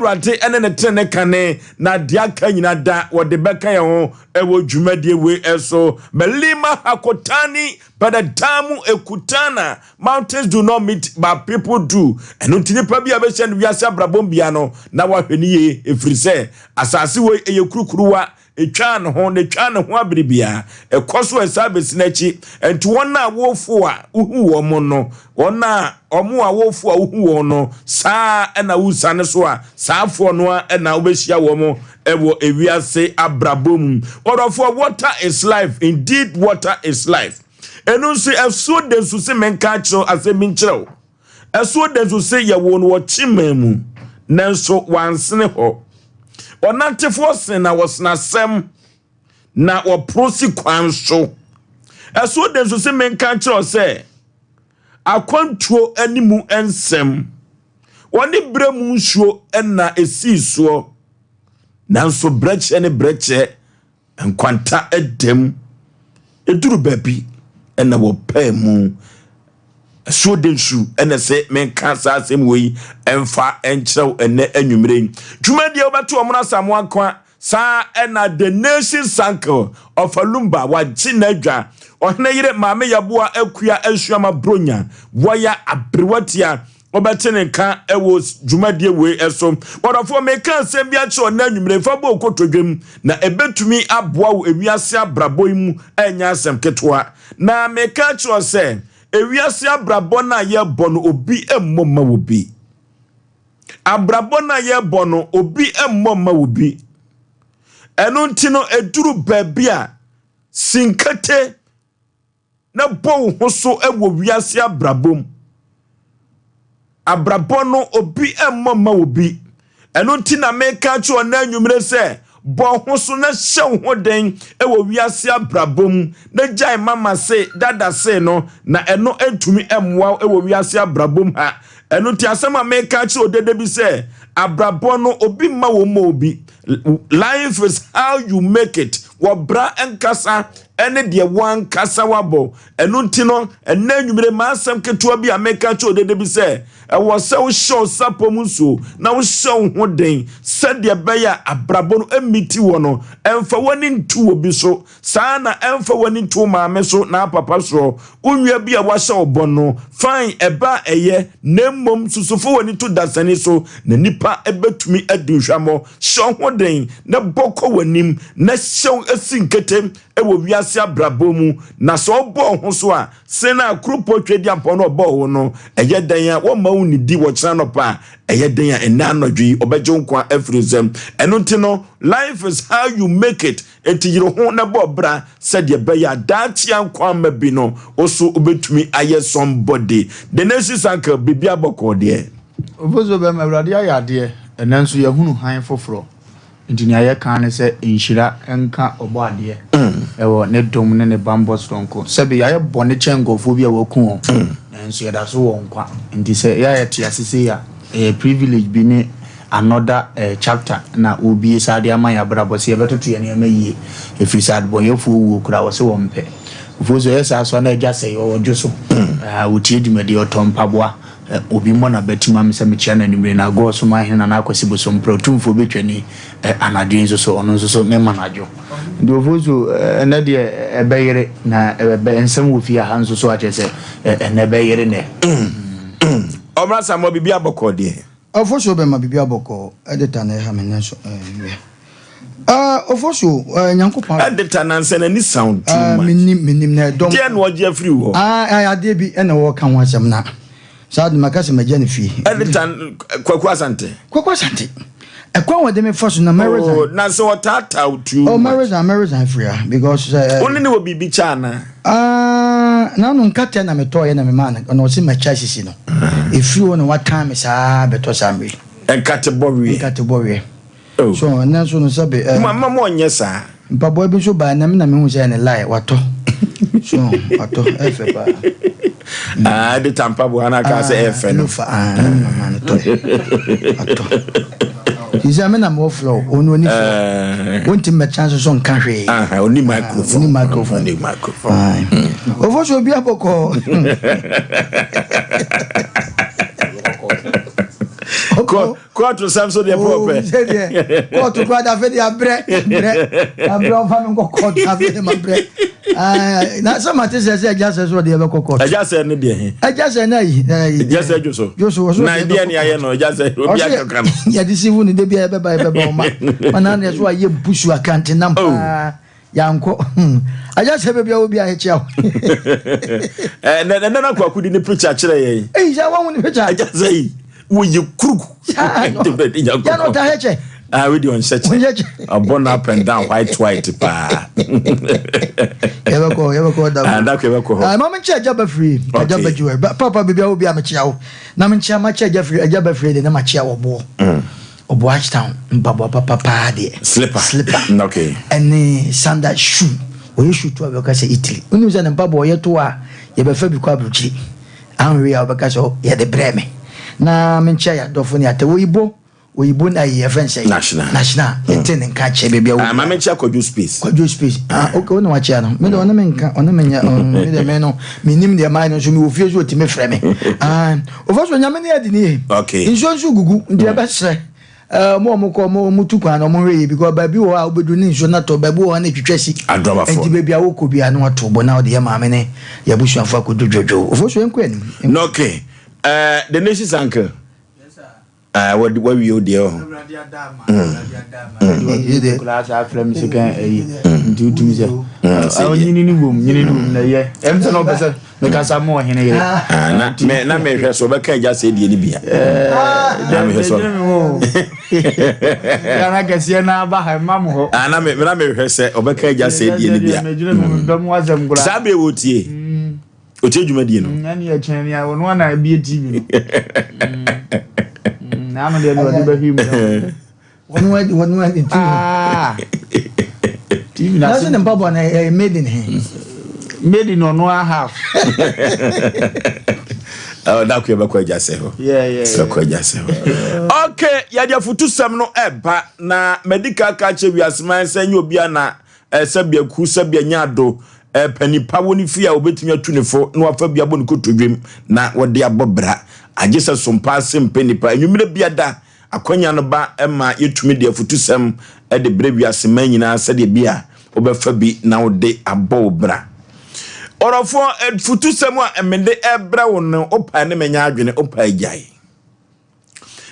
Awurade ne ne tenene kane, na deɛ aka nyina da wɔde bɛka yɛn ho wɔ dwumadie wei so. Melima Hakotani Badadamu Ekutana, mountains do not meet but people do. Ɛno nti nipa bi a bɛhyɛ no wiase abrabɔ bia no na wahwɛ no yie, ɛfiri sɛ asase wei ɛyɛ kurukuruwa. Ɛtwaa ne ho na ɛtwaa ne ho abere biara. Ɛkɔ so ɛsan bɛsi n'akyi. Nti wɔn a wɔfo a wohu wɔn no, wɔn a wɔn a wɔfo a wohu wɔn no, saa ɛna wosane so a saafoɔ no a ɛna wobɛhyia wɔn ɛwɔ ewiase abrabɔ mu. Ɔdɔfoɔ, water is life. Indeed, water is life. Ɛno nso ɛsuo de nso se menka akyerɛw asɛm bi nkyerɛw. Ɛsuo de nso se yɛwɔ no wɔ kyiman mu, nanso wansene hɔ. Ɔnantefoɔ sen na wɔsena asɛm na wɔporo si kwan so. Ɛsuo de nso se menka nkyerɛw sɛ akwantuo animu nsɛm wɔne berɛ mu nsuo na esii soɔ, nanso brɛkyɛ ne brɛkyɛ nkwanta dam. Ɛduru baabi ɛna wɔpɛɛ mu. Ɛsuo de nsu ɛna sɛ menka saa asɛm wei ɛmfa ɛnkyerɛw ɛnɛ anwummerɛ yi. Dwumadie wobɛto ɔmo no Asamoah Nkwa saa ɛna the nation sankel ɔfa wagye n'adwa. Ɔhene yere Maame Yaboa Akua Asuama Bronya wɔyɛ aberewatia wɔbɛte ne nka ɛwɔ dwumadie wei ɛso. Wɔdɔfoɔ, meka asɛm bi akyerɛ ɔnɛ anwummerɛ fa bɔ okotodwam na ɛbɛtumi aboa wo ewiase abrabɔ yi mu. Ɛnyɛ asɛm ketewa na meka akyerɛ sɛ ewiase abrabɔ no a yɛbɔ no, obi mmɔ ma wo bi. Abrabɔ no a yɛbɔ no, obi mmɔ ma wo bi. Ɛno nti no, ɛduru baabi a sinkete na bɔ wo ho so wɔ wiase abrabɔ mu. Abrabɔ no, obi mmɔ ma wo bi. Ɛno nti na meka kyerɛ ɔna anwummerɛ sɛ bɔ ho so na hyɛ wo ho den wɔ wiase abrabɔ mu na gyae mama se dada se no, na ɛno ntumi mmoa wo wɔ wiase abrabɔ mu ha. Ɛno nti asɛm a meka kyerɛ odede bi sɛ abrabɔ no, obi mma wo ma obi. Life is how you make it. Wɔbra nkasa ɛne deɛ wankasa wabɔ. Ɛno nti no, ɛnɛ anwummerɛ maa asɛm ketewa bi a meka kyerɛ odede bi sɛ ɛwɔ sɛ wohyɛ wo sapɔ mu nsuo na wohyɛ wo ho den sɛdeɛ ɛbɛyɛ a abrabɔ no mmiti wɔ no. Ɛmfa w'ani nto wɔ bi so saa na ɛmfa w'ani nto wo maame so na papa soɔ. Wo nua bi a wahyɛ wo bɔ no, fine, ɛba a ɛyɛ, na mmom susufo w'ani to dasani so na nipa ɛbɛtumi adi nhwamɔ. Hyɛ wo ho den na bɔ kɔ w'anim na hyɛ wo asi nkete ɛwɔ wiase abrabɔ mu, na sɛ ɔbɔ wo ho so a sen a kuropɔ twɛ di ampɔ no ɔbɔ wo no, ɛyɛ dan a wɔmma wo nidi wɔkyena nɔpa a ɛyɛ den a ɛnɛ anɔdwo yi ɔbɛgye wo nkwa afiri nsɛm. Ɛno nti no, life is how you make it. Enti yere ho na bɔ bra sɛdeɛ ɛbɛyɛ a daakye nkwa ama bi no, wo so wobɛtumi ayɛ somebody. The nation sanka biribi abɔkɔɔ deɛ. Ofosuo bɛma Awurade ayɛ adeɛ. Ɛnɛ nso yɛhunu han foforɔ, nti nea yɛka ne sɛ nhyira nka ɔbɔ adeɛ ɛwɔ ne dom ne ne bambɔ soronko. Sɛbi yɛayɛ bɔne kyɛn nkurɔfoɔ bi a wɔku wɔn, nanso yɛda so wɔ nkwa. Nti sɛ yɛayɛ te ase sei a, ɛyɛ privilege bi ne another chapter na obie saa de ama yɛ abrabɔ sɛ yɛbɛtoto yɛ nneɛma yie, ɛfiri sɛ adebɔnyɛfoɔ wuo koraa wɔ sɛ wɔn mpɛ. Ofuo so ɛyɛ saa so a na agya sɛ ɔwɔ dwo so wɔtie dwumadie, ɔtɔ mpaboa. Obi mmɔ n'abati ma me sɛ mekyia no anwummere na agorɔ so ma ahene Nana Akwasi Bosomprɛ Otumfoɔ bɛtwani anadwo yi nso so ɔno nso so mema no adwo. Nti ofuo so ɛnɛ deɛ ɛbɛyere na ɛbɛ nsɛm wɔ fie ha nso so akyerɛ sɛ ɛnɛ ɛbɛyere nɛ. Ɔmmra Samoa, biribi abɔkɔɔ deɛ. Ɔfosuo bɛma biribi abɔkɔɔ. Editor na ɛha me nɛ so ɛɛ Ofosuo, Nyankopɔn. Editor nansa n'ani sound too much. Menim, menim na ɛdɔm. Deɛ na ɔgye afiri hɔ. Adeɛ bi ɛna wɔka ho asɛm na saa de maka sɛ magya ne fie. Editor Kwaku Asante. Kwaku Asante. Ɛkwan wɔde me fa so na mɛ resign. Oh, na sɛ ɔtaataa too much. Mɛ resign, mɛ resign firi ha because. Wo ne ne wɔ biribi kyɛ ana? N'ano nkatɛ na metɔɔyɛ na memaa no na ɔse makya sisi no. Ɛfiri hɔ na watan me saa bɛtɔ saa mmere. Nkate bɔ weɛ. Nkate bɔ weɛ. So ɛnɛ nso no sɛbe. Mama mo ɔnyɛ saa. Mpaboa bi nso baa na me na mehu sɛ ɛne lie watɔ. So watɔ ɛfɛ paa. Ah, de ta mpaboa na aka sɛ ɛfɛ no. Fa ah, na me na ma no tɔ. Atɔ. Sisi me na mo flow, onu oni flow. Wonti me chance so nka hwee. Ah, oni microphone. Oni microphone. Oni microphone. Ofo so obi abɔkɔ. Kɔɔto nsɛm so deɛ pɔpɛ. Sɛdeɛ kɔɔto koraa de afei de abrɛ brɛ abrɛ ɔmfa me nkɔ kɔɔto afei de mabrɛ. Na sɛ mate sɛ agya sɛ so ɔde yɛbɛkɔ kɔɔto. Agya sɛ ne deɛ he? Agya sɛ na ayi. Agya sɛ dwo so. Dwo so ɔso Na deɛ ne ayɛ no agya sɛ obi akaka no. Yɛde si hu no de bia yɛbɛba yɛbɛba ɔma. Mana ne so ayɛ busu akante nam paa. Yankɔ. Agya sɛ baabi a obi a yɛkyia wo. Eh, na na na kwaku di ne picture kyerɛ yɛn. Ei, sɛ wɔn ne picture. Agya sɛ yi, woyɛ kuruku. Yɛn ɔta hɛ kyɛ. Ah, we di ɔnhyɛ kyɛ. Ɔnhyɛ kyɛ. Ɔbɔ no up and down white white paa. Yɛbɛkɔ yɛbɛkɔ da. Ah, da kɔ yɛbɛkɔ hɔ. Ah, maame nkyɛn agya ba firi. Agya ba jiwɛ. Papa baabi a obi a mekyia wo. Na me nkyɛn ma kyɛ agya firi agya ba firi de na ma kyia wɔ boɔ. Ɔbɔ Ashtown mpaboa papa paa deɛ. Slipper. Slipper. Okay. Ɛne sandal shoe. Ɔyɛ shoe to a bɛka sɛ Italy. Wonim sɛ ne mpaboa ɔyɛ to a yɛbɛfa bi kɔ aburokyiri. Anwe a wɔbɛka sɛ yɛde brɛ me. Na menkyia yɛ adɔfo ne atɛ. Oyibo oyibo na yɛ fɛn sɛ. National. National. Yɛte ne nka kyɛ baabi a wo. Ma menkyia Kwadwo Space. Kwadwo Space. Ah okay wo na wakyia no. Me de ɔne me nka ɔne me nyɛ me de me no menim deɛ mayɛ no nso mewɔ fie so ɔtumi frɛ me. Ah Ofa so nyame ne adi ne ye. Okay. Nsuo nso gugu nti ɛbɛsrɛ eh, ɔmo ɔmo kɔ ɔmo ɔmo tu kwan no ɔmo hwɛ yie because baabi wɔ hɔ a wobɛdu ne nsuo no atɔ baabi wɔ hɔ na etwitwa si. Adrɔbafoɔ. Nti baabi a wokɔ biara no wato bo na wode yɛ maame ne yɛ abusuafo akɔdu dwodwo. Ofa so yɛnkɔ anim. No, okay. The nation's uncle. Ah, what what we deɛ ɔho. Koraa saa frɛ me second ayi nti wotumi sɛ nyini ne wom nyini ne wom na ɛyɛ ɛm sɛ na ɔpɛ sɛ mekasa ma ɔhene yere na me na mehwɛ so ɔbɛka agya sɛ deɛ ne bia na mehwɛ so yana kɛseɛ na aba ha mma mo hɔ na me na mehwɛ sɛ ɔbɛka agya sɛ deɛ ne bia saa bere wɔ tie Otie dwumadie no. Ɛne ɛkyɛn ni a ɔno ana ebie TV no. Na ano deɛ ɔde bɛhwi mu. Wɔn adi wɔn adi TV. Ah. TV na. Nase ne mpaboa na ɛyɛ made in he. Made in ɔno a half. Oh, da ko yɛbɛkɔ agya sɛ hɔ. Yɛbɛkɔ agya sɛ hɔ. Okay, yɛde afutusɛm no ɛba na madi ka ka kyerɛ wiaseman sɛ nyɛ obi a na Sɛbea ku, sɛbea nya ado, Panin pa wɔ ne fie a obetumi atu ne fo na wafa bi abɔ ne kotodwem na wɔde abɔ bra. Agye sɛ sompa ase mpɛ nnipa. Anwummere biada, akwanya no ba ma yetumi de afutusɛm de brɛ wiase man nyinaa sɛdeɛ bi a wobɛfa bi na wode abɔ wo bra. Ɔdɔfoɔ, afutusɛm a mede rebrɛ wo no, wopae ne manya adwene, wopae gyae.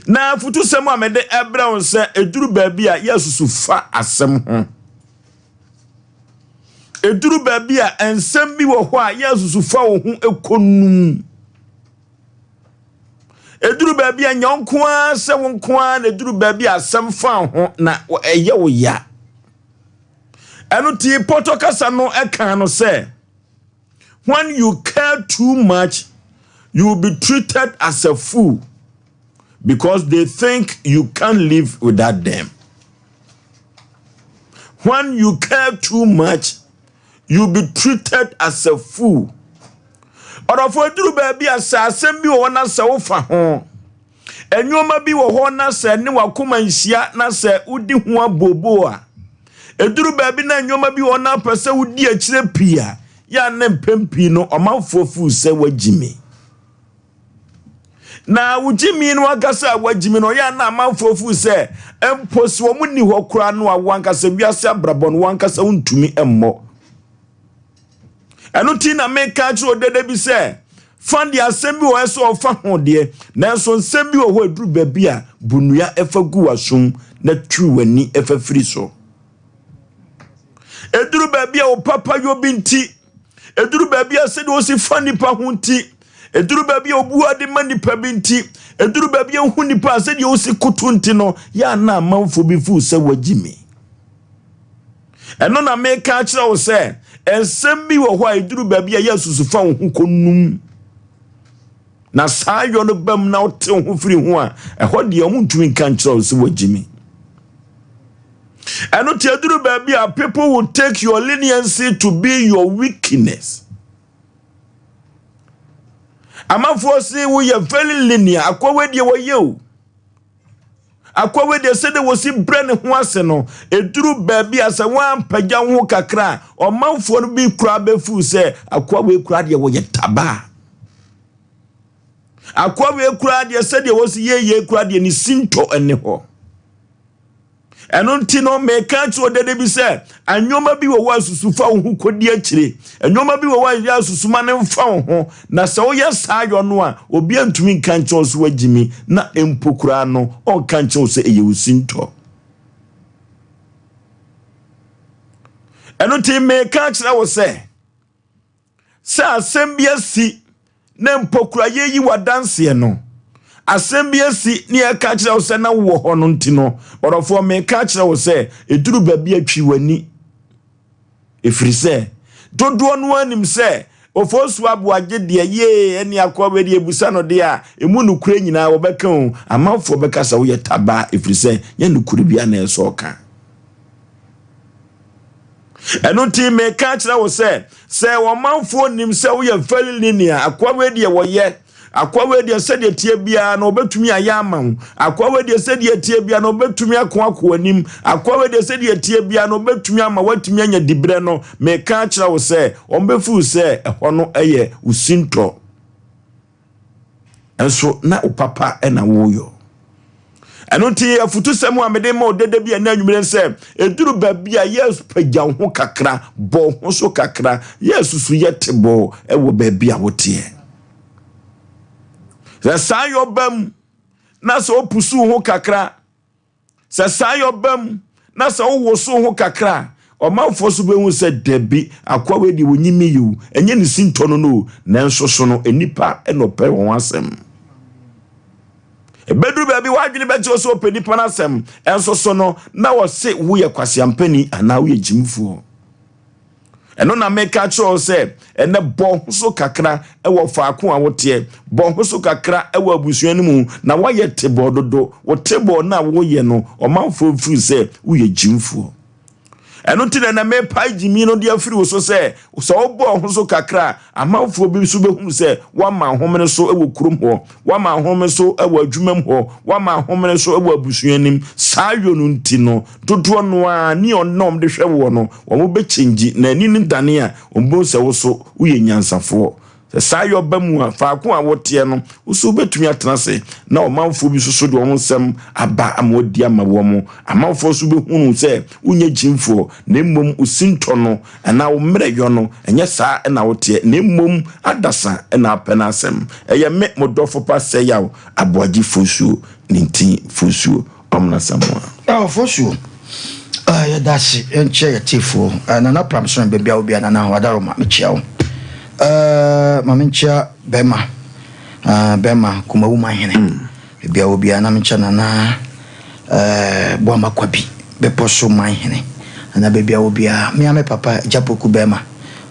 Na afutusɛm a mede ɛbrɛ wo sɛ ɛduru baabi a yɛasusu fa asɛm ho. Ɛduru baabi a nsɛm bi wɔ hɔ a yɛasusu fa wo ho ɛkɔnum. Ɛduru baabi a nyɛ nko ara sɛ wo nko ara na ɛduru baabi a asɛm fa ho na ɛyɛ wo ya. Ɛno ti pɔtɔ kasa no ɛka no sɛ When you care too much, you will be treated as a fool because they think you can't live without them. When you care too much, you'll be treated as a fool. Ɔdɔfo aduru baabi a sɛ asɛm bi wɔ hɔ na sɛ wofa ho Nneɛma bi wɔ hɔ na sɛ ne wakoma nhyia na sɛ wodi ho abooboo a, ɛduru baabi na nneɛma bi wɔ hɔ na apɛ sɛ wodi akyire pii a, yɛ a ne mpɛn pii no ɔmanfoɔ fuu sɛ wagyi me. Na wogye mi no ankasa a wagyi mi no ɔyɛ a na amanfoɔ fuu sɛ mpo sɛ wɔn nni hɔ koraa no a wo ankasa wiase abrabɔ no wo ankasa wontumi mmɔ. Ɛno nti na meka akyerɛ odede bi sɛ, fa deɛ asɛm bi wɔ hɔ sɛ ɔfa ho deɛ, nanso nsɛm bi wɔ hɔ aduru baabi a bu nnua fa gu w'asom na turu w'ani fa firi so. Ɛduru baabi a wo papa yɔ bi nti, ɛduru baabi a sɛdeɛ ɔsi fa nipa ho nti, ɛduru baabi a obu ade ma nipa bi nti, ɛduru baabi a ohu nipa a sɛdeɛ ɔsi koto nti no, yɛ a na amanfoɔ bi fuu sɛ wagyi me. Ɛno na meka akyerɛ wo sɛ, nsɛm bi wɔ hɔ a ɛduru baabi a ɛyɛ asusu fa wo ho kɔnum. Na saa yɔ no bam na wote wo ho firi ho a, ɛhɔ deɛ ɔmo ntumi nka nkyerɛ wo sɛ wagyi me. Ɛno te aduru baabi a people will take your leniency to be your weakness. Amanfoɔ se woyɛ very linear, akɔwe deɛ wɔyɛ o. Akoa wei deɛ sɛdeɛ wɔsi brɛ ne ho ase no, ɛduru baabi a sɛ woampagya wo ho kakra a, ɔmanfoɔ no bi koraa bɛfuu sɛ akoa wei koraa deɛ wɔyɛ tabaa. Akoa wei koraa deɛ sɛdeɛ wɔsi yɛ yei koraa deɛ ne sintɔ nni hɔ. Ɛno nti no, meka akyerɛ wo dede bi sɛ, nneɛma bi wɔ hɔ a susu fa wo ho kɔdi akyire. Nneɛma bi wɔ hɔ a yɛ susu ma no mfa wo ho. Na sɛ woyɛ saa yɔ no a, obiara ntumi nka nkyerɛ wo sɛ woagyi mi, na mpo koraa no, ɔnka nkyerɛ wo sɛ ɛyɛ wo sintɔ. Ɛno nti meka akyerɛ wo sɛ, Sɛ asɛm bi asi na mpo kura yɛyi w'adanseɛ no, asɛm bi asi ne yɛka kyerɛ wo sɛ na wowɔ hɔ no nti no, ɔdɔfoɔ meka kyerɛ wo sɛ ɛduru baabi a twi w'ani. Ɛfiri sɛ dodoɔ no ara nim sɛ Ofosu Aboagye deɛ yee ɛne akoa wei deɛ ɛbusa no deɛ a ɛmu nokorɛ nyinaa wɔbɛka o, amanfoɔ bɛka sɛ woyɛ tabaa ɛfiri sɛ nyɛ nokorɛ biara na ɛsɛ ɔka. Ɛno nti meka kyerɛ wo sɛ, sɛ ɔmanfoɔ nim sɛ woyɛ very linear, akoa wei deɛ wɔyɛ, akoa wei deɛ sɛdeɛ teɛ biara na ɔbɛtumi ayɛ ama wo, akoa wei deɛ sɛdeɛ teɛ biara na ɔbɛtumi ako akɔ anim, akoa wei deɛ sɛdeɛ teɛ biara na ɔbɛtumi ama woatumi anya diberɛ no, meka kyerɛ wo sɛ, wɔbɛfiri sɛ ɛhɔ no yɛ wo sintɔ. Nso na wo papa na woyɔ. Ɛno nti afutusɛm a mede ma ɔdɛdɛ bi ɛnɛ anwummerɛ sɛ ɛduru baabi a yɛ pagya wo ho kakra, bɔ wo ho so kakra, yɛ susu yɛ tebɔɔ ɛwɔ baabi a woteɛ. Sɛ saa yɛ ɔba mu na sɛ wopusu wo ho kakra Sɛ saa yɔ ba mu na sɛ wowosow ho kakra a, ɔmanfoɔ nso bɛhu sɛ dabi, akoa wei deɛ ɔnyi me yi o, ɛnyɛ ne sintɔ no no o, nanso so no nnipa na ɔpɛ wɔn asɛm. Ɛbɛduru baabi w'adwene bɛgye wo sɛ ɔpɛ nnipa no asɛm, ɛnso so no na wɔse woyɛ kwaseampani anaa woyɛ gyimfoɔ. Ɛno na meka kyerɛ wo sɛ, ɛnɛ bɔ ho so kakra wɔ faako a woteɛ. Bɔ ho so kakra wɔ abusua no mu, na woayɛ tebɔɔ dodo. Wo tebɔɔ no a woyɛ no, ɔmanfoɔ mfiri sɛ woyɛ gyimfoɔ. Ɛno nti na ɛnɛ mepae gyimi no de afiri wo so sɛ, sɛ wobɔ ho so kakra a, amanfoɔ bi nso bɛhunu sɛ woama ahomene so wɔ kurom hɔ, woama ahomene so wɔ adwumam hɔ, woama ahomene so wɔ abusua no mu. Saa yɔ no nti no, Dodoɔ no ara ne wɔn na wɔde hwɛ woɔ no, wɔbɛkyɛngyi, na ani no dane a, wɔbɛhu sɛ wo so woyɛ nyansafoɔ. Sɛ saa yɔ ba mu a, faako a woteɛ no, wo so wobɛtumi atena ase, na ɔmanfoɔ bi nso so de wɔn nsɛm aba ama wɔadi ama wɔn. Amanfoɔ nso bɛhunu sɛ wonyɛ gyimfoɔ, na mmom wo sintɔ no anaa wo mmerɛyɔ no, ɛnyɛ saa na woteɛ, na mmom adasa na apɛ n'asɛm. Ɛyɛ me, mo dɔfo pa Sɛyaw Aboagye Fosuo, ne ntin Fosuo. Amena Samoa. Ah Ofosuo ah yɛdase yɛnkyia yɛtiefoɔ ah Nana Pramson baabi a wo bia Nana Wadaroma mekyia wo ah ma menkyia bɛma ah bɛma Kumawu manhene baabi a wo bia na menkyia Nana eh Boama Kwabi bepɔ so manhene Nana baabi a wo bia me a me papa Agya Poku bɛma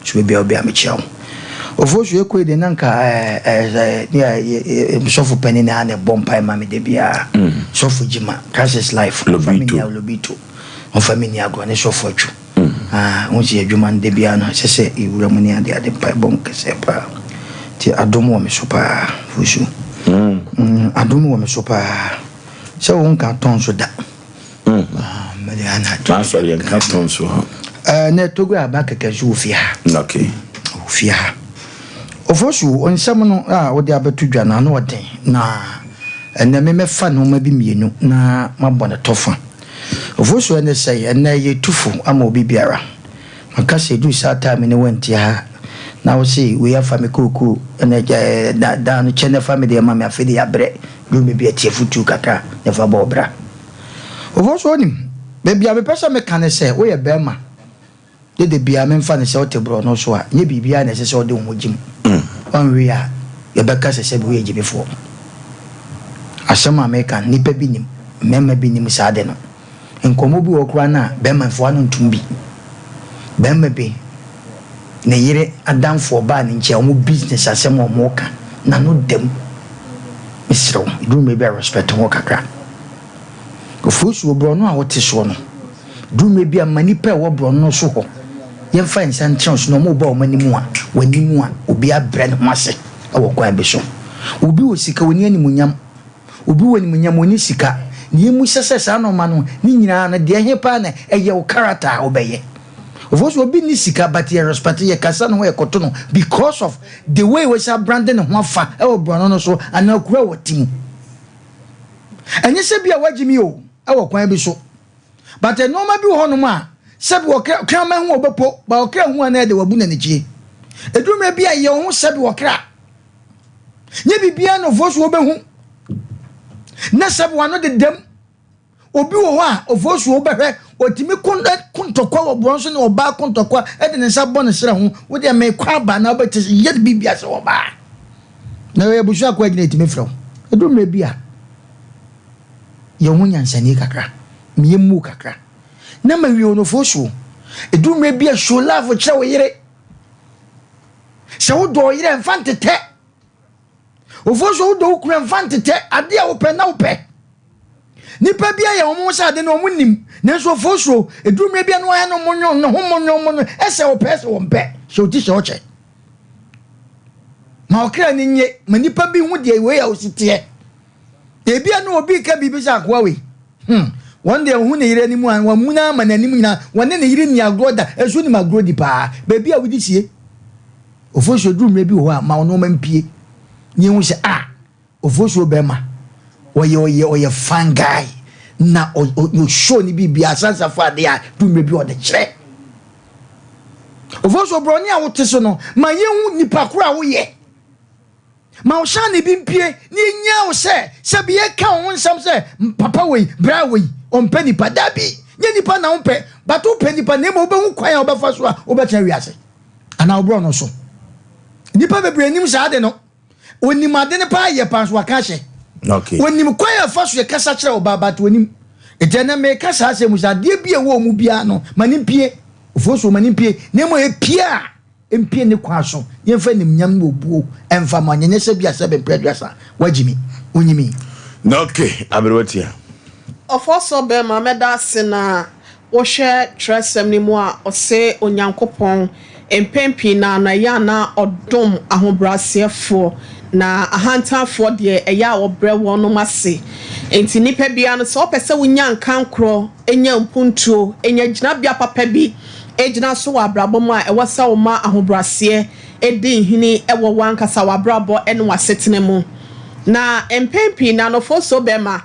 So baabi a obi a mekyia wo. Ofosu Ekoe de na nka ɛɛ sɔfo panyin na na ɛbɔ mpae ma me da biara. Sɔfo Gyima, Christ is life. Ɔmfa me nni Lobito. Ɔmfa me nni agorɔ ne sɔfo Atwu. Ah, wo si adwuma no da biara no ɛsɛ sɛ ewura mu ne ade ade mpaebɔ nkɛseɛ paa. Nti adom wɔ me so paa, Fosu. Adom wɔ me so paa. Sɛ wo nka tɔn so da. M'asɔre yɛn ka tɔn so hɔ. Ɛɛ na Togo aba kɛkɛ nso wɔ fie ha. Okay. Wɔ fie ha. Ofosu nsɛm no a wode abɛto dwa no ano ɔden na ɛnɛ me mɛfa nneɛma bi mmienu na mabɔ no tɔfa. Ofosu ɛne sɛ ɛnɛ yɛtu fo ama obi biara. Maka sɛ ɛduru saa time no wantie ha na wo se wei afa me kookoo ɛna da da no kyɛ na fa me deɛ ma me afei de yɛabrɛ duru me bi atie fotuo kakra na fa bɔ ɔbra. Ofosu onim, baabi a mepɛ sɛ meka ne sɛ woyɛ barima de da biara memfa no sɛ wote borɔno so a nyɛ biribiara na ɛsɛ sɛ wode wo ho gye mu. Woanwe a yɛbɛka sɛ sɛbi woyɛ gyimifoɔ. Asɛm a meka no nnipa bi nim, mmarima bi nim saa ade no. Nkɔmmɔ bi wɔ hɔ koraa no a bɛrima mfoa no ntom bi. Bɛrima bi, ne yere adamfo ɔbaa ne nkyɛn, wɔn business asɛm a wɔka, n'ano da mu. Mesrɛ wo, ɛduru mmerɛ bi a respect ho kakra. Ofosuo, borɔno a wote soɔ no, duru mmerɛ bi a ma nnipa a ɛwɔ borɔno no so hɔ, yɛmfa yɛn nsa nkyerɛ wo so na wɔreba wɔn anim a, w'anim a, obi abrɛ ne ho ase wɔ kwan bi so. Obi wɔ sika, ɔnni animuonyam. Obi wɔ animuonyam, ɔnni sika. Nea emu sɛ sɛ saa nnoɔma no ne nyinaa no, deɛ ɛhe paa na ɛyɛ wo character a wobɛyɛ? Ofosu obi ni sika, but yɛ respect, yɛ kasa ne ho, yɛ kɔto no because of the way wɔsi abrande ne ho afa ɛwɔ borɔno no so anaa kura wɔ ti mu. Ɛnyɛ sɛ bi a wagye mi o ɛwɔ kwan bi so, but nneɛma bi wɔ hɔnom a sɛbi wɔkra kraman ho ɔbɛpo ba ɔkra ho a na ɛde wabu n'anikyie. Edumire bi a yɛ ho sɛbi wɔkra nye biribiara na Ofosu wɔbɛhu na sɛbi wano dedam. Obi wɔ hɔ a, Ofosu wobɛhwɛ, otumi ko ko ntɔkwa wɔ borɔn so ne ɔbaa ko ntɔkwa de ne nsa bɔ ne serɛ ho. Wo deɛ mekɔ aba na wobɛte sɛ yɛ biribi asɛ ɔbaa. Na yɛ abusua akɔ agyina etumi frɛ wo. Ɛduru mmerɛ bi a, yɛ ho nyansani kakra, meyɛ mu kakra. Na ma wie no Ofosu. Ɛduru mmerɛ bi a, show love kyerɛ wo yere. Sɛ wodɔ wo yere mfa ntetɛ. Ofosu wodɔ wo kunu mfa ntetɛ. Adeɛ a wopɛ na wopɛ. Nipa bi ayɛ wɔn sɛ ade no wɔn nim, nanso Ofosuo eduru mmerɛ bi a no ayɛ no mo nyon ne ho mo nyon mo nyon, ɛsɛ ɔpɛ ɛsɛ wɔn pɛ, hyɛ oti hyɛ ɔkyɛ ma ɔkra ne nye ma nipa bi ho deɛ wei a osi teɛ. Ebi a no obi ka biribi sɛ akoa wei, wɔn deɛ ohun ne yere anim a wɔn mu na ama n'anim nyinaa, wɔn ne ne yere ni agorɔ da, ɛso nim agorɔ di paa beebi a wodi sie. Ofosuo duru mmerɛ bi wɔ hɔ a ma ɔno mpie ne ehu sɛ a Ofosuo bɛrima, ɔyɛ ɔyɛ ɔyɛ fine guy na ɔ show ne biribi asansafo adeɛ a du mmerɛ bi ɔde kyerɛ. Ofosuo borɔne a wote so no, ma yɛhu nipa koro a woyɛ. Ma wo hyɛn bi mpie na yɛnya wo sɛ sɛ bi yɛka wo ho nsɛm sɛ papa wei, bra wei, ɔmpɛ nipa. Dabi, nyɛ nipa na wompɛ, but wopɛ nipa na mmom wobɛhu kwan a wobɛfa so a wobɛtena wiase anaa woborɔ no so. Nipa bebree nim saa ade no. Onim ade no paa yɛ paa nso waka ahyɛ. Onim kwan a ɛfa so yɛ kasa kyerɛ ɔbaa but onim. Nti ɛnɛ meka saa asɛm sɛ adeɛ bi a ɛwɔ ɔmu biara no ma ne mpie. Ofosuo ma ne mpie. Na mmom epie a mpie ne kwan so. Yɛmfa nimnyam ne obuo ɛmfa ma nyɛ sɛ bi a sɛ bɛmpɛ aduasa wagyi mi. Onyimi. Okay, aberewa tia. Ɔfosuo bɛrima mɛda ase na wohwɛ twerɛsɛm no mu a ɔse Onyankopɔn mpɛn pii na na ɛyɛ a na ɔdom ahobrɛaseɛfoɔ na ahantanfoɔ deɛ ɛyɛ a wɔbrɛ wɔnom ase. Nti nnipa biara no sɛ wopɛ sɛ wonya nkankorɔ, nya mpuntuo, nya gyinabea papa bi gyina so wɔ abrabɔ mu a, ɛwɔ sɛ woma ahobrɛaseɛ di nhini wɔ w'ankasa w'abrabɔ ne w'asetena mu. Na mpɛn pii no anofosuo bɛma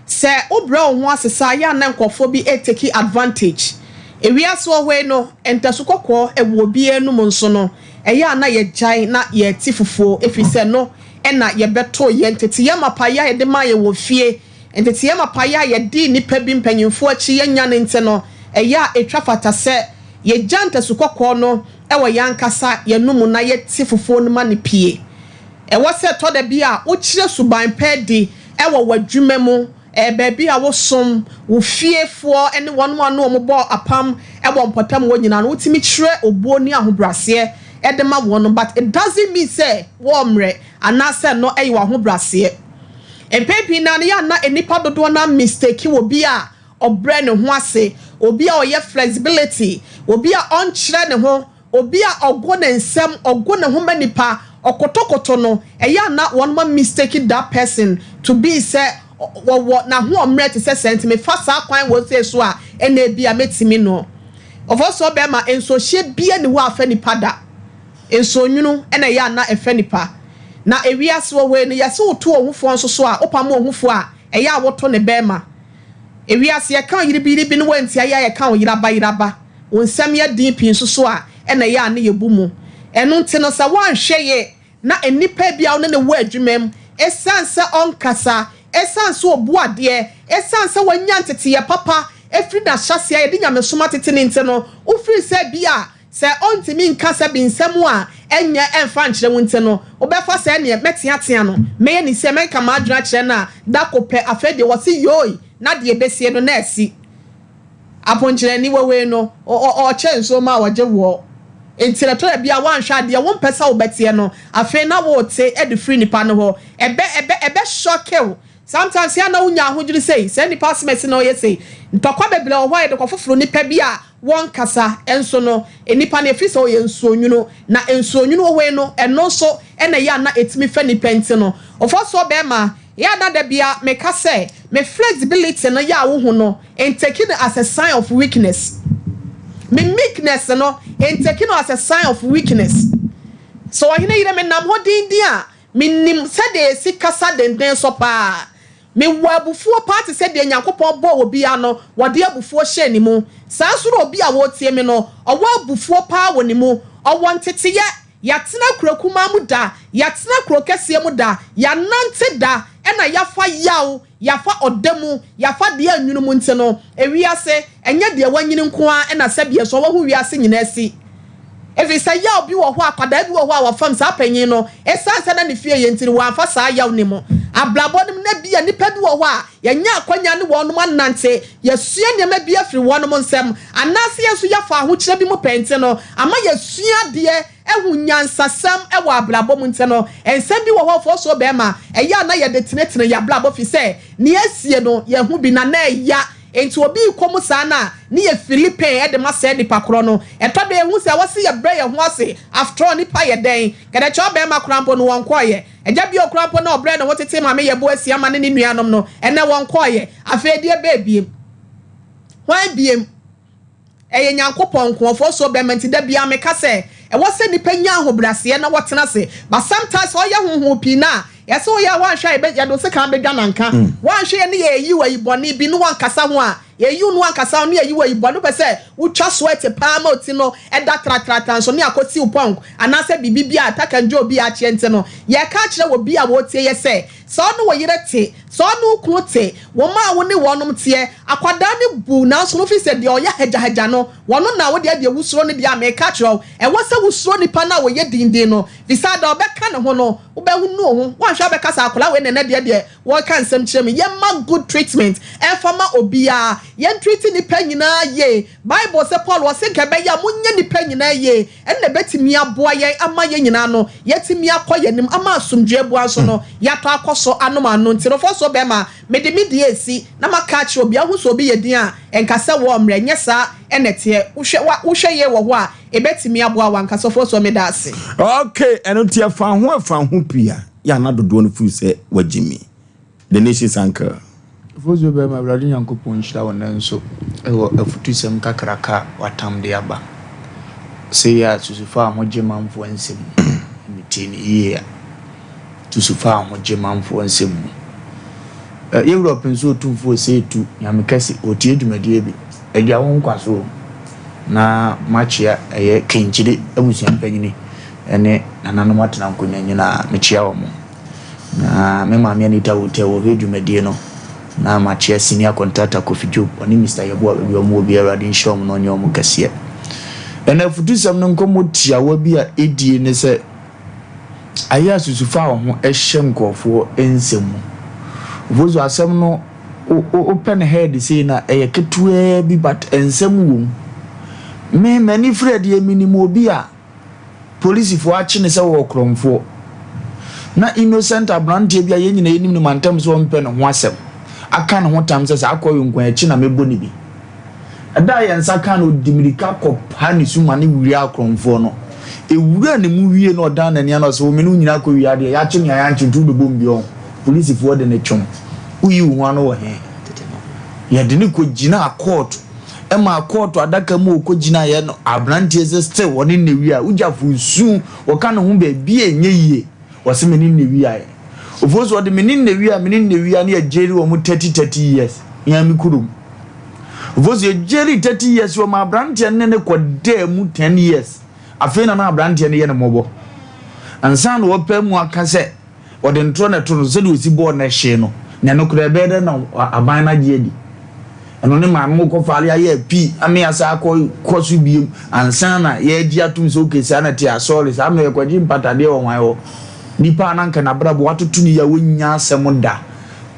sɛ wobrɛ wo ho ase saa, yɛ a na nkurɔfoɔ bi retake advantage. Ewiase wɔ hɔ yi no, ntasu kɔkɔɔ wɔ obiara anum nso no, ɛyɛ a na yɛgyae na yɛte fufuo ɛfiri sɛ no na yɛbɛto yɛn nteteyɛ mapa yɛ a yɛde maa yɛn wɔ fie, nteteyɛ mapa yɛ a yɛde nnipa bi mpanyimfoɔ akyi yɛnya no nti no, ɛyɛ a ɛtwa fata sɛ yɛgya ntasu kɔkɔɔ no wɔ yɛn ankasa yɛn anomu na yɛte fufuo no ma no pue. Ɛwɔ sɛ ɛtɔ da bi a wokyerɛ suban pa adi wɔ w'adwuma mu, baabi a wosom, wo fiefoɔ ne wɔn a ne wɔn bɔ apam wɔ mpɔtam hɔ nyinaa no, wotumi kyerɛ obuo ne ahobrɛaseɛ de ma wɔn, but it doesn't mean sɛ wɔmmrɛ anaasɛ no yɛ w'ahobrɛaseɛ. Mpɛn pii naa no yɛ a na nnipa dodoɔ no ara mistake wɔ bi a ɔbrɛ ne ho ase, obi a ɔyɛ flexibility, obi a ɔnkyerɛ ne ho, obi a ɔgo ne nsɛm, ɔgo ne ho ma nipa, ɔkotokoto no, ɛyɛ a na wɔn ma mistake that person to be sɛ wɔwɔ n'ahoɔmmerɛ te sɛ sɛ nti mefa saa kwan wɔ sei so a ɛna ebi a mɛtumi no. Ɔfɔsoɔ bɛrima, nsuohyeɛ bia ni hɔ a fɛ nipa da. Nsuonwunu ɛna ɛyɛ a na ɛfɛ nipa. Na ewiase wɔ hɔ yi no, yɛse woto ohufoɔ nso so a, wopam ohufoɔ a, ɛyɛ a woto ne bɛrima. Ewiase yɛka oyere bi yere bi no wantia yɛ a yɛka oyeraba yeraba. Wo nsɛm yɛ den pii nso so a ɛna ɛyɛ a ne yɛbu mu. Ɛno nti no sɛ woanhwɛ yie na nnipa bi a wo ne no wɔ adwuma mu, ɛsiane sɛ ɔnkasa, ɛsiane sɛ ɔbu adeɛ, ɛsiane sɛ wanya nteteyɛ papa ɛfiri n'ahyɛaseɛ a yɛde nyamesom atete no nti no, wofiri sɛ bi a sɛ ɔntumi nka sɛ bi nsɛm a ɛnyɛ ɛmfa nkyerɛ wo nti no, wobɛfa sɛ ɛneɛ mɛteatea no, mɛyɛ ne sɛ mɛka m'adwene akyerɛ no a, da ko pɛ afei deɛ wɔse yoi na deɛ ɛbɛsie no na asi. Aponkyerɛni wɔ wei no, ɔkyɛ nsuo ma ɔgye woɔ. Nti na tɔrɔ bi a wanhwɛ adeɛ wompɛ sɛ wobɛteɛ no, afei na wote de firi nipa no hɔ. Ɛbɛ ɛbɛ ɛbɛ shock wo. Sometimes yɛ na wonya ahodwiri sei, sɛ nipa asɛm asi na ɔyɛ sei. Ntɔkwa bebree wɔ hɔ a yɛde kɔ foforɔ nipa bi a wɔnkasa nso no, nipa no efiri sɛ ɔyɛ nsuonwunu. Na nsuonwunu wɔ hɔ yi no, ɛno nso ɛna ɛyɛ a na ɛtumi fɛ nipa nti no. Ɔfɔsoɔ bɛrima, yɛ a na da bia meka sɛ me flexibility no yɛ a wohu no, and take it as a sign of weakness. Me meekness no, ntake no as a sign of weakness. Sɛ ɔhene yere menam hɔ dindin a, menim sɛdeɛ yɛsi kasa denden so paa. Mewɔ abufuo paa te sɛ deɛ Nyankopɔn bɔɔ obiara no, wɔde abufuo hyɛɛ ne mu. Saa nso na obi a ɔretie me no, ɔwɔ abufuo paa wɔ ne mu. Ɔwɔ nteteyɛ. Yɛatena kuro kumaa mu da, yɛatena kuro kɛseɛ mu da, yɛanante da, ɛna yɛafa yaw, yɛafa ɔdɛ mu, yɛafa deɛ anwunu mu nti no, ewiase, ɛnyɛ deɛ wanyini nko ara na sɛdeɛ so wahu wiase nyinaa si. Ɛfiri sɛ yaw bi wɔ hɔ a, akwadaa bi wɔ hɔ a wafam saa panyin no, ɛsiane sɛ na ne fie yɛ nti no, wamfa saa yaw no mu. Abrabɔ no mu, na ebia nnipa bi wɔ hɔ a, yɛanya akwanya ne wɔnom anante, yɛasua nneɛma bi afiri wɔnom nsam, anaasɛ yɛn nso yɛafa ahokyerɛ bi mu pɛn nti no, ama yɛasua adeɛ, ahu nyansasɛm wɔ abrabɔ mu nti no, nsɛm bi wɔ hɔ a ɔfɔɔsoɔ bɛrima, ɛyɛ a na yɛde tenetene yɛn abrabɔ firi sɛ nea asie no, yɛahu bi na na ɛya. Enti obi rekɔ mu saa no a, ne yɛ fili pɛn de ma saa nipa korɔ no. Ɛtɔ da a yɛhu sɛ ɛwɔ sɛ yɛbrɛ yɛn ho ase. After all, nipa yɛ dɛn? Kɛdɛkyɛ ɔbarima koraa mpo no, wɔnkɔeɛ. Agya bio koraa mpo no a ɔbrɛɛ ne ho tetee maame Yɛbo asia ma ne ne nuanom no, ɛnnɛ wɔnkɔeɛ. Afei deɛ bɛɛ biem? Hwan biem? Ɛyɛ Nyankopɔn nko, ɔfɔɔsuo bɛma nti da biara meka sɛ ɛwɔ sɛ nipa nya ahobraseɛ na wɔtena ase but sometimes sɛ ɔyɛ honhom pii no a yɛsɛ woyɛ a woanhwɛ a yɛbɛ yɛde wo sekan bɛdwa nanka woanhwɛ yɛ ne yɛyi wo ayi bɔne bi ne woankasa ho a yɛyi wo ne woankasa ho ne yɛyi wo ayi bɔne wopɛ sɛ wotwa sweat paa ma oti no ɛda tratratra nso ne akɔsi wo pɔnk anaasɛ biribi bi a takandwo bi akyeɛ nti no yɛka akyerɛ wɔ bi a wɔtie yɛ sɛ sɛ ɔne wo yere te Sɛ ɔne wo kunu te, wo mma a wo ne wɔnom teɛ, akwadaa no bu nanso no fi sɛ deɛ ɔyɛ hagyahagya no, wɔno na wo deɛ deɛ wosuro no deɛ a meka kyerɛ wo, ɛwɔ sɛ wosuro nipa no a ɔyɛ dindin no, fisɛ da ɔbɛka ne ho no, wobɛhunu wo ho, woanhwɛ a wobɛka sɛ akwadaa wei na ɛnɛ deɛ deɛ wɔreka nsɛm kyerɛ me, yɛmma good treatment ɛmfa ma obiara, yɛn treat nipa nyinaa yie, Bible sɛ Paul ɔse nka ɛbɛyɛ a monyɛ nipa nyinaa yie, Ɛno na ɛbɛtumi aboa yɛn ama yɛn nyinaa no yɛatumi akɔ yɛn anim ama asomdwoeɛ abua nso no yɛatɔ akɔ so anom ano. Nti no fɔsoɔ bɛrima, mede me deɛ resi na maka akyerɛ obiara, wohu sɛ obi yɛ din a, nka sɛ wɔ mmerɛ, nyɛ saa na ɛteɛ. Wohwɛ, wa, wohwɛ yie wɔ hɔ a, ɛbɛtumi aboa wo ankasa. Fɔsoɔ, meda ase. Ok, ɛno nti ɛfa ho ɛfa ho pii a, yɛ a na dodoɔ no feel sɛ wagye me. The Nation's Uncle. Afotuo bɛma Awurade Nyankopɔn nhyira wo nnɛ nso wɔ afutusɛm kakraka a watam de aba. Sei a susu fa ho gye manfoɔ nsɛm mu. Metie no yie a, susu fa ho gye manfoɔ nsɛm mu. Yɛ wura ɔpɛnsuo otumfoɔ sei tu Nyame kɛse ɔtie dwumadie bi. Agya wo nkwa so o. Na makyea ɛyɛ Kenkyire abusua panyini ɛne nananom atena nkonya nyinaa mekyea wɔn. Na me maame Anita Hotel wɔhwɛ dwumadie no na makyea senior contractor Kofi Job ɔne Mister Yeboah baabi a wɔn wɔ biara Awurade nhyira wɔn na ɔnyɛ wɔn kɛseɛ. Ɛna afutusɛm no nkɔmmɔ tiawa bi a ɛdie ne sɛ ayɛ a susufa a wo ho hyɛ nkurɔfoɔ nsɛm mu. Ofosu asɛm no wopɛ no head sei na ɛyɛ ketewaa bi but nsɛm wɔ mu. Me m'ani firi adeɛ menim obi a Polisifo akye no sɛ ɔwɔ korɔmfoɔ. Na innocent abranteɛ bi a yɛn nyinaa yɛnim no mantam sɛ ɔmpɛ ne ho asɛm aka ne ho tam sɛ saa kɔyɛ nko akyi na mɛbɔ ne bi. Ɛda a yɛn nsa kaa no ɔdi mirika kɔpaa ne suma ne wuraa korɔmfoɔ no. Ɛwuraa ne mu wie na ɔdan n'ani ana ɔsɛ wo me ne wo nyinaa kɔ wia adeɛ yɛakye me a yɛankye nti wobɛbɔ me bi ɔho. Polisifoɔ de no twom. Woyi wo ho ano wɔ he? Yɛde no kɔgyinaa kɔɔto. Ɛmaa kɔɔto adaka mu a ɔkɔgyinaeɛ no, aberanteɛ sɛ still ɔne Nnawia a, wogyafo su, wɔka ne ho baabi a ɛnyɛ yie. Ɔse me ne Nnawia ɛ. Ofosu ɔde me ne Nnawia, me ne Nnawia ne yɛgyeri wɔn 30 30 years, me ara me kurom. Ofosu yɛgyeri 30 years, wɔma aberanteɛ no ne no kɔdaa mu 10 years. Afei na na aberanteɛ no yɛ no mmɔbɔ. Ansa na ɔpɛ mu aka sɛ Wɔde ntorɔ na ɛto no so sɛdeɛ ɔsi bɔɔ no hyee no, na ɛno koraa ɛbɛyɛ dɛn na aban no agye adi? Ɛno ne maame mo kɔfaale ayɛ apii ame asa akɔ kɔ so biem ansa na yɛagye atom sɛ okay saa na ɛte a sorry saa mmerɛ yɛkɔgye mpatadeɛ wɔ hwan hɔ? Nipa a na anka n'abrabɔ watoto no yie a ɔnnya asɛm da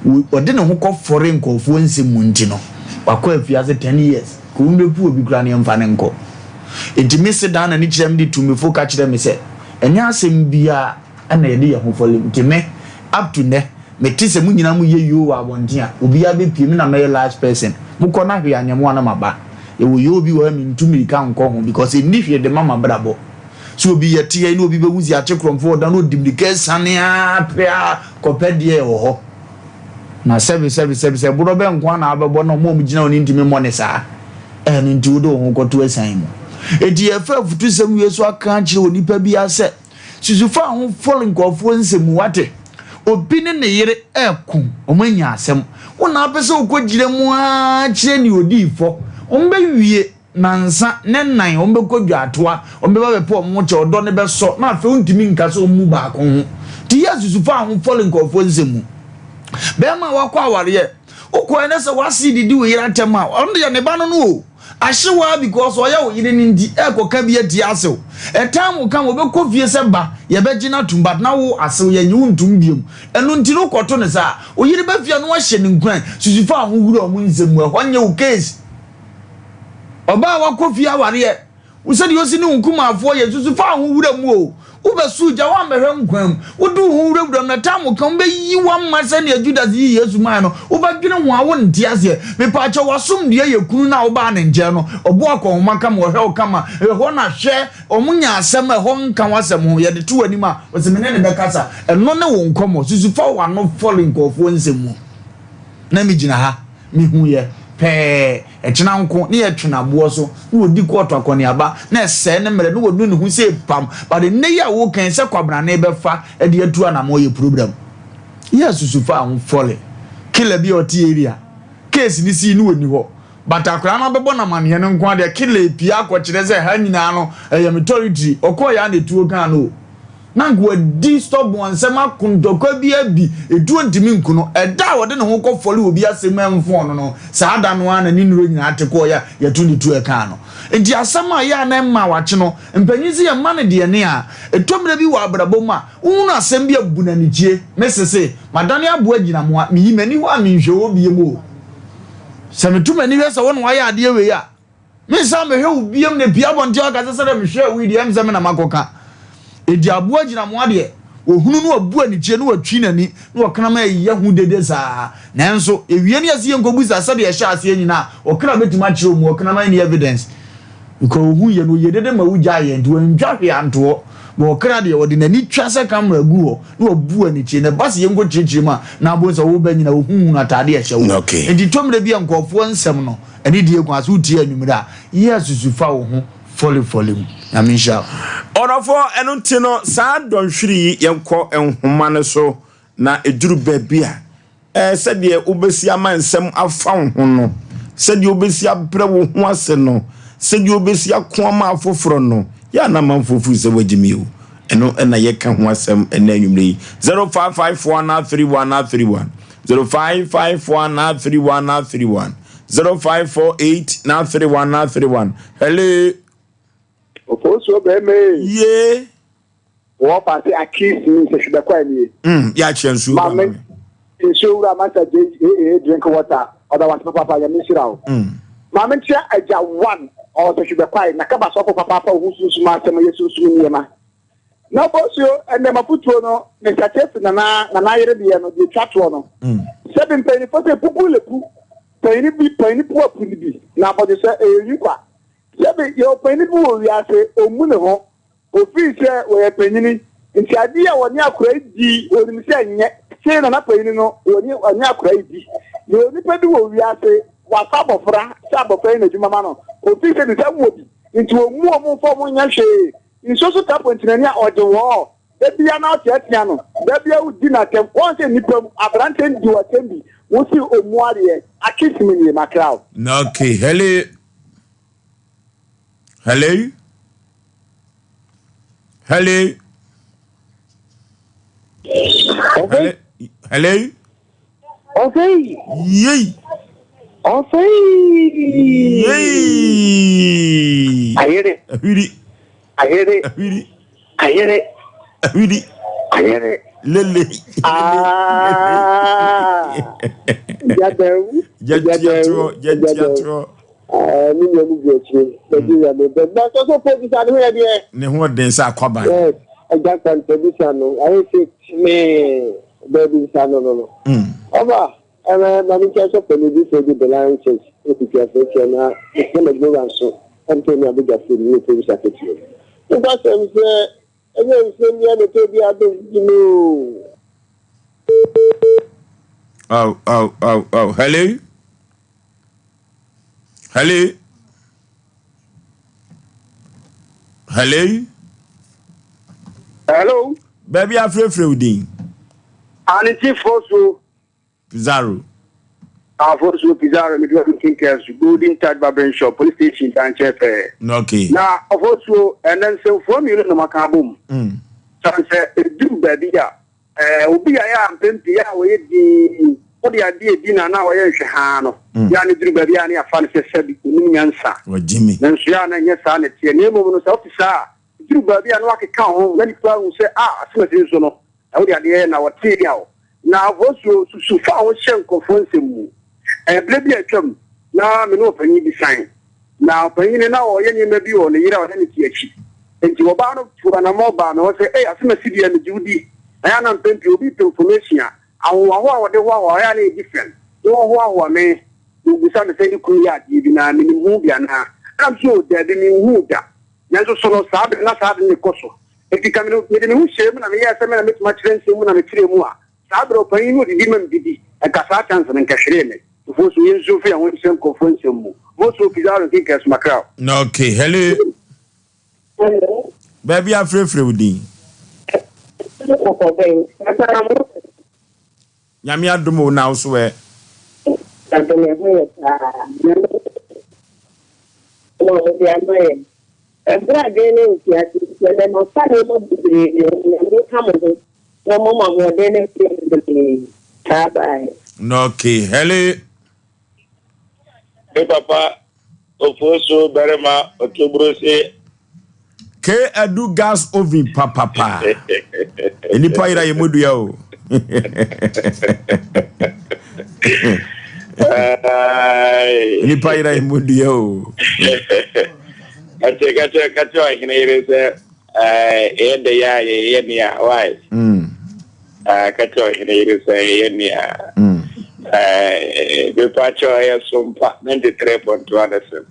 ɔde ne ho kɔfɔre nkurɔfoɔ nsɛm mu nti no wakɔ afiase 10 years ka wɔmmɛpu obi koraa no yɛmfa no nkɔ. Enti me se dan n'ani kyerɛ me de tumifo ka kyerɛ me sɛ ɛnyɛ asɛm biara na yɛde yɛn ho fɔle nti me up to nnɛ mete sɛ mo nyinaa mo yɛ yoo wɔ abɔnten a obiara bɛ pie me na mɛyɛ last person mo kɔ na hwee anyɛ mo a na maba yɛwɔ yoo bi wɔ ha mentu mirika nkɔ ho because ɛnni hwee de ma mabrabɔ sɛ obi yɛte yɛ na obi bɛhu si akye korɔmfo ɔda na ɔdi mirika asiane a pere a kɔpɛ deɛ ɛwɔ hɔ na sɛbi sɛbi sɛbi sɛ borɔ bɛ nko a na abɛbɔ na ɔmo a ɔmo gyina hɔ no ntumi mmɔ ne saa. Ɛno nti wode wo ho kɔto asiane mu. Enti yɛfa afutusɛm wie so aka akyerɛ onipa biara sɛ, susu fa ho fɔre nkurɔfoɔ nsɛm mu, wate? Obi ne ne yere reko, wɔanya asɛm. Wo na wopɛ sɛ wokɔgyina mu ara kyerɛ nea ɔdii fɔ. Wɔbɛwie nnansa ne nnan, wɔbɛkɔ dwaatoa, wɔbɛba abɛpɛ wɔn ho kyɛ, ɔdɔ no bɛsɔ, na afei wontumi nka sɛ wɔn mu baako ho. Nti yɛ susu fa ho fɔre nkurɔfoɔ nsɛm mu. Bɛrima a wakɔ awareɛ, wokɔɛ na sɛ w'ase didi wo yere atɛm a, ɔno deɛ ne ba no no o. Ahye wo ara because ɔyɛ wo yere no nti ɛkɔka bi atia asew. Ɛtan wo ka ma ɔbɛkɔ fie sɛ ba yɛbɛgye no atom but na wo asew yɛnye wo ntom biom. Ɛno nti no wokɔto no saa. Wo yere ba fie a na wahyɛ no nkuran. Susu fa ho wura ɔmo nsɛm mu ɛhɔ nyɛ wo case. Ɔbaa a wakɔ fie awareɛ. Wo sɛdeɛ ɔsi ne wo nkumaafoɔ yɛ nso so fa wo ho wura mu o. Wobɛso gya, woammɛhwɛ nkwa mu. Wode wo ho wurawura mu na tam ka wobɛyi wo ama sɛdeɛ Judas yii Yesu mae no. Wobɛdwene ho a wonte aseɛ. Mepaakyɛw w'asomdwoeɛ yɛ kunu no a wobaa ne nkyɛn no. Ɔbɔ akɔnhoma kama, ɔhwɛ wo kama. Ɛhɔ na hwɛ, wɔn nya asɛm a ɛhɔ nka w'asɛm ho. Yɛde to w'anim a, ɔse me ne no bɛkasa. Ɛno ne wo nkɔmmɔ. Susu fa w'ano fɔre nkurɔfoɔ nsɛm mu. Na megyina ha. Mehuiɛ pɛɛ, ɛkyena nko ne yɛtwe no aboɔ so na wɔdi kɔɔto akɔneaba na ɛsɛe ne mmerɛ na wɔnu ne ho sei pam but nnɛ yi a woka yi sɛ kwabrane bɛfa de atu anamɔ yɛ program yɛ susu fa ho fɔle killer bi a ɔte area case ne sii ne wɔni hɔ but akwadaa no abɛbɔ no amaneɛ no nko adeɛ killer epia akɔkyerɛ sɛ ha nyinaa no ɛyɛ me territory ɔkɔɔ yɛ a na etuo kaa no o. Na anka wadi stubborn nsɛm ako ntɔkwa bi abi, etuo ntumi nku no. Ɛda a ɔde ne ho kɔfɔre obi asɛm ɛmfɔn no no, saa da no ara na ne nnuro nyinaa te kɔeɛ a yɛto ne tuo ɛkaa no. Nti asɛm a ɛyɛ a na ɛmma wakye no, mpanyin se yɛmma no deɛ ne a, ɛtɔ mmerɛ bi wɔ abrabɔ mu a, wohunu asɛm bi a bu no anikyie. Me sese, madane aboa agyinamoa, meyi m'ani hɔ a menhwɛ hɔ biom o. Sɛ meto m'ani hwɛ sɛ wo na woayɛ adeɛ wei a, Mensan mehwɛ wo biom na pue abɔnten aka sɛ sɛdeɛ mehwɛɛ wo yi deɛ ɛm sɛ me na makɔka. Enti aboa gyinamoa deɛ, ɔhunu na wabu anikyie na watwi n'ani na ɔkraman ayi ahu dede saa. Nanso ɛwie ne yɛse yɛnkɔbisa sɛdeɛ ɛhyɛɛ aseɛ nyina a, ɔkra bɛtumi akyerɛ wo mu, ɔkraman nni evidence. Because ɔhuiɛ no ɔyɛ dede ma wogyaeɛ nti wantwa hwee antoɔ. But ɔkra deɛ ɔde n'ani twa sɛ camera gu hɔ na wabu anikyie na ɛba sɛ yɛnkɔkyerɛkyerɛ mu a na abom sɛ wo ba nyina ɔhuhunu ataadeɛ a ɛhyɛ wo. Enti tɔ mmerɛ bi a nkurɔfoɔ nsɛm no Ɛne die kwan so wotie anwumerɛ a yɛ susu fa wo ho fɔle fɔle mu. Nyame nhyira wo. Ɔdɔfoɔ, ɛno nti no, saa dɔnhwere yi yɛnkɔ nhoma no so, na ɛduru baabi a, ɛɛ, sɛdeɛ wobɛsi ama nsɛm afa wo ho no, sɛdeɛ wobɛsi abrɛ wo ho ase no, sɛdeɛ wobɛsi ako ama afoforɔ no, yɛ a na amanfoɔ firi sɛ woagye me o. Ɛno na yɛka ho asɛm ɛnnɛ anwummerɛ yi. 0554 31 31. 0554 931 931 0548 931 931 Hello. Ofosuo bɛrima ee. Yee. Wɔ paase akis mi sɛ hwebɛkɔ anie. Yɛ akyerɛ nsuo wura ma me. Nsuo wura masa J A A drink water ɔda wase papaapa nyame nhyira wo. Maame nkyia agya one ɔwɔ sɛ hwebɛkwae na kaba sɔfo papaapa ohu sunsum asɛm yɛ sunsum nneɛma. Na bosuo, ɛnɛ mafotuo no, me nsakyɛ firi nana nana yere deɛ no, deɛ twa toɔ no. Sɛbi mpanyinfoɔ sɛ pupu le pu, panyini bi panyini pu apu ne bi, na abɔdwesɛ ɛyɛ nwi kwa. Sɛbi yɛwɔ panyini bi wɔ wiase, ɔmmu ne ho, ɔfiri sɛ wɔyɛ panyini, nti adeɛ a wɔne akora yi di, wɔnim sɛ nyɛ, sei nana panyini no, wɔne ɔne akora yi di. Yɛwɔ nipa bi wɔ wiase, wafa abɔfra sɛ abɔfra yi na adwuma ma no, ɔfiri sɛ ne nsa wɔ bi, nti ɔmmu wɔn mfa wɔn nyɛ hwee. Nsuo so tapo ntenani a ɔgye wɔɔ, da bia na ɔteatea no, da bia wodi no atɛm, wɔn sɛ nnipa mu, aberanteɛ no di wo atɛm bi, wo se ɔmmu adeɛ, akisi me nie, makra wo. Okay, hello. Hello. Hello. Hello. Hello. Ɔsɛe. Yei. Ɔsɛe. Yei. Ayere. Ahwiri. Ayere. Ahwiri. Ayere. Ahwiri. Ayere. Lele. Ah. Jadawu. Jatiatorɔ. Jatiatorɔ. Ah, me nua mu bi akyire. Nigeria me bɛ. Na sɛ so po bisa ne ho yɛ deɛ. Ne ho ɔden sɛ akwaban. Yes, agya kwanta bisa no. Ayɛ sɛ tumi baabi nsa no no no. Ɔba, ɛmɛ ma me nkyɛn sɛ pɛlɛ bi fɛ bi The Lion Church ekutu afɛkyɛ na ɛsɛ na adwuma nso ɛmpɛ ne abegya fɛ mu ne pɛ bisa kɛseɛ. Nokwa sɛm sɛ ɛnyɛ nsɛm bi a na ɛtɔ bi abɛgye no. Oh, oh, oh, oh. Hello? Hello? Hello. Hello. Baabi afrɛfrɛ wo din. Anete Fosu. Pizarro. Afosu Pizarro mi duwa mi kinka Golden Touch Barbering Shop Police Station dankyɛ pɛɛ. Okay. Na ɔfosuo ɛnɛ nsɛmfua mmienu na maka abom. San sɛ eduru baabi a obi a yɛ a mpɛn pii a wɔyɛ dinn wɔde adeɛ di na na wɔyɛ nhwɛhaa no. Yɛ a ne duru baabi a ne afa no sɛ sɛbi onim nyansa. Wɔgye Nanso yɛ a na nyɛ saa na teɛ. Na mmom no sɛ wote saa a duru baabi a na wakeka ho na nipa ahu sɛ a asɛm nso no na wode adeɛ na wɔtee yaw. Na ɔfosuo susu fa a wohyɛ nkurɔfoɔ nsɛm mu. Ɛberɛ bi a atwam na me ne ɔpanyin bi san. Na ɔpanyin no na ɔyɛ nneɛma bi wɔ ne yere a ɔne ne te akyi. Nti ɔbaa no tu anammɔ baa me hɔ sɛ, "Ei, asɛm asi deɛ megye wo di." Na yɛ a na mpɛn pii obi pɛ information a, ahohoahoa a wɔde hoahoa ɔyɛ a na ɛyɛ different. Na wɔhoahoa me, na wɔbusa me sɛ ne kunu yɛ adeɛ bi na menim ho bi anaa. Ɛna me so, daabi, menhuu da. Nanso so no, saa bere na saa ade no kɔ so. Nti ka mede me ho hyɛɛ mu na meyɛɛ sɛ me na mɛtumi akyerɛ nsɛm mu na mekyerɛɛ mu a, saa bere ɔpanyin no odidi ma medidi. Nka saa chance no nkɛhweree me. Fosu yɛnsu mfa yɛn ho nhyɛ nkurɔfoɔ nsɛm mu. Fosu Pizarro nkenka Sumakra. Okay, hello. Hello. Baabi afrɛfrɛ wo din. Nyame adom o na wo so ɛ. Adom ɛho yɛ paa. Nyame na ɔde ama yɛn. Ɛberɛ adwene ne ntease nti ɛnɛ mafa nneɛma bebree na Nyame ka mo ho na ɔma mo ahoɔden ne nneɛma bebree. Bye bye. Okay, hello. Me papa Ofosu barima Otobrose. K Edu gas oven papapa. Nipa yira yɛ mu dua o. Nipa yira yɛ mu dua o. Kakyɛ kakyɛ kakyɛ ɔhene yere sɛ ɛyɛ dɛ yɛ a yɛyɛ nea why? Kakyɛ ɔhene yere sɛ yɛyɛ nea mepa kyɛ ɔyɛ Sompa 93.1 FM.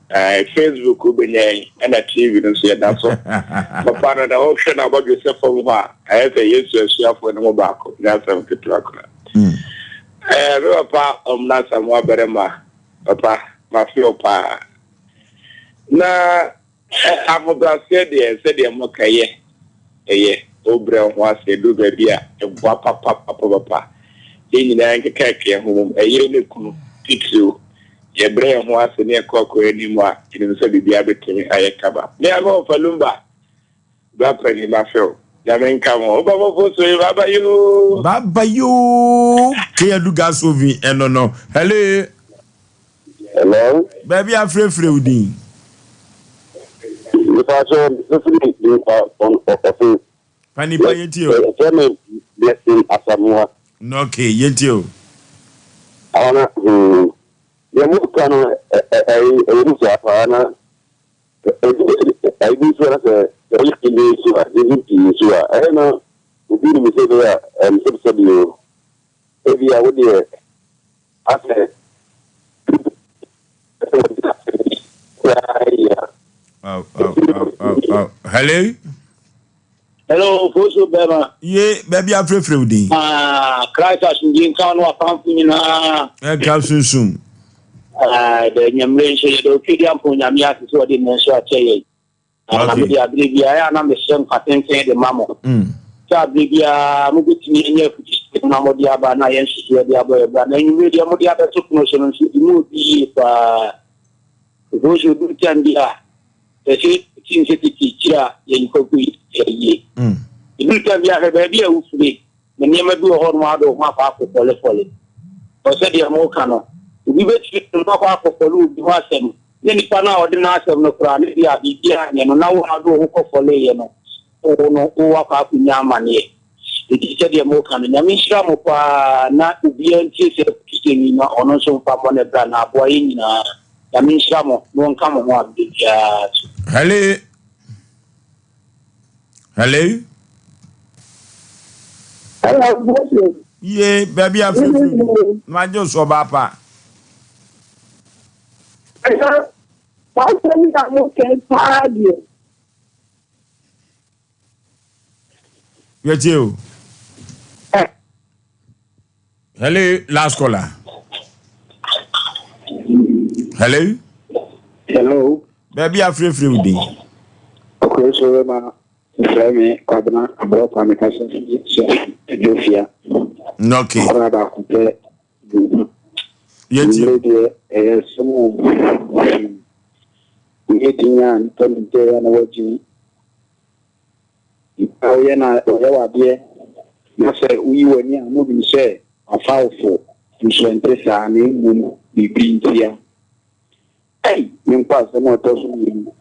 Facebook wobɛnya yɛn ɛna TV no nso yɛda so. Papa no na wɔhwɛ no abɔdwe sɛ fam hɔ a ɛyɛ sɛ Yesu asuafoɔ no mu baako nyɛ asɛm ketewa koraa. Me papa ɔmna Samoa barima papa mafe wo paa. Na ahobrɛaseɛ deɛ sɛdeɛ moka yɛ ɛyɛ wobrɛ ho ase du baabi a ɛboa papapapapa. Yɛn nyinaa nkeka yɛn ho mom ɛyere ne kunu titiriw yɛbrɛ yɛn ho ase ne yɛkɔ akɔ anim a ɛnim sɛ biribiara bɛtumi ayɛ kama. Me a mewɔ Falumba bra pani mafew Nyame nka mo wobɛfofo so yi baba yoo. Baba yoo. K Edu gas oven ɛno no. Hello. Hello. Baabi afrɛfrɛ wo din. Nipa so mefiri nipa ɔfe. Pa nipa yɛntie o. Ɛfɛ me Blessing Asamoah. Okay, yɛntie o. Ana deɛ mo ka no ɛyɛ mu saa paa na ɛbi nso na sɛ ɛyɛ kele nso a ɛbi pii nso a ɛyɛ na obi nim sɛ bɛyɛ a ɛmsɛbsɛbi o ebi a wodeɛ asɛ Hello. Hello, Fosu Bema. Ye, baabi afrɛfrɛ wo din. Ah, Christ asomdwe nka no apamfo nyinaa. Ɛka sunsum. Ah, da nyamre nso yɛde otwedi ampo Nyame ase sɛ ɔde ne nso akyɛ yɛn. Na mede abere biara a na mehyɛ nkwa tenten de ma mo. Sɛ abere biara mobɛtumi anya afutusɛm na mode aba na yɛn nso so yɛde abɔ yɛ bra. Na anwummere deɛ mode abɛto pono so no nso di mu obi yie paa. Ɛfiri sɛ odu tam bi a sɛ ti nsɛ tete kyerɛ a yɛn kwaku yɛ yie. Ebi tam bi ahwɛ baabi a wofire na nneɛma bi wɔ hɔ nom ade wo ho akɔ akɔfɔlefɔle. Ɔsɛ deɛ moka no obi bɛtumi no akɔ akɔfɔle obi ho asɛm ne nipa no a ɔde n'asɛm no koraa ne bi a biribiara nyɛ no na wo ade wo ho kɔfɔleyɛ no wo no wo akɔ akɔnya amanneɛ. Enti sɛdeɛ moka no Nyame nhyira mo paa na obiara ntie sɛ afutusɛm yi na ɔno nso mfa mmɔ ne bra na aboa yɛn nyinaa. Nyame nhyira mo na ɔnka mo ho abere biara so. Hello. Hello. Hello, Boshe. Ye, baabi afrɛfrɛ na magye so ɔbaa pa. Ɛna wasɛm na mo kɛn paa deɛ. Yɛtie o. Hello, last caller. Hello. Hello. Baabi afrɛfrɛ wo din. Ɔkwan so bɛma mfrɛ me Kwabena Aborɔkwa mekasa fi Suafi Adwofia. Okay. Ɔkora baako pɛ. Yɛtie. Mmere deɛ ɛyɛ asɛm o. Woyɛ din a nnipa nim sɛ ɛyɛ na woagyimi. Nipa woyɛ na ɔyɛ w'adeɛ na sɛ woyi w'ani a na onim sɛ wafa wo fo nso ɛnte saa na mmom biribi ntia. Ei! Menkɔ asɛm a ɛtɔ so mmienu.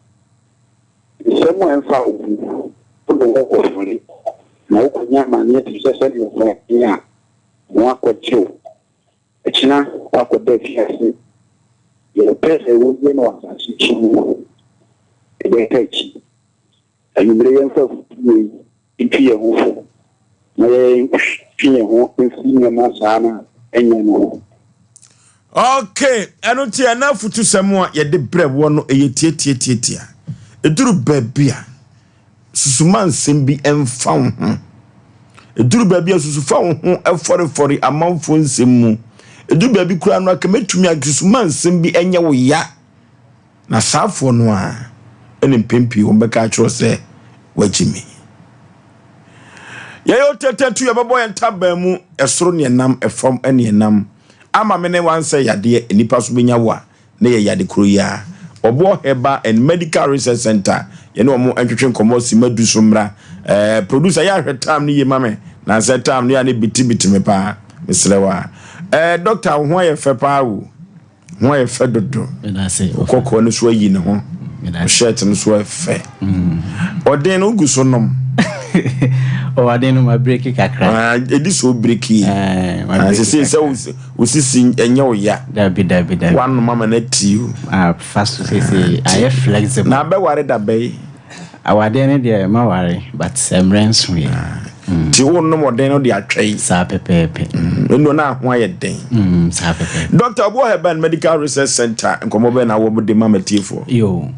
Nsɛm a ɛmfa wo ho, wode wo ho kɔfɔre, na wokɔnya amaneɛ te sɛ sɛdeɛ ɔfɔre a ho akɔgye wo. Ɛkyena woakɔda afiase. Deɛ wopɛ sɛ woyɛ no wɔ asase so no, ɛbɛka akyi. Anwummere yɛmfa afotuo yi ntwi yɛn ho fo na yɛntwe yɛn ho mfiri nneɛma saa no a ɛnyɛ no ho. Okay, ɛno nti ɛna afutusɛm a yɛde brɛ woɔ no ɛyɛ tiatiatiatia. Ɛduru baabi a, susuma nsɛm bi ɛmfa wo ho. Ɛduru baabi a, susufa wo ho ɛfɔrefɔre amanfoɔ nsɛm mu. Ɛduru baabi koraa no, aka mɛtumi a susuma nsɛm bi ɛnyɛ wo ya. Na saafoɔ no ara na mpɛn pii wɔbɛka akyerɛ wo sɛ woagye me. Yɛyɛ otetatu, yɛbɛbɔ yɛn ntaban mu, ɛsoro ne ɛnam, ɛfam ne ɛnam. Ama me ne wansɛ yadeɛ, nnipa so bɛnya wo a, na yɛ yade koro yi ara. Ɔboɔ Herbal and Medical Research Center, yɛne wɔn ntwetwe nkɔmmɔ simma du so mmra. Eh, producer, yɛ ahwɛ time no yie ma me, na sɛ time no yɛ a na ebitibiti me paa, mesrɛ wo a. Eh, doctor, wo ho ayɛ fɛ paa o. Ho ayɛ fɛ dodo. Kɔkɔɔ no so ayi ne ho. Shirt no so ayɛ fɛ. Ɔden no gu so nom. Ɔden no ma breki kakra. Edi so breki. Sese sɛ osisi ɛnyɛ wo ya. Dabi dabi dabi. Wanom ama no ati o. Fa so sese ayɛ flexible. Na abɛware da bɛyi. Awadeɛ no deɛ maware but mmerɛ nso yɛ. Nti wo nom ɔden no de atwɛn. Saa pɛpɛɛpɛ. Ɛnu na ho ayɛ den. Saa pɛpɛɛpɛ. Doctor Ɔboɔ Herbal and Medical Research Center nkɔmɔ bɛn na wɔ de ma matiefoɔ? Yoo.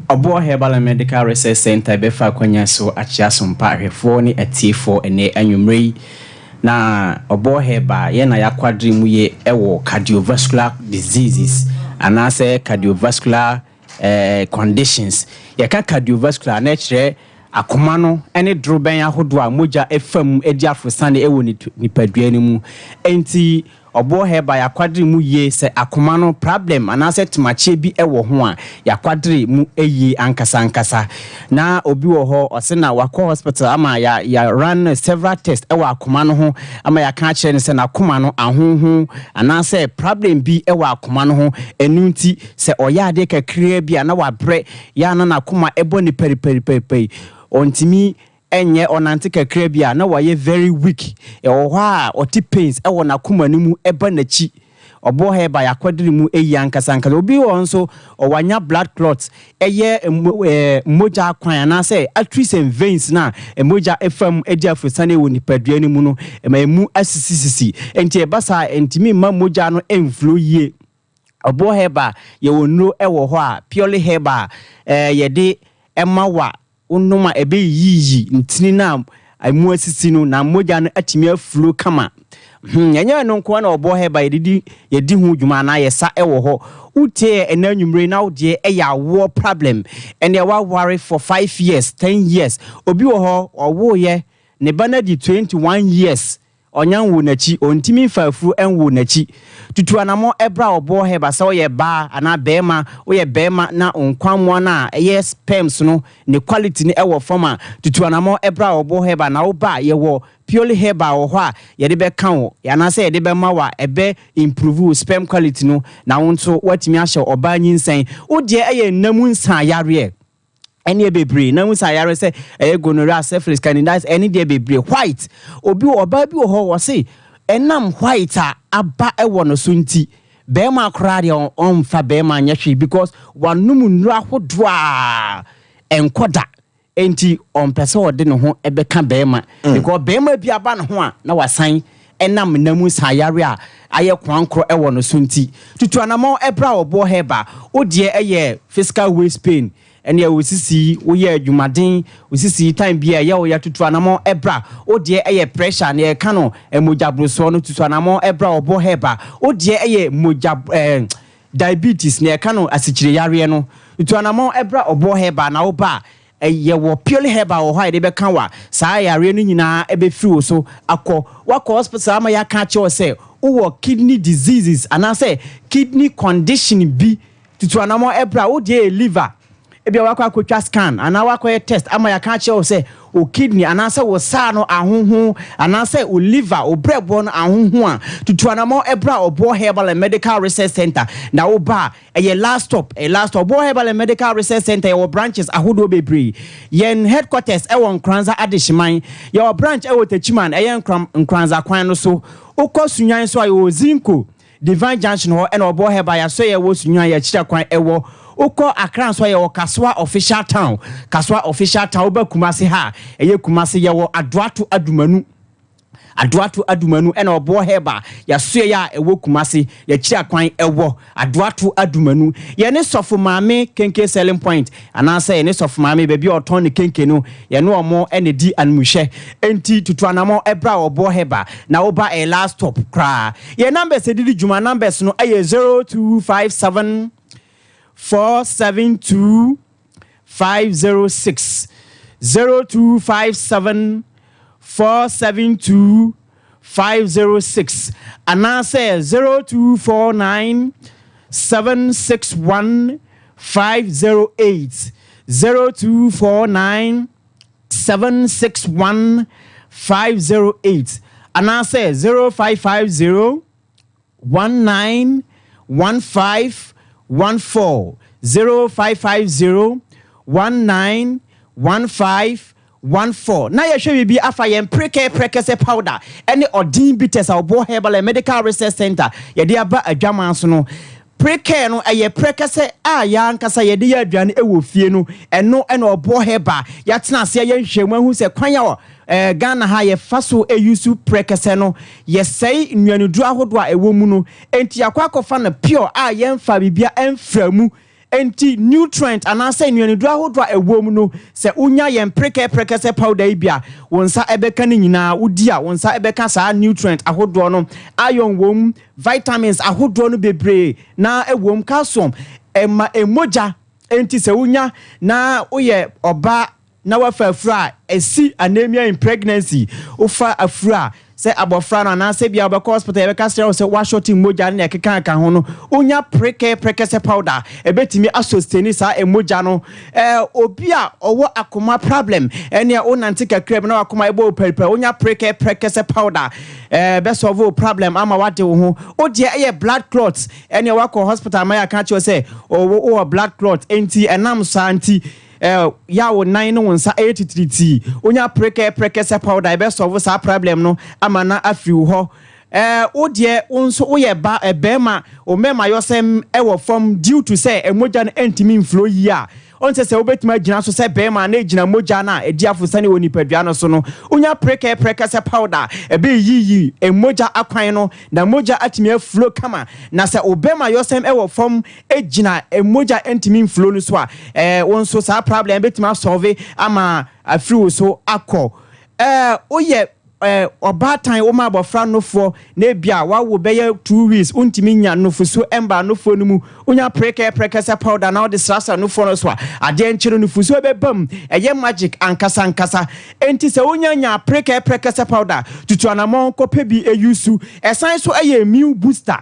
Ɔboɔ Herbal and Medical Research Center bɛfa akwanya so akyea asompa ahwɛfoɔ ne atiefoɔ ɛnɛ anwummerɛ yi. Na Ɔboɔ Herbal yɛn na yɛakwadre mu yie ɛwɔ cardiovascular diseases anaasɛ cardiovascular eh, conditions. Yɛka cardiovascular a, na ɛkyerɛ akoma no ne dorobɛn ahodoɔ a mogya fa mu di aforosane wɔ nipadua no mu. Enti ɔboɔ herbal yɛakwadere mu yie sɛ akoma no problem anaasɛ tomakyeɛ bi wɔ ho a, yɛakwadere mu yie ankasa ankasa. Na obi wɔ hɔ ɔse na wakɔ hospital ama ya ya run several test wɔ akoma no ho ama yɛaka akyerɛ no sɛ n'akoma no ahonho anaasɛ problem bi wɔ akoma no ho ɛno nti Sɛ ɔyɛ adeɛ kakraa bi a na wabrɛ, yɛ a na n'akoma bɔ no paripariparipai. Ɔntumi nyɛ, ɔnante kakra bi a na wayɛ very weak. Ɛwɔ hɔ a ɔte pains wɔ n'akoma no mu ba n'akyi. Ɔboɔ herbal yɛakɔdere mu yie ankasa ankasa. Obi wɔ hɔ nso ɔwanya blood clot, ɛyɛ mogya akwan anaasɛ arteries and veins no a mogya fa mu di afosane wɔ nipadua no mu no, ɛma ɛmu asisisisi. Nti ɛba saa a ɛntumi mma mogya no mflow yie. Ɔboɔ herbal, yɛwɔ nnuro wɔ hɔ a purely herbal a yɛde ma wo a wonom a ɛbɛyiyi ntini no a ɛmu asisi no na mogya no atumi aflow kama. Hmm, ɛnyɛ ɛno nko ara na ɔboɔ herbal yɛde di yɛdi ho dwuma anaa yɛsa wɔ hɔ. Wotie yɛ ɛnɛ anwummere yi na wo deɛ ɛyɛ awoɔ problem ɛnneɛ woaware for 5 years, 10 years. Obi wɔ hɔ ɔwoeɛ ne ba no adi 21 years. Ɔnya nwoo n'akyi, ɔntumi mfa afuro nwoo n'akyi. Tutu anamɔ bra ɔboɔ hɛba sɛ woyɛ baa anaa bɛɛma, woyɛ bɛɛma na wo nkwammoa no a ɛyɛ sperms no ne quality no wɔ fam a, tutu anamɔ bra ɔboɔ hɛba na wo ba a yɛwɔ purely herbal wɔ hɔ a yɛde bɛka wo anaasɛ yɛde bɛma wo a ɛbɛ improve wo sperm quality no na wo nso woatumi ahyɛ ɔbaa nyinsɛn. Wo deɛ ɛyɛ nna mu nsa yareɛ. Ɛneɛ bebree na wosa yare sɛ ɛyɛ gonorrhea, syphilis, candidiasis, ɛne deɛ bebree. White, obi wɔ ɔbaa bi wɔ hɔ wɔse ɛnam white a aba ɛwɔ no so nti bɛrima koraa deɛ ɔmfa bɛrima nyɛ hwee because wanom nnuro ahodoɔ a ɛnkɔ da nti ɔmpɛ sɛ ɔde ne ho ɛbɛka bɛrima because bɛrima bi aba ne ho a na wasan ɛnam nna mu sa yare a ayɛ koankorɔ ɛwɔ no so nti tutu anamɔ ɛbra ɔboɔ hɛba wo deɛ ɛyɛ physical waist pain ɛneɛ wo sisi woyɛ adwumaden wo sisi time bi a ɛyɛ wo ya tutu anamɔ ɛbra wo deɛ ɛyɛ pressure ne ɛka no mogya borosoɔ no tutu anamɔ ɛbra ɔboɔ hɛba wo deɛ ɛyɛ mogya diabetes ne ɛka no asikyire yareɛ no tutu anamɔ ɛbra ɔboɔ hɛba na wo ba a. Yɛwɔ Purely Herbal wɔ hɔ a yɛde bɛka wo a, saa yareɛ no nyinaa bɛfiri wo so akɔ. Woakɔ hospital ama yɛaka akyerɛ wo sɛ wowɔ kidney diseases anaasɛ kidney condition bi, tutu anamɔ ɛbrɛ a wo deɛ yɛ liver. Ebia woakɔ akɔtwa scan anaa woakɔyɛ test ama yɛaka akyerɛ wo sɛ wo kidney anaasɛ wo saa no ahonho anaasɛ wo liver, wo brɛboɔ no ahonho a, tutu anamɔ ɛbrɛ a Ɔboɔ Herbal and Medical Research Centre na woba a, ɛyɛ last stop, ɛyɛ last stop. Ɔboɔ Herbal and Medical Research Centre yɛwɔ branches ahodoɔ bebree. Yɛn headquarters ɛwɔ Nkoranza Adehyeman. Yɛwɔ branch ɛwɔ Techiman, ɛyɛ Nkran, Nkoranza kwan no so. Wokɔ Sunyani nso a, yɛwɔ Zinco, Divine Junction hɔ ɛna Ɔboɔ Herbal yɛasɔ yɛwɔ Sunyani yɛakyira kwan ɛwɔ. Wokɔ Accra nso a yɛwɔ Kasoa Official Town, Kasoa Official Town. Woba Kumasi ha a, ɛyɛ Kumasi, yɛwɔ Adoato Adumanu. Adoato Adumanu ɛna Ɔboɔ Herbal yɛasoɛeɛ a ɛwɔ Kumasi, yɛakyira kwan ɛwɔ Adoato Adumanu. Yɛne Sɔfo Maame Kenke Selling Point anaasɛ yɛne Sɔfo Maame baabi a ɔtɔn ne kenke no, yɛne wɔn na ɛdi animhwɛ. Enti tutu anamɔ bra Ɔboɔ Herbal na woba ɛyɛ last stop koraa. Yɛn numbers a yɛde di dwuma numbers no ɛyɛ 0257 472 506 0257 472 506 anaasɛ 0249 761 508 0249 761 508 anaasɛ 0550 19 15 14 0550 19 15 14 Na yɛhwɛ biribi afa yɛn Prekɛ Prɛkɛsɛ Powder ne Ɔden Bitters a Ɔboɔ Herbal and Medical Research Centre yɛde aba adwaman so no. Prekɛ no ɛyɛ prɛkɛsɛ a yɛn ankasa yɛde yɛ aduane wɔ fie no, ɛno na Ɔboɔ Herbal yɛatena ase ayɛ nhwehwɛmu ahu sɛ kwan a Eh, Ghana ha yɛfa so use prɛkɛsɛ no, yɛsɛe nnuaneduro ahodoɔ a ɛwɔ mu no, enti yɛakɔ akɔfa no pure a yɛmfa biribia mfra mu, enti nutrient anaasɛ nnuaneduro ahodoɔ a ɛwɔ mu no, sɛ wonya yɛn prekɛ prɛkɛsɛ powder yi bi a, wo nsa ɛbɛka ne nyinaa, wodi a wo nsa ɛbɛka saa nutrient ahodoɔ no, iron wɔ mu, vitamins ahodoɔ no bebree na ɛwɔ mu, calcium, ɛma mogya, enti sɛ wonya na woyɛ ɔbaa na wafa afuru a, ɛsi anemia in pregnancy. Wofa afuru a, sɛ abɔfra no anaasɛ bia wobɛkɔ hospital yɛbɛka kyerɛ wo sɛ woashɔte mogya ne nea ɛkeka ka ho no, wonya prekɛ prɛkɛsɛ powder a, ɛbɛtumi asosteni saa mogya no. Eh, obi a ɔwɔ akoma problem, ɛneɛ wonante kakra bi na wakoma ɛbɔ wo paripari, wonya prekɛ prɛkɛsɛ powder a, eh, bɛsɔlve wo problem ama wade wo ho. Wo deɛ ɛyɛ blood clot, ɛneɛ woakɔ hospital ama yɛaka akyerɛ wo sɛ wowɔ blood clot, enti ɛnam saa nti, Eh, yɛ a wo nan ne wo nsa yɛ titiritii. Wonya prekɛ prɛkɛsɛ powder ɛbɛ solve saa problem no ama na afiri wo hɔ. Eh, wo deɛ wo nso woyɛ ba eh, bɛrima, wo mmɛɛmayɔsɛm wɔ fam due to sɛ mogya no ntumi nflow yie a, ɔnsɛ sɛ wobɛtumi agyina so sɛ bɛrima na ɛgyina mogya no a ɛdi afosane wɔ nipadua no so no. Wonya prekɛ prɛkɛsɛ powder a, ɛbɛyiyi mogya akwan no na mogya atumi aflow kama. Na sɛ wo bɛɛmayɔsɛm wɔ fam gyina mogya ntumi nflow no so a, eh, wo nso saa problem bɛtumi asɔlve ama afiri wo so akɔ. Eh, woyɛ eh, ɔbaatan woma abɔfra nofoɔ na ebia wawo bɛyɛ 2 weeks wontumi nya nofosuo ɛmba nofoɔ no mu, wonya prekɛ prɛkɛsɛ powder na wode srasra nofoɔ no so a, adeɛ nkye no nofosuo bɛba mu. Ɛyɛ magic ankasa ankasa. Enti sɛ wonya nya prekɛ prɛkɛsɛ powder, tutu anammɔn kɔpɛ bi ɛyusu. Ɛsan so ɛyɛ immune booster,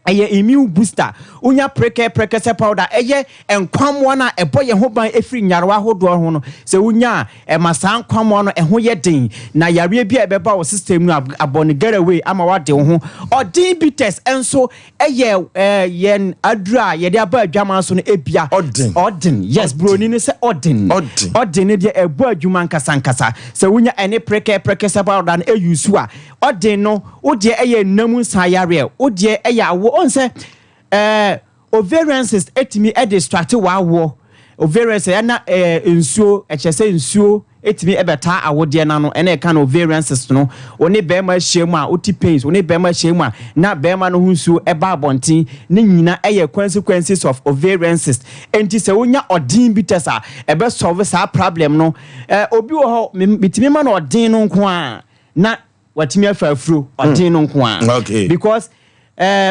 ɛyɛ immune booster. Wonya prekɛ prɛkɛsɛ powder, ɛyɛ nkwammoa no a ɛbɔ yɛn ho ban ɛfiri nyarewa ahodoɔ ho no, sɛ wonya a ɛma saa nkwammoa no ɛho yɛ den na yareɛ bi a ɛbɛba wo system no abɔ no getaway ama wade wo ho. Ɔden Bitters nso ɛyɛ yɛn aduru a yɛde aba adwaman so no ebia. Ɔden. Ɔden, yes, buroni no sɛ ɔden. Ɔden. Ɔden no deɛ ɛbɔ adwuma nkasa nkasa. Sɛ wonya ɛne prekɛ prɛkɛsɛ powder no ɛyusu a, ɔden no, wo deɛ ɛyɛ nna mu nsa yareɛ, wo deɛ ɛyɛ awoɔ. Ɔn sɛ ovarian cyst ɛtumi ɛdistract w'awoɔ. Ovarian cyst ɛna nsuo, ɛkyerɛ sɛ nsuo ɛtumi ɛbɛtaa awodeɛ n'ano, ɛna ɛka no ovarian cyst no. Wo ne bɛrima ahyia mu a wote pains, wo ne bɛrima ahyia mu a na bɛrima no ho nsuo ɛba abɔnten, ne nyina ɛyɛ consequences of ovarian cyst. Enti sɛ wonya ɔden bitters a, ɛbɛ solve saa problem no. Obi wɔ hɔ, metumi ma no ɔden no nko a na watumi afa afuro, ɔden no nko a. Because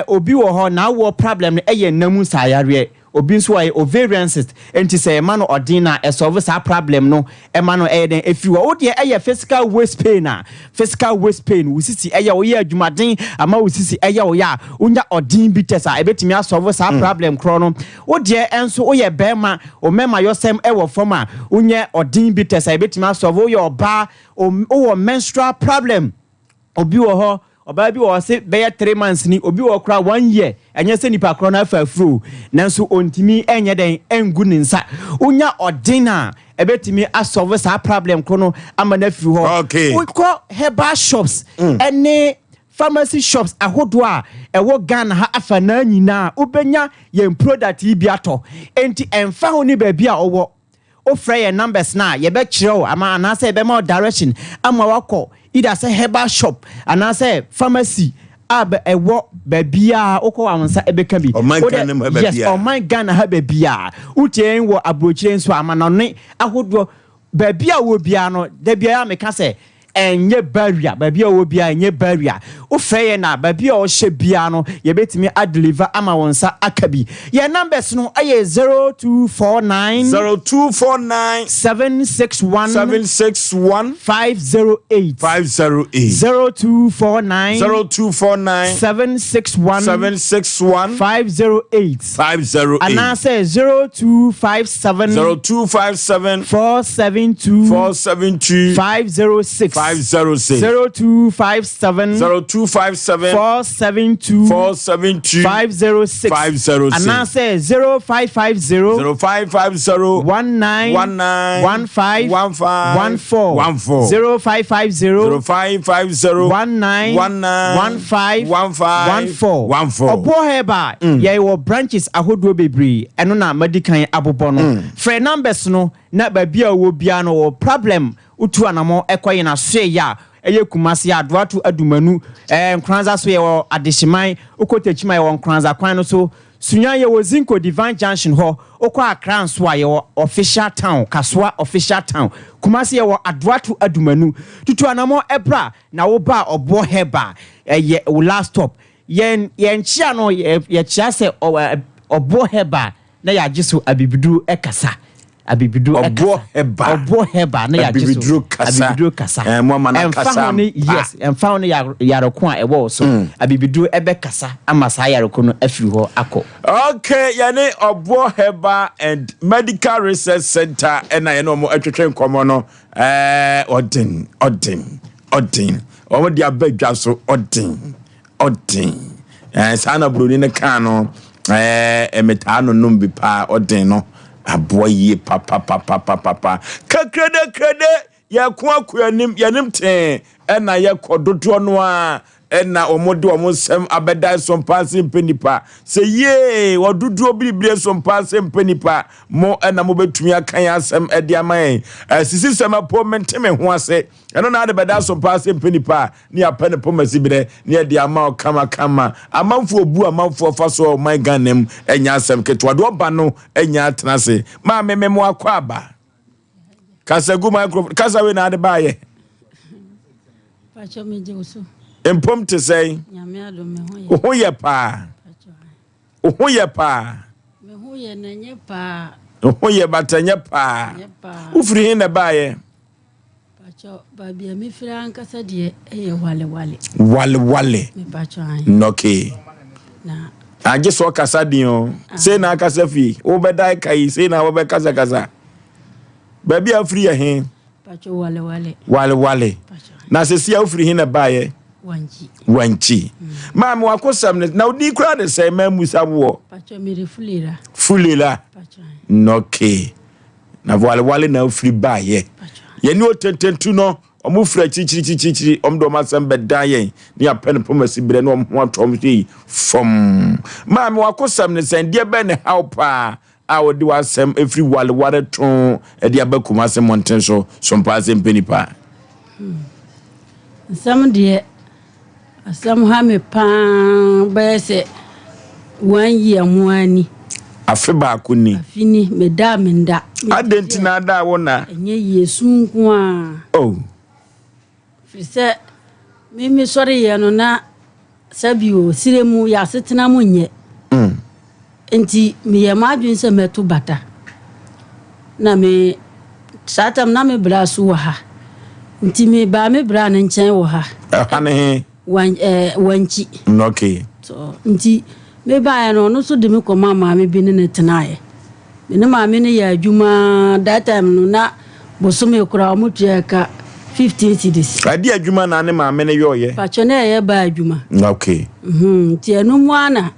obi wɔ hɔ na awoɔ problem no ɛyɛ nna mu nsayareɛ. Obi nso ɔyɛ ovarian cyst nti sɛ yɛma no ɔden no a ɛsɔlve saa problem no ɛma no ɛyɛ dɛn ɛfiri hɔ. Wo deɛ ɛyɛ physical waist pain a, physical waist pain, wo sisi ɛyɛ wo yɛ adwumaden ama wo sisi ɛyɛ wo ya a, wonya ɔden bitters a ɛbɛtumi asɔlve saa problem korɔ no. Wo deɛ ɛnso woyɛ bɛɛma, wo mɛmayɔsɛm ɛwɔ fam a, wonya ɔden bitters a ɛbɛtumi asɔlve. Woyɛ ɔbaa, wowɔ menstrual problem, Obi wɔ hɔ, ɔbaa bi wɔ hɔ ɔse bɛyɛ 3 months ni, obi wɔ hɔ koraa 1 year, ɛnyɛ sɛ nipa korɔ no afa afuro o, nanso ɔntumi nyɛ dɛn ngu ne nsa. Wonya ɔden a, ɛbɛtumi asɔlve saa problem korɔ no ama no afiri hɔ. Wokɔ herbal shops ne pharmacy shops ahodoɔ a ɛwɔ Ghana ha afanaa nyinaa, wobɛnya yɛn product yi bi atɔ. Enti ɛmfa ho ne baabi a wowɔ, Wofrɛ yɛn numbers no a, yɛbɛkyerɛ wo ama anaasɛ yɛbɛma wo direction ama woakɔ either sɛ herbal shop anaasɛ pharmacy a ɛwɔ baabiara wokɔ a wo nsa ɛbɛka bi. Ɔman Wode Ghana mu ha yes, baabiara. ɔman Ghana ha baabiara. Wotie yɛn wɔ aburokyire nso a, amanɔne ahodoɔ baabi a wowɔ biara no, da biara meka sɛ Ɛnyɛ barrier, baabi a ɔwɔ biara ɛnyɛ barrier. Wofrɛ yɛn a, baabi a ɔhyɛ biara no, yɛbɛtumi a deliver ama wo nsa aka bi. Yɛn numbers no yɛ 0249. 0249. 761. 761. 508. 508. 0249. 0249. 761. 761. 508. 508. Anaasɛ 0257. 0257. 472. 472. 506. 506. 0257. 0257. 472. 472. 506. 506. Anaasɛ 0550. 0550. 19. 19. 15. 15. 14. 14. 0550. 0550. 19. 19. 15. 15. 14. 14. Ɔboɔ Herbal, yɛwɔ branches ahodoɔ bebree, ɛno na madi kan abobɔ no. Frɛ numbers no na baabi a wowɔ biara no wɔ problem wotu anamɔ kɔ yɛn asoɛeɛ a ɛyɛ Kumasi, Adoato, Adumanu, ɛɛ Nkoranza so yɛwɔ Adehyeman, wokɔ Techiman yɛwɔ Nkoranza kwan no so, Sunyani yɛwɔ Zinco Divine Junction hɔ, wokɔ Accra nso a yɛwɔ Official Town, Kasoa Official Town, Kumasi yɛwɔ Adoato Adumanu. Tutu anamɔ bra na woba a Ɔboɔ Herbal ɛyɛ wo last stop. Yɛn yɛnkyea no yɛkyea sɛ Ɔboɔ Herbal na yɛagye so abibiduro kasa. Abibiduro kasa. Ɔboɔ herbal. Ɔboɔ herbal na yɛagye so Abibiduro kasa. Abibiduro kasa. Ɛɛ mo ama no Ɛmfa akasa ho ne ampa. yes, ɛmfa ho ne yareko a ɛwɔ wo so. Abibiduro ɛbɛkasa ama saa yareko no afiri hɔ akɔ. Okay, yɛne Ɔboɔ Herbal and Medical Research Center ɛna yɛne wɔn ɛtwetwe nkɔmɔ no. Ɛɛ ɔden, ɔden, ɔden. Wɔn de aba dwa so ɔden. Ɔden. Ɛɛ saa na buroni no kaa no. Ɛɛ metaa no nom bi paa. Ɔden no aboa yie papapapapapa. Kakrede krede yɛko akɔ anim yɛnim tee ɛna yɛkɔ dodoɔ no a ɛna wɔn de wɔn nsɛm abɛda so mpaase mpɛ nipa sɛ yie wɔdodoɔ biribire so mpaase mpɛ nipa mo ɛna mobɛtumi aka yɛn asɛm ɛde ama yɛn ɛsisi sɛm apo mente me ho ase ɛno na ade bɛda so mpaase mpɛ nipa a ne yɛapɛ ne poma siberɛ ne yɛde ama wo kamakama. Amanfoɔ bu amanfoɔ fa so ɔman Ghana mu ɛnyɛ asɛm ketewa. Deɛ ɔba no ɛnyɛ atena ase. Maame me mo akɔ aba. Kasa gu microphone. Kasa wei na ade baayɛ. Pacho me gye wo so. Mpom te sɛn? Nyame adom me ho yɛ. Wo ho yɛ paa. Wo ho yɛ paa. Me ho yɛ na nyɛ paa. Wo ho yɛ bata nyɛ paa. Nyɛ paa. Wofiri he na ɛbaayɛ? Pacho, baabi a mefiri ankasa deɛ ɛyɛ wale wale. Wale wale. Me pacho ahe. Nɔke. Na. Agye sɛ ɔkasa din o. Ah. Sei na akasa fi. Wobɛda ka yi, sei na wobɛkasakasa. Baabi a wofiri yɛ he? Pacho wale wale. Wale wale. Pacho. Na sɛsi a wofiri he na baayɛ? Wankyi. Wankyi. Maame wakosɛm ne na wodi koraa de sɛn maamusa woɔ? Pacho mede fulera. Fulera. Pacho ahe. Nɔke. Na walewale na ofiri baeɛ. Yɛne otententu no, wɔn firi akyirikyirikyirikyiri, wɔn de wɔn asɛm bɛdan yɛn, ne yɛapɛ no poma si berɛ ne wɔn ho atɔ wɔn sei fam. Maame, w'akosɛm ne sɛn? Deɛ bɛn ne haw paa a wɔde w'asɛm firi walewale too de aba Kumase mmɔnten so so mpaa sɛ mpɛ nipa? Hmm. Nsɛm deɛ Asɛm ha me paa bɛyɛ sɛ one year mu ara ni. Afe baako ni. Afe ni, meda a menda. Adɛn nti na ada a wo na? Ɛnyɛ yie, su nko ara. Oh. Firi sɛ me mesɔreeɛ no na sɛbi o, serɛ mu yɛ asetena mu nyɛ. Nti meyɛɛ m'adwene sɛ mɛto bata. Na me, saa tam na me bra so wɔ ha. Nti mebaa me bra no nkyɛn wɔ ha. Ɛha ne he? Wan, ɛɛ, Wankyi. Okay. So, nti mebaeɛ no, ɔno nso de me kɔmaa maame bi ne no tenaeɛ. Me ne maame no yɛɛ adwuma that time no na bosome koraa wɔn tua ɛka 15 cedis. Ɛde adwuma na ne maame no yɔɔyɛ? Pakyɛ na ɛyɛ baa adwuma. Okay. Mm-hmm. Nti ɛno mu ara na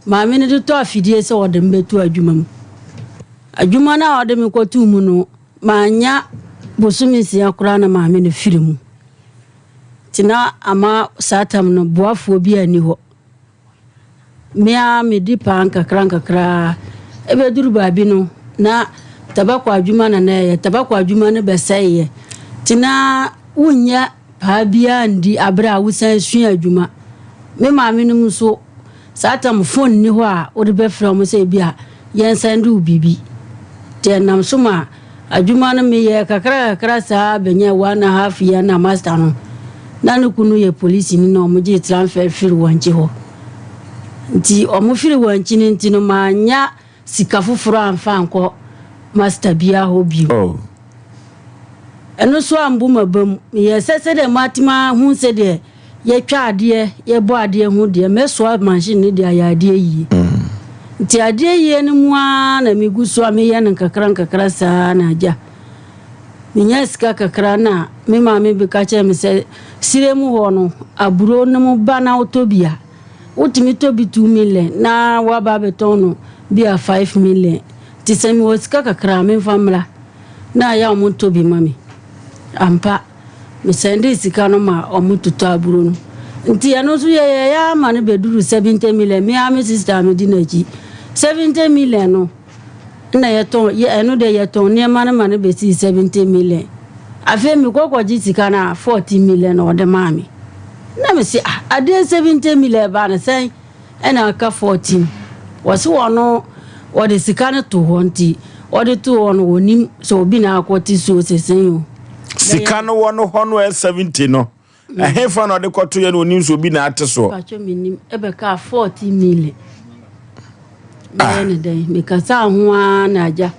maame no de tɔ afidie sɛ ɔde me bɛto adwuma mu. Adwuma no a ɔde me kɔtoo mu no, manya bosome nsia koraa na maame no firi mu. Nti na ama saa tam no boafoɔ bi anni hɔ. Me ara medi paa nkakrankakra. Ɛbɛduru baabi no, na tabako adwuma na na ɛyɛ. Tabako adwuma no bɛsɛeɛ. Nti na wonnya paa biara ndi aberɛ a wosan sua adwuma. Me maame nom nso, saa tam phone nni hɔ a wode bɛfrɛ wɔn sɛ ebi a yɛnsɛnde wo biribi. Nti ɛnam so ma Adwuma no meyɛɛ kakra kakra saa bɛnyɛɛ one and a half year na master no na ne kunu yɛ polisini na ɔmo gyee transfer firi Wankyi hɔ. Nti ɔmo firi Wankyi no nti no mannya sika foforɔ amfa ankɔ master biara hɔ bio. Oh. Ɛno nso ambu m'aba mu. Meyɛɛ sɛ sɛdeɛ matumi ahu sɛdeɛ Yɛtwa adeɛ, yɛbɔ adeɛ ho deɛ, mɛsoa machine no de ayɛ adeɛ yie. Nti adeɛ yie no mu ara na megu so a meyɛ no nkakra nkakra saa na agya. Menya sika kakra na me maame bi ka kyerɛ me sɛ sire mu hɔ no aburo no mu ba na wotɔ bi a, wotumi tɔ bi 2 million na woaba abɛtɔn no bi a 5 million. Nti sɛ mewɔ sika kakra a memfa mmra na ayɛ a wɔntɔ bi ma me. Ampa. Mesɛndee sika no ma ɔmo totɔ aburo no. Nti ɛno nso yɛyɛeɛ ara ma no bɛduruu 70 million. Me ara me sister a medi n'akyi. 70 million no na yɛtɔn, yɛ ɛno deɛ yɛtɔn nneɛma no ma no bɛsii 70 million. Afei mekɔ kɔgye sika no a 14 million na ɔde maa me. Na mese ah, adeɛ 70 million ɛbaa no sɛn? Ɛna aka 14. Wɔse wɔno wɔde sika no to hɔ nti wɔde too hɔ no wɔnim sɛ obi na akɔte suo sesɛn o. Sika no wɔ no hɔ no ɛ 70 no ɛhefa na ɔde kɔto yɛ no onim sɛ obi na ate soɔ. Pacho menim ɛbɛkaa 14 million. Mɛyɛ ne dɛn mekasaa ho ara na agya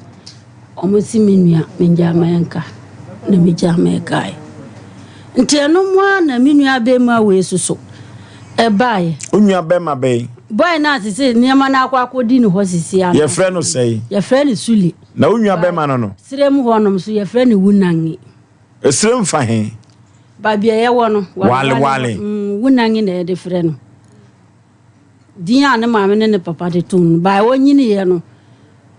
ɔmo si me nua mengyaa ma ɛnka na megyaa ma ɛkae. Nti ɛno mu ara na me nua bɛrima wei soso ɛbaeɛ. Wo nua bɛrima bɛn? Boy no a sese nneɛma no akɔ akɔdi ne hɔ sese ano. Yɛfrɛ no sɛn? Yɛfrɛ no Sule. Na wo nua bɛrima no no? Serem hɔnom so yɛfrɛ no Wunange. Serem fa he? Baabi a yɛwɔ no. Wale Wale. Wunange na yɛde frɛ no. Din a ne maame ne ne papa de too no, by ɔnyiniiɛ no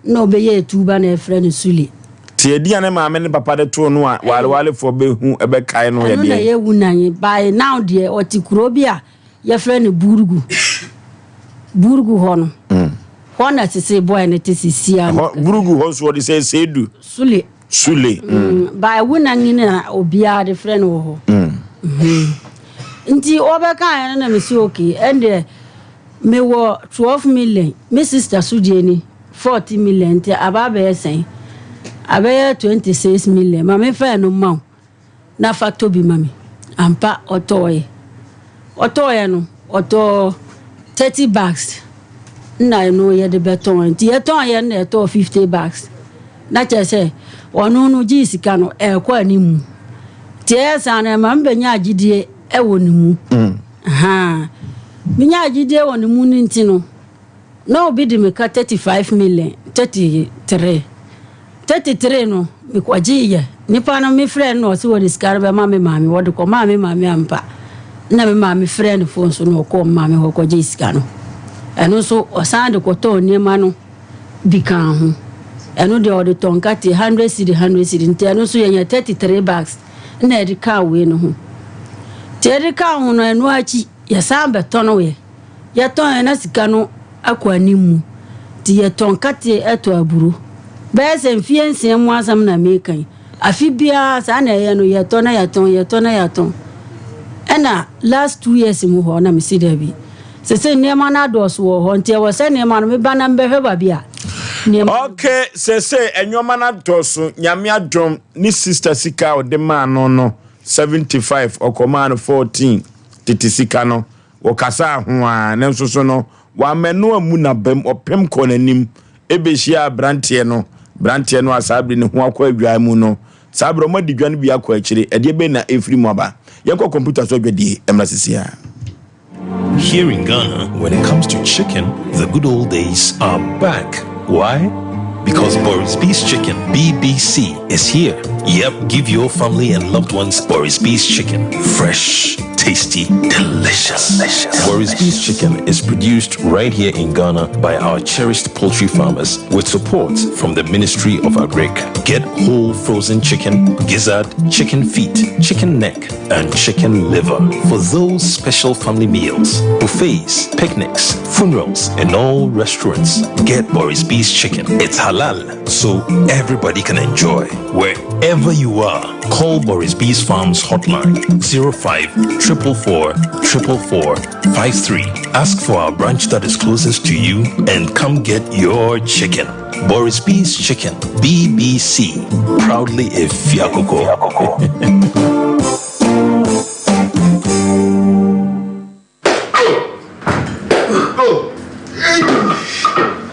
na ɔbɛyɛɛ tuuba na yɛfrɛ no Sule. Nti edin a ne maame ne papa de too no a Walewalefoɔ bɛhu bɛkae no yɛ Ɛno na deɛn? ɛyɛ Wunange. By now deɛ ɔte kuro bi a yɛfrɛ no Burgu. Burgu hɔ no. Hɔ na sese boy no te sisi a. Hɔ Burgu hɔ nso wɔde sɛ Seidu. Sule. Sule. By Wunange na obiara de frɛ no wɔ hɔ. Nti wɔbɛkaeɛ no na mese okay ɛndeɛ mewɔ 12 million me sister so deɛ ni 40 million nti aba abɛyɛ sɛn abɛyɛ 26 million ma memfa ɛno mma wo na fa tɔ bi ma me ampa ɔtɔɔeɛ ɔtɔɔeɛ no ɔtɔɔ 30 bags na ɛno yɛde bɛtɔn nti yɛtɔn yɛ no na yɛtɔɔ 50 bags na kyerɛ sɛ ɔno no gyee sika no ɛrekɔ anim nti ɛyɛ saa no ɛma mebɛnya agyidie ɛwɔ ne mu. Ahaa. Menya agyidie wɔ ne mu no nti no na obi de me ka 35 million 33 33 no mekɔgyeeɛ nipa no mefrɛ no na ɔse wɔde sika no bɛma me maame wɔde kɔmaa me maame ampa na me maame frɛ no phone so na ɔkɔɔ me maame hɔ kɔgyee sika no ɛno nso ɔsan de kɔtɔɔ nneɛma no bi kaa ho ɛno deɛ ɔde tɔ nkate 100 cedi 100 cedi nti ɛno nso yɛnya 33 bags na yɛde kaa wei no ho nti yɛde kaa ho no ɛno akyi yɛsan bɛtɔ no yɛ yɛtɔn yɛ na sika no akɔ anim mu nti yɛtɔn nkateɛ ɛtɔ aburo bɛyɛ sɛ mfie 6 mu asɛm na meka yi afe biara saa na ɛyɛ no yɛtɔ na yɛtɔn yɛtɔ na yɛtɔn ɛna last 2 years mu hɔ na mesi daabi sɛ nneɛma no adɔɔso wɔ hɔ nti ɛwɔ sɛ nneɛma no meba na mbɛhwɛ baabi a nneɛma Okay, sese nneɛma no adɔɔso Nyame adom ne sister sika a ɔde maa no 75 ɔkɔmaa no 14 tete sika no wɔkasa ho a ne nso so no. Wammɛ no ammu n'abam, ɔpem kɔɔ n'anim bɛhyiaa aberanteɛ no, aberanteɛ no a saa bere ne ho akɔ adwaa mu no. Saa bere wɔadi dwa no bi akɔ akyire. Ɛdeɛ bɛn na ɛrefiri mu aba? Yɛnkɔ kɔmputa so adwadie mmra seesei ara. Here in Ghana, when it comes to chicken, the good old days are back. Why? Because Boris B's Chicken, BBC, is here. Yep, give your family and loved ones Boris B's Chicken. Fresh, tasty, delicious. delicious. Boris B's Chicken is produced right here in Ghana by our cherished poultry farmers with support from the Ministry of Agric. Get whole frozen chicken, gizzard, chicken feet, chicken neck, and chicken liver for those special family meals, buffets, picnics, funerals, and all restaurants. Get Boris B's Chicken. It's halal, so everybody can enjoy. Wherever you are, call Boris B's Farms hotline 05 444 444 53. Ask for our branch that is closest to you and come get your chicken. Boris B's Chicken, BBC. Proudly a Fiakoko.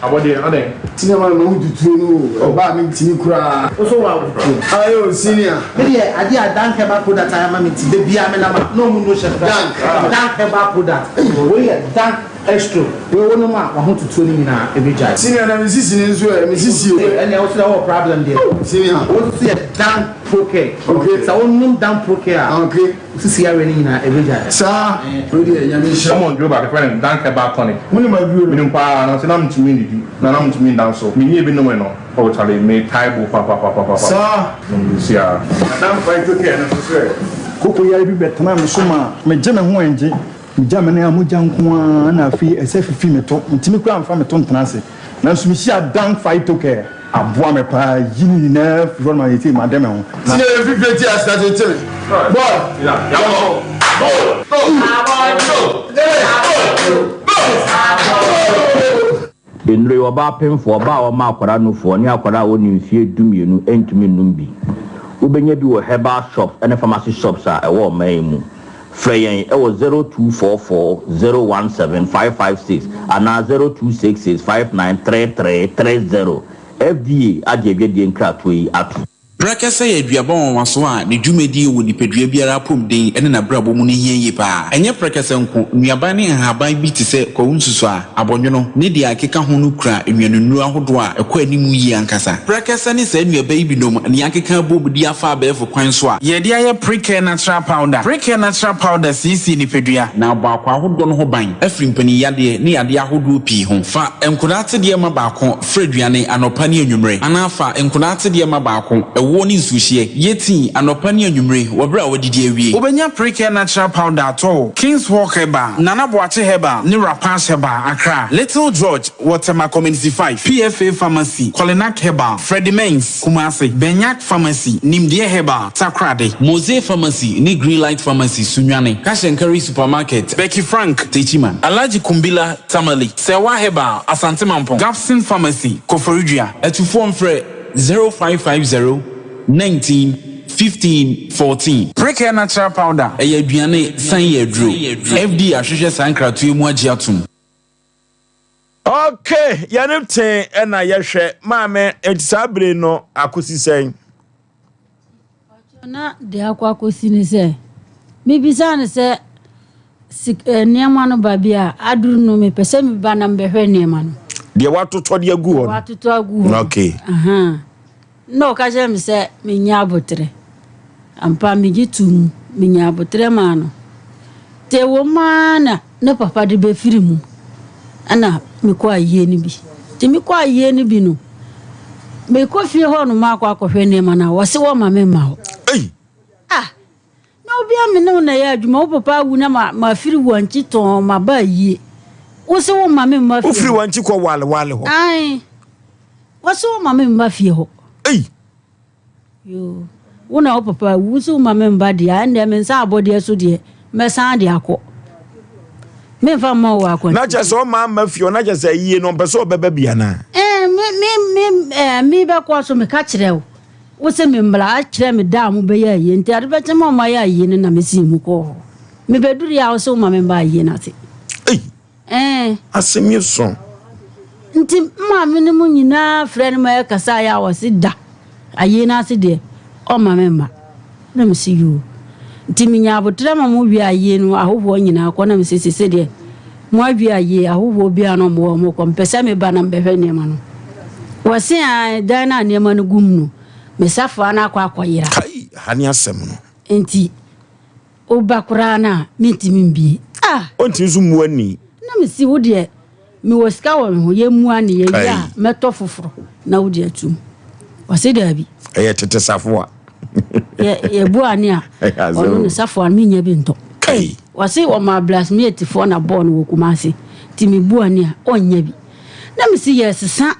Abɔdeɛ adɛn? Senior man ma wo tutuo no o, ɔbaa me ntimi koraa. Wo so wa wo tuo. Ayo senior. Me deɛ adeɛ a Dank herbal product ayɛ ama me nti da biara me nam a na ɔmo no hyɛ me Dank. Dank herbal product wei yɛ Dank Estro wei wo nom a wahotutuo no nyinaa ɛbɛgyae. Senior na me sisi no nso ɛ, me sisi o. Ɛnneɛ wo so deɛ wowɔ problem deɛ. Senior. Wo nso yɛ Dank Procare. Okay. Sɛ wo nom Dank Procare a. Okay. Wo sisi yareɛ no nyinaa ɛbɛgyae. Saa, wei deɛ Nyame nhyira. Wɔn duro baako yɛfrɛ no Dank Herbal Tonic. Wonim aduro no? Menim paa, nanso na mentumi nnidi, na na mentumi nda nso. Menyɛɛ bi nomee no, oh charlie, metae bo papapapapa. Saa. Nom bi siaa. Na Dank Phyto Care no nso sɛ. Koko yare bi bɛtenaa me so maa megye me ho angye. Megya me nan a mogya nko ara na afei ɛsɛ fifi me to. Mentumi koraa mfa me to ntena ase. Nanso mihyiaa Dank Phytocare. Aboa me paa ayi ne nyinaa afiri hɔ no ma seesei made me ho. Na. Senior yɛ fifire ti ase na tete me. Boy. Yɛnkɔ. Go. Go. Go. Go. Nnuro yi, ɔbaa pemfoɔ, ɔbaa a ɔma akwadaa nufoɔ, ne akwadaa a ɔnni mfeɛ dumienu ntumi nnom bi. Wobɛnya bi wɔ herbal shops ne pharmacy shops a ɛwɔ ɔman yi mu. Frɛ yɛn wɔ 0244 017 556 anaa 0266 593330. FDA agye adwadie nkratoɔ yi atom. Prɛkɛsɛ yɛ aduaba nwanwaso a ne dwumadie wɔ nipadua biara apɔmuden ne n'abrabɔ mu no hia yie pa ara. Ɛnyɛ prɛkɛsɛ nko, nnuaban ne nhaban bi te sɛ kwawu nsusuaa, abɔnwono, ne deɛ ɛkeka ho no kura nnuanennuro ahodoɔ a ɛkɔ anim yie ankasa. Prɛkɛsɛ ne saa nnuaba yi binom na yɛakeka abom de afa abɛɛfo kwan so a. Yɛde ayɛ Precare Natural Powder. Precare Natural Powder siesie nipadua. Na abɔ akwaa ahodoɔ no ho ban afiri mpaninyadeɛ ne yadeɛ ahodoɔ pii ho. Fa nkwadaa atedeɛ ma baako. Fra aduane anɔpa ne anwummere, anaa fa nkonaa atedeɛ ma baako, ɛwoɔ ne nsuohyeɛ. Yɛ tii anɔpa ne anwummere wɔ berɛ a woadidi awie. Wobɛnya Precare Natural Powder atɔ wɔ King's Hawk Herbal, Nana Boakye Herbal ne Rapash Herbal, Accra, Little George wɔ Tema Community 5, PFA Pharmacy, Kolinak Herbal, Freddie Mens, Kumasi, Benyak Pharmacy, Nimdeɛ Herbal, Takoradi. Mose Pharmacy ne Greenlight Pharmacy, Sunyani, Cash and Carry Supermarket, Becky Frank, Techiman. Alhaji Kumbila, Tamale, Serwaa Herbal, Asante Mampong, Gapson Pharmacy, Koforidua. Atufoɔ mfrɛ 0550 19 15 14. Precare Natural Powder. Ɛyɛ aduane san yɛ aduro. FDA ahwehwɛ saa nkratoɔ yi mu agye atom. Ok, yɛne tee ɛna yɛhwɛ. Maame, enti saa bere no akosi sɛn? Na deɛ akɔ akɔsi ne sɛ, mebisaa no sɛ sik eh, nneɛma no ba bi a aduru no mepɛ sɛ meba na mebɛhwɛ nneɛma no. Deɛ watotɔ de agu hɔ no. Watotɔ agu hɔ. Okay. Aha. Na ɔka kyerɛ me sɛ menyɛ aboterɛ. Ampa megye too mu, menyaa aboterɛ maa no. Nti ɛwɔ mu ara na ne papa de bɛfiri mu ɛna mekɔ ayie no bi. Nti mekɔ ayie no bi no, mekɔ fie hɔ nom akɔ akɔhwɛ nneɛma no a, wɔse wɔma me mma hɔ. Ei! Ah! Na obi a me ne wo na ɛyɛ adwuma, wo papa awu na ma mafiri wankyi tɔn maba ayie. Wo se woma me mma fie Wofiri hɔ. wankyi kɔ wale wale hɔ. Ae. Wɔse woma me mma fie hɔ. Ei! Yoo, wo na wo papa awu, wo se woma me mma deɛ a, ɛndeɛ me nsa abɔdeɛ so deɛ, mɛsan de akɔ. Memfa mma wo wɔ Na akwantuo. kyerɛ sɛ ɔma amma fie hɔ, na kyerɛ sɛ ayie no ɔmpɛ sɛ ɔbɛba bi anaa? Ɛɛ, me, me, me, ɛɛ, me bɛkɔ so meka kyerɛ wo. Wo se me mmra kyerɛ me da a mobɛyɛ ayie, nti ade bɛkye ma ɔmayɛ ayie no na mesii mu kɔɔ hɔ. Mebɛduruiɛ a wo se woma me mma ayie no ase. Ei! Ɛɛ. Asɛm yi so. Nti maame no mu nyinaa frɛ no ma yɛkasa yɛ a wɔse da ayie no ase deɛ ɔmma me mma. Na mese yoo. Nti menya aboterɛ ma mo wie ayie no ahohoɔ nyinaa kɔ na mese sese deɛ mo awie ayie ahohoɔ biara na ɔmo wɔ ɔmo kɔ mepɛ sɛ meba na mebɛhwɛ nneɛma no. Wɔse ae dan no a nneɛma no gu mu no me safoa no akɔ akɔyera. Kai ha ne asɛm no. Nti Woba koraa no a, mentumi mbue. Ah! Ontumi nso mmu ani. Na mese, Wo deɛ, mewɔ sika wɔ me ho, yɛmmu ani, yɛwie a, mɛtɔ foforɔ na wode atum. Ɔse daabi. Ɛyɛ tete safoa. Yɛ, yɛbu ani a, ɔno ne safoa no, mennya bi ntɔ. Kai! Ɔse ɔmaa blacksmithfoɔ na bɔɔ no wɔ Kumasi, nti mebu ani a, ɔnnya bi. Na mese, yɛresesa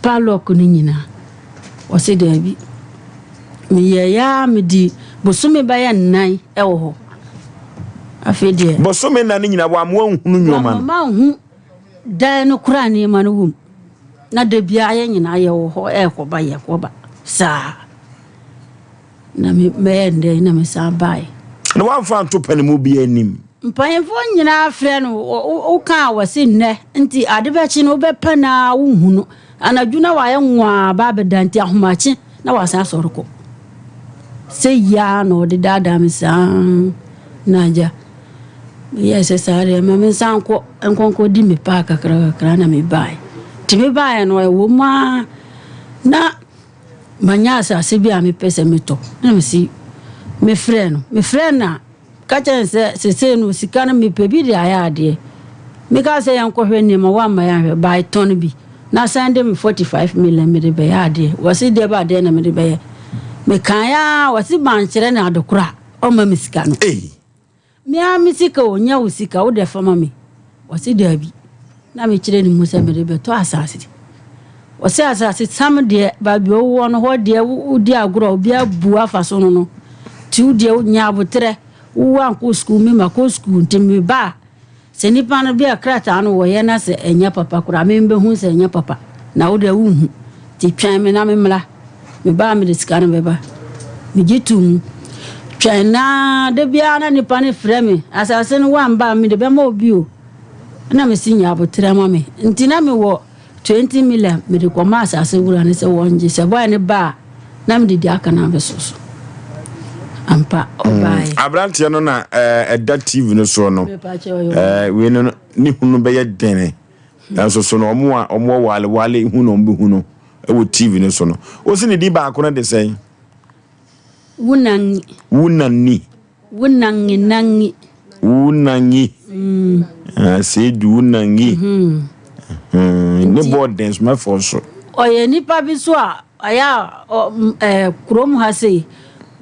Padlock no nyinaa? Ɔse daabi. Meyɛeɛ ara medi bosome bɛyɛ nnan wɔ hɔ. Afei deɛ. Bosome nnan no nyinaa wamma wanhunu nneɛma no? Wamma manhu dan no koraa nneɛma no wɔ mu. Na da biara yɛn nyinaa yɛwɔ hɔ ɛrekɔba yɛkɔba saa. Na me mɛyɛ no dɛn na mesan baeɛ. Na wamfa anto panimu biara anim. Mpanyimfoɔ nyinaa frɛ no, woka a wɔse nnɛ nti ade bɛkye no wobɛpɛ no ara wonhu no. Anadwo na wayɛ nwaa ba abɛda nti ahomakye na wasan asɔre kɔ. Sɛ yi ara na ɔde daadaa me saa na agya meyɛɛ sɛ saa deɛ ma mensan nkɔ nkɔnkɔdi me paa kakra kakra na mebaeɛ. Nti mebaeɛ no ɛwɔ mu ara na Manya asase bi a mepɛ sɛ metɔ. Na mese, mefrɛɛ no. Mefrɛɛ no na ka kyerɛɛ no sɛ sesei no sika no mepɛ bi de ayɛ adeɛ. Mekaa sɛ yɛnkɔhwɛ nneɛma, wamma yɛanhwɛ, but tɔn bi na san de me 45 million mede bɛyɛ adeɛ. Wɔse deɛ ba adeɛ na mede bɛyɛ. Mekaeɛ ara, wɔse mankyerɛ no ade korɔ a, ɔmma me sika no. Ei! Me ara me sika o, nyɛ wo sika, wo deɛ fa ma me. Ɔse daabi. Na mekyerɛ ne mu sɛ mede bɛtɔ asase. Ɔse asase sam deɛ, baabi a wowɔ no hɔ deɛ wodi agorɔ a obi abu afa so no no. Nti wo deɛ nya aboterɛ, wo ankɔ sukuu, me makɔ sukuu nti meba a, Sɛ nipa no bi a krataa no wɔyɛ na sɛ ɛnyɛ papa koraa a, me bɛhu sɛ ɛnyɛ papa, na wo deɛ wonhu. Nti twɛn me na me mmra. Me ba a mede sika no bɛba. Megye too mu. Twɛn na da biara na nipa no frɛ me, asase no woamba a mede bɛma obi o. Ɛna mesi nya aboterɛ ma me. Nti na mewɔ 20 million mede kɔma asase wura no sɛ wɔngye. Sɛ boy no ba a, na mede di aka no abɛso so. Ampa, ɔbaeɛ. Aberanteɛ no na ɛda TV no soɔ no. Wei no ne hunu bɛyɛ dene. Nanso so no ɔmo a ɔmo wɔ wale wale hu na ɔmo bɛhu no wɔ TV no so no. Wosi ne din baako no de sɛn? Wunangi. Wunani. Wunangi nangi. Wunangi. Mm. Ah, Seidu wunangi. Mm -hmm. Mm. Ne bɔɔ den so mɛfɔ so. Ɔyɛ nipa bi so a ɔyɛ a kurom ha sei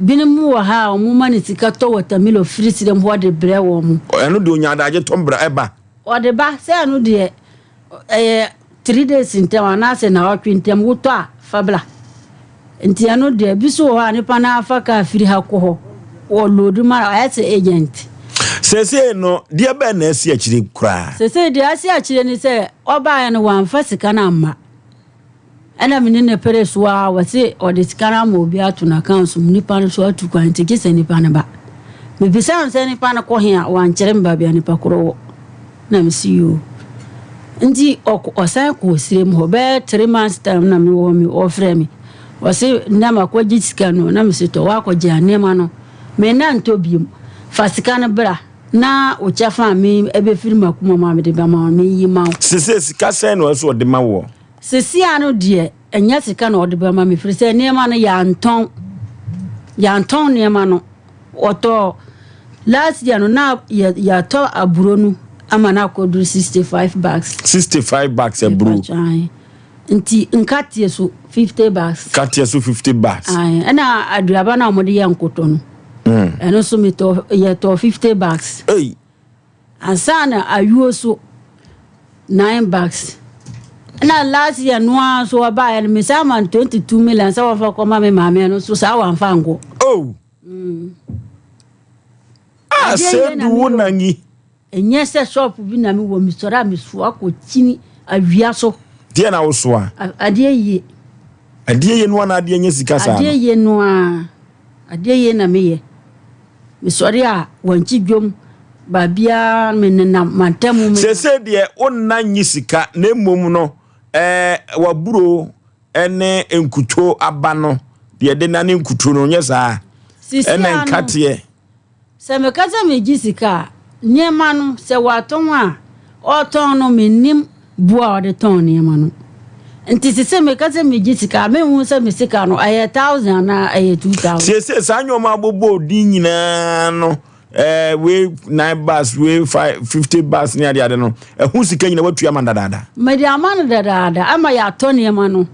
binom wɔ ha a wɔn ma ne sika tɔ watermelon firi sirem hɔ de brɛ wɔn. Ɛno deɛ onya adagye tɔ mbra ɛba. Ɔde ba sɛ ɛno deɛ Ɛyɛ three days ntɛm anaasɛ naawɔtwe ntɛm wotɔ a fa bra. Nti ɛno deɛ ebi so wɔ hɔ a nipa no afa kaa firi ha kɔ hɔ wɔ load ma no ayɛ sɛ agent. Seesei no deɛ bɛn na asi akyire koraa? Seesei deɛ asi akyire ne sɛ ɔbaeɛ no wamfa sika no amma. Ɛna me ne no pere so ara wɔse ɔde sika no ama obi ato n'account mu nipa no so atu kwan nti gye sɛ nipa no ba. Mebisaa no sɛ nipa no kɔ he a wankyerɛ me baabi a nipa korɔ wɔ. Na mese yoo. Nti ɔsan kɔɔ serem hɔ bɛyɛ three months time na mewɔ hɔ me ɔfrɛ me. Ɔse nnɛ makɔgye sika no na mese tɔ woakɔgye a nneɛma no me nna ntɔ biom fa sika no bra. Na wo kyɛfa a me ɛbɛfiri m'akoma mu a mede bɛma wo no, meyi ma wo. Sesei sika sɛn na ɔsɛ sɛ ɔde ma woɔ? Seesei ano deɛ, ɛnyɛ sika na ɔde bɛma me, ɛfiri sɛ nneɛma no yɛantɔn. Yɛantɔn nneɛma no. Wɔtɔɔ, last year no, na yɛ, yɛatɔ aburo no ama no akɔduru 65 bags. 65 bags aburo. Mepakyɛ, ae. Nti nkateɛ so 50 bags. Nkateɛ so 50 bags. Ae, ɛna aduaba no a wɔde yɛ nkotɔ no. Mm. Ɛno nso metɔ, yɛtɔɔ 50 bags. Ei. Ansa na ayuo so nine bags. Ɛna last year no ara nso ɔbaeɛ no mesan ma no 22 million sɛ wɔmfa kɔma me maame ɛno nso saa wamfa ankɔ. Oh. Mm. Ah, Adeɛ yie na sɛ du wo meyɛ o. na nyi. Ɛnyɛ sɛ shop bi na mewɔ mesɔre a mesoa kɔ kyini awia so. Deɛ na wosoa? Adeɛ yie. Adeɛ yie no ana adeɛ nyɛ sika saa no? Adeɛ yie no ara. Adeɛ yie na meyɛ. Mesɔre a, wankye dwom. Baabiara menenam mantam mu. Seesei deɛ wonna nnye sika na mmom no ɛɛ w'aburo ne nkuto aba no deɛ ɛde nane nkuto no nyɛ saa Sisi ɛna ano. nkateɛ. Sɛ meka sɛ megye sika a, nneɛma no sɛ watɔn a ɔtɔn no mennim bo a ɔde tɔn nneɛma no. Nti sese meka sɛ megye sika a menhu sɛ me sika no ɛyɛ thousand anaa ɛyɛ 2000. Seesei saa nneɛma abobɔ din nyinaa no ɛɛ wei nine bars wei five 50 bars ne adeade no ɛho sika nyinaa watua ama no dadaada. Mede ama no dadaada ama yɛatɔ nneɛma no.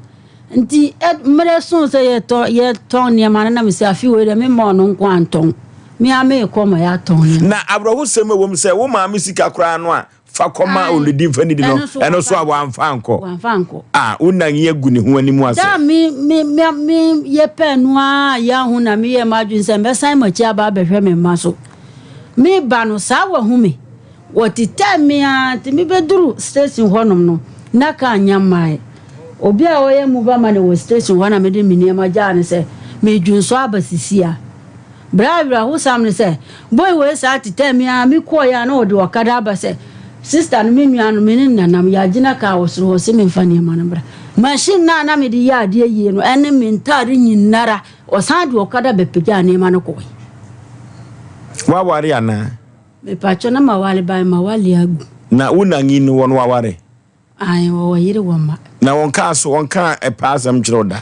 Nti ɛ mmerɛ soo sɛ yɛtɔ yɛtɔn nneɛma no na mese afe wei deɛ memma ɔno nko antɔn. Me ara merekɔ ma yɛatɔn nneɛma. Na awerɛhosɛm a ɛwɔ mu sɛ wo maame sika koraa no a fa kɔma Ae, oledi mfa nidi no ɛno nso ɛno nso a wamfa wamfa ankɔ. Wamfa ankɔ. A wo nan yi agu ne ho anim ase. Da a me me me me yɛpɛɛ no ara a yɛahu na meyɛɛ m'adwene sɛ mɛsan m'akyi aba abɛhwɛ me mma so. Meba no saa wahu me. Wɔtetɛɛ me ara nti mebɛduru station hɔnom no na kaa nnya mmaeɛ. Obi a ɔyɛ mobile money wɔ station hɔ na mede me nneɛma gyaa no sɛ meredwonsɔ aba sisi a. Berɛ a awerɛhosɛm ne sɛ boy wei saa tetɛɛ me ara mekɔeɛ a na ɔde ɔkada aba sɛ sister no me nua no me ne no nanam yɛagyina kaa wɔ soro hɔ se memfa nneɛma no mmra. Machine no a na mede yɛ adeɛ yie no ɛne me ntaade nyinara ɔsan de ɔkada bɛpagyaa nneɛma no kɔe. Woaware anaa? Mepakyɛ na maware ban mawale agu. Na wo nanyi no wɔn waware? Ae wɔwɔ yere wɔ mma. Na wɔn kaa so wɔn kaa ɛpɛ asɛm kyerɛ wo da?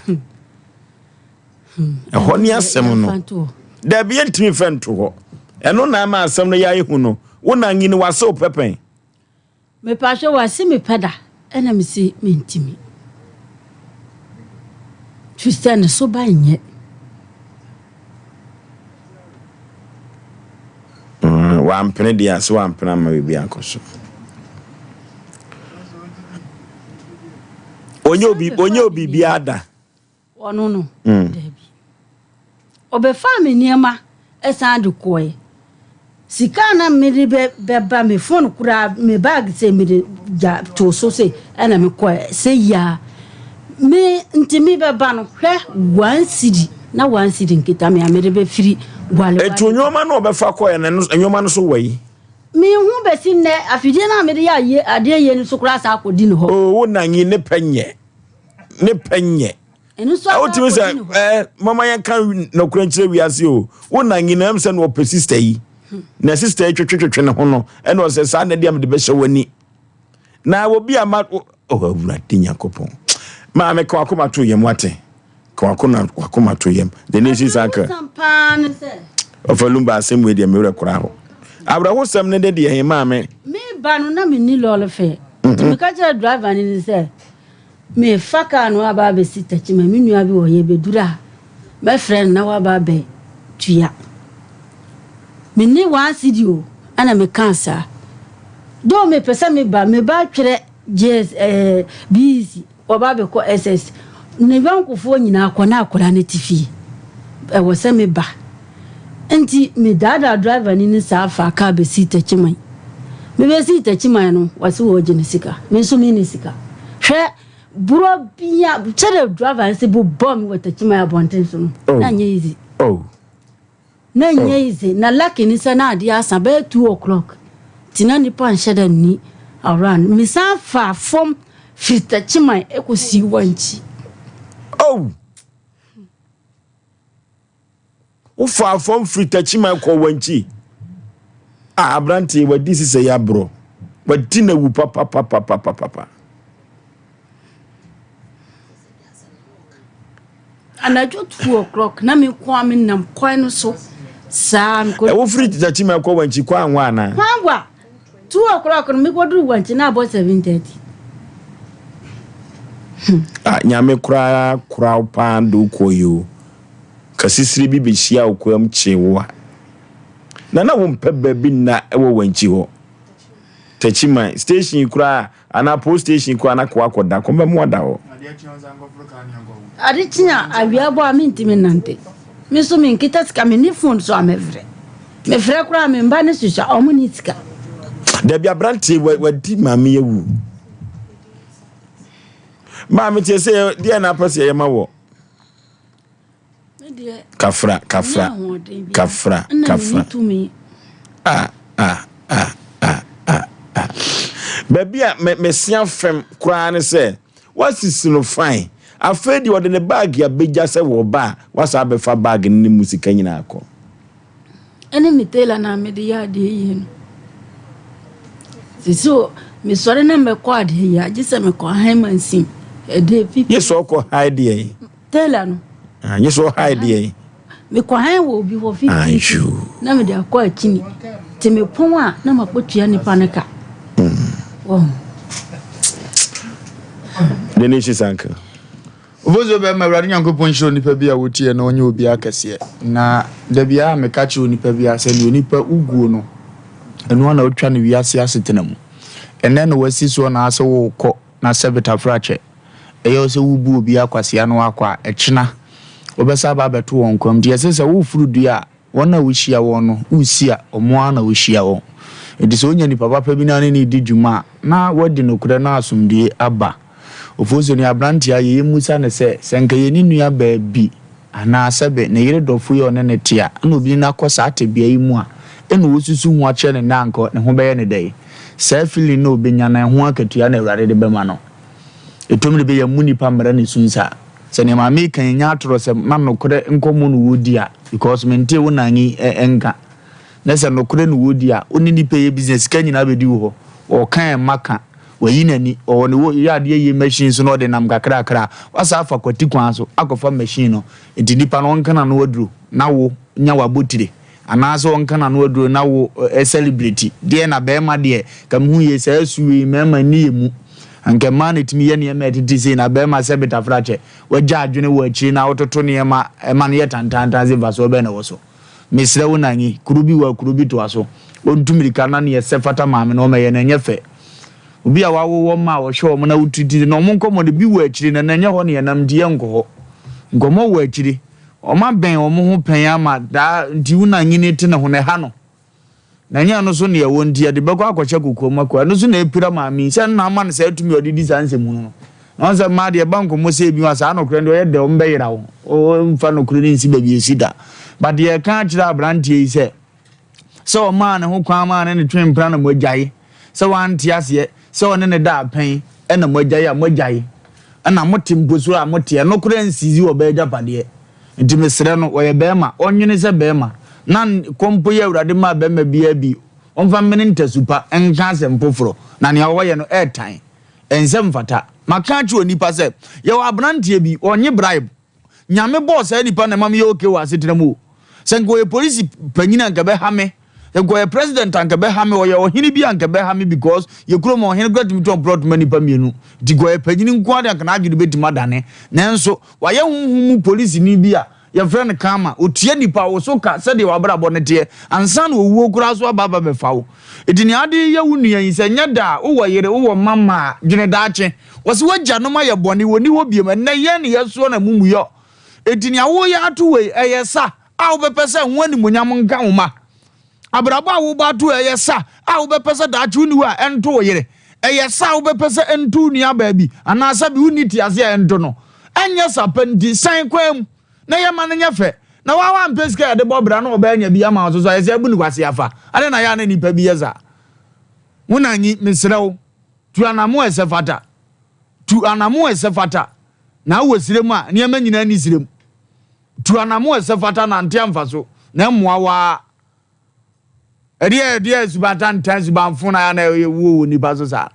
Ɛhɔ ne asɛm no. Dabi yɛntumi mfa nto hɔ. Ɛno na ama asɛm no yɛ ayɛ hu no. Wo nanyi no wase wo pɛpɛn? Mepakyɛ wase me pɛ da ɛna mese mentimi. Firi sɛ ne so ba nyɛ. Mm, wampene deɛ a sɛ wampene ama biribi ankɔ so. Onye obi onye obi biara da. Ɔno no, dabi. Ɔbɛfaa me nneɛma san de kɔeɛ. Sika a na mede bɛ bɛba me phone koraa me bag sɛ mede gya too so sɛ ɛna mekɔɛ sɛ yia me nti mebɛba no hwɛ one cedi na one cedi nkita me a mede bɛfiri gwale. Etu nneɛma no ɔbɛfa kɔɛ no nneɛma no so wɔ yi. Menhu bɛsi nnɛ afidie no a mede yɛ adeɛ yie no so koraa saa akɔdi ne hɔ. Oo wo nan yi ne pɛ nyɛ. Ne pɛ nyɛ. Ɛno nso asa Wotumi sɛ akɔdi ne hɔ. ɛɛ mama yɛn ka nɔkorɛ nkyerɛ wiase o. Wo na nyinaa sɛ na ɔpɛ sista yi. Na sista yi twetwetwetwe ne ho no ɛna ɔsɛ saa na deɛ mede bɛhyɛ w'ani. Na obi a ma oh Awurade Nyankopɔn. Maame ka wakoma to yam wate. Ka wakoma wakoma to yam. The nation circle. Awerɛhosɛm paa ne sɛ. Ɔfa lumba asɛm wei deɛ me werɛ koraa ho. Awerɛhosɛm ne de deɛ he maame. Me ba no na menni lɔɔre fɛ. Nti meka kyerɛ driver no ni sɛ mefa kaa no aba abɛsi Techiman, me nua bi wɔ hɔ, yɛbɛduru a mɛfrɛ no na waba abɛtua. Menni one cedi o, ɛna mekaa saa. Though mepɛ sɛ meba, meba twerɛ JS, eh, BEC. Ɔba bɛkɔ SS. Ne yɔnkofoɔ nyinaa kɔ na akwadaa no te fie. Ɛwɔ sɛ me ba. Nti me daadaa driver ni no saa faa car bɛsii Takyiman. Me bɛsii Takyiman no, wɔse wɔregye ne sika. Me nso menni sika. Hwɛ borɔ bia, sɛdeɛ driver no se bobɔɔ me wɔ Takyiman abɔnten so no, na nyɛ easy. Oh. Na ɛnyɛ easy, na lucky ne sɛ na adeɛ asa bɛyɛ 2 o'clock nti na nipa nhyɛ da nni around. Mesan faa fam firi Takyiman kɔsii Wankyi. Oh! Wofaa fam firi Takyiman kɔɔ Wankyi? Ah, aberanteɛ wadi sisɛ yi aborɔ. Wadi na wu papapapapapapa. Anadwo 2 o'clock na me nko ara menam kwan no so saa. Mekɔ. Ɛwo firi Tekyima kɔ Wankyi kwan wa anaa? Kwan wa. 2 o'clock no mekɔduru Wankyi na abɔ 7:30. Ah, Nyame koraa kora wo paa de wo kɔɔ yi o. Kasisire bi bɛhyia wo kwam kyee wo a. Na na wompɛ baabi nna wɔ Wankyi hɔ. Techiman station yi koraa anaa police station koraa na kɔ akɔda kɔm bɛmo ada hɔ. Ade kye a awia bɔ a mentumi nnante. Me nso menkita sika, menni phone so a mɛfrɛ. Mefrɛ koraa a me mma no susua, wɔn nni sika. Dabi aberanteɛ wadi maame awu. Maame tie sɛ deɛ na apɛ sɛ yɛyɛ ma wɔ. Kafra kafra kafra kafra. Ah ah. ah ah ah ah. Baabi a me mesia fam koraa ne sɛ wasisi no fine. Afei deɛ ɔde ne baage abɛgya sɛ wɔba a wasa abɛfa baage no ne mu sika nyinaa kɔ. Ɛne me tailor na mede yɛ adeɛ yie no. Sisi o mesɔre na mɛkɔ adeɛ yie agye sɛ mekɔ han mansin ɛde fi. Nye sɛ ɔkɔ han deɛ yi. Tailor no. Ah, nye sɛ ɔhan deɛ yi. Mekɔ han wɔ obi hɔ 50 na mede akɔ akyini. Te mepɔn a na makɔtua nipa no ka. Mm. The nation sanka. Obozo bɛma Awurade Nyankopɔn nhyira onipa bi a wotie na ɔnyɛ obi akɛseɛ. Na da biara meka kyerɛ onipa bi a sɛ nea onipa woguo no ɛno ara na wotwa no wiase asetena mu. Ɛnɛ na wasi soɔ na asɛ wokɔ na sɛ betafrakyɛ ɛyɛ wo sɛ wobu obi akwasea na wakɔ a, ɛkyena wobɛsan aba abɛto wɔn nkwa mu. Nti ɛsɛ sɛ woforo dua a, wɔn a wohyia wɔn no, wosi a, wɔn ara na wohyia wɔn. Nti sɛ wonya nipa papa bi na ne no redi dwuma a, na woadi nokorɛ na asomdwoeɛ aba. Ofosu-ni aberanteɛ a yɛmmisa no sɛ, sɛ nka yɛn ne nua baa bi anaa sɛbe ne yere dɔfo yi a ɔne no te a, ɛna obi ne no akɔ saa tebea yi mu a, ɛna ɔresusu ho akyerɛ no nnɛ a anka ne ho bɛyɛ no dɛn? Saa feeling no a ɔbɛnya no, ɛho akatua na Awurade de bɛma no. Ɛtɔ mmere bi a yɛmmu nnipa mmara ne su nsa. Sɛ nea maame reka yi nyɛ atorɔsɛm na nokorɛ nkɔmmɔ na wɔredi a, because mentee wo nan yi nka. Na sɛ nokorɛ na wɔredi a, wo ne nnipa yɛ business, sika nyinaa bɛdi wo hɔ. Ɔka ɛmma ka, wayi n'ani, ɔwɔ ne wɔ yɛ adeɛ yie machine so na ɔde nam kakrakra a, wasan afa kwati kwan so akɔfa machine no. Nti nipa no ɔnka n'ano aduro na wo nya w'abotire. Anaasɛ ɔnka n'ano aduro na wo celebrate deɛ na bɛɛma deɛ ka me hu yie saa su wei mɛɛma nni yɛ mu anka mmaa na ɛtumi yɛ nneɛma ɛtete sei na bɛɛma sɛ betafrakyɛ wagya adwene wɔ akyire na wototo nneɛma ɛma no yɛ tantantan sɛ mfasoɔ bɛn na ɛwɔ so mesrɛ wo Nanyi kuro bi wɔ a kuro bi toa so ɔntu mirika na neɛ sɛ fata maame no ɔmɛyɛ no ɛnyɛ fɛ obi a wawo wɔn ma a ɔhwɛ wɔn na wotiriti na wɔn nkɔmmɔ no bi wɔ akyire na ɛnyɛ hɔ ne yɛnam nti yɛnkɔ hɔ nkɔmmɔ wɔ akyire Wɔabɛn wɔn ho pɛn ama daa nti wo na nyini te ne ho na ɛha no. Na ɛnyɛ ɛno so na ɛwɔ nti yɛde bɛkɔ akɔhyɛ kokoam akɔ. Ɛno so na ɛpira maame yi sɛ ɛno na ama no saa tumi a ɔde di saa nsɛm hunu no. Na wɔn sɛ mmaa deɛ ɛba nkɔmmɔ sɛ ebi a saa nokorɛ no deɛ ɔyɛ dɛ wɔn bɛyera wo. Wɔmfa nokorɛ no nsi baabi ɛsi da. But deɛ ɛka akyerɛ aberanteɛ yi sɛ sɛ ɔmaa ne ho kwan maa ne ne twe mpena na moagyae, sɛ wante aseɛ sɛ ɔne ne da apɛn na moagyae a, moagyae. Ɛna mote mpo so a mote, ɛno koraa nsizi ɔbaa agyapadeɛ. Nti mesrɛ no, ɔyɛ barima, ɔnwene sɛ barima, na kɔm mpo yɛ Awurade maa barima biara bi, ɔmfa mmene ntasu pa nka asɛm foforɔ, na nea ɔyɛ no ɛɛtan, ɛnsɛ mfata. Maka akyerɛ onipa sɛ, yɛwɔ aberanteɛ bi, ɔnnye bribe, Nyame bɔɔ saa nipa na ɛma meyɛ okay wɔ asetena mu o. Sɛ nka ɔyɛ polisi panyin a nka ɛbɛha me. Sɛ nka ɔyɛ president a nka ɛbɛha me. Ɔyɛ ɔhene bi a nka ɛbɛha me because yɛ kurom ɔhene koraa tumi tɔn plot ma nipa mmienu. Nti nka ɔyɛ panyin nko ara de anka n'adwene bɛtumi adane. Nanso wayɛ honhom mu polisini bi a yɛfrɛ no karma. Ɔtua nipa wo so ka sɛdeɛ w'abrabɔ no teɛ ansa na owuo koraa so aba abɛfa wo. Nti nea wode reyɛ wo nua yi sɛ nyɛ da a wowɔ yere wowɔ mma mma a dwene daakye. Wɔse w'agyanom ayɛ bɔne, wɔnni hɔ biom, ɛnnɛ yɛn ne yɛsoɔ no amumuyɔ. Enti nea woreyɛ ato wei, ɛyɛ sa a wobɛpɛ sɛ ho animuonyam nka wo mma? Abrabɔ a worebɔ ato ɛyɛ sa a wobɛpɛ sɛ daakye wonni hɔ a ɛnto wo yere? Ɛyɛ sa a wobɛpɛ sɛ ɛnto wo nuabaa bi anaa sɛbe wonni tease a ɛnto no? Ɛnyɛ sa pa nti, san kwan mu na yɛ ma no nyɛ fɛ. Na wo a woampɛ sika a yɛde bɔ bra na ɔbaa anya bi ama wo nso so ayɛ sɛ abu no kwasea fa. Adɛn na ɛyɛ a na nnipa bi yɛ saa? Wo na nyi, mesrɛ wo. Tu anamon a ɛsɛ fata. Tu anamon a ɛsɛ fata. Na wowɔ serɛ mu a, nneɛma nyinaa nni serɛ mu. Tu anamon a ɛsɛ fata nante amfa so, na ɛmmoa wo ara. Ɛdeɛ ɛdeɛ suban tantan suban fo na na ɛwɔ wɔ nipa so saa.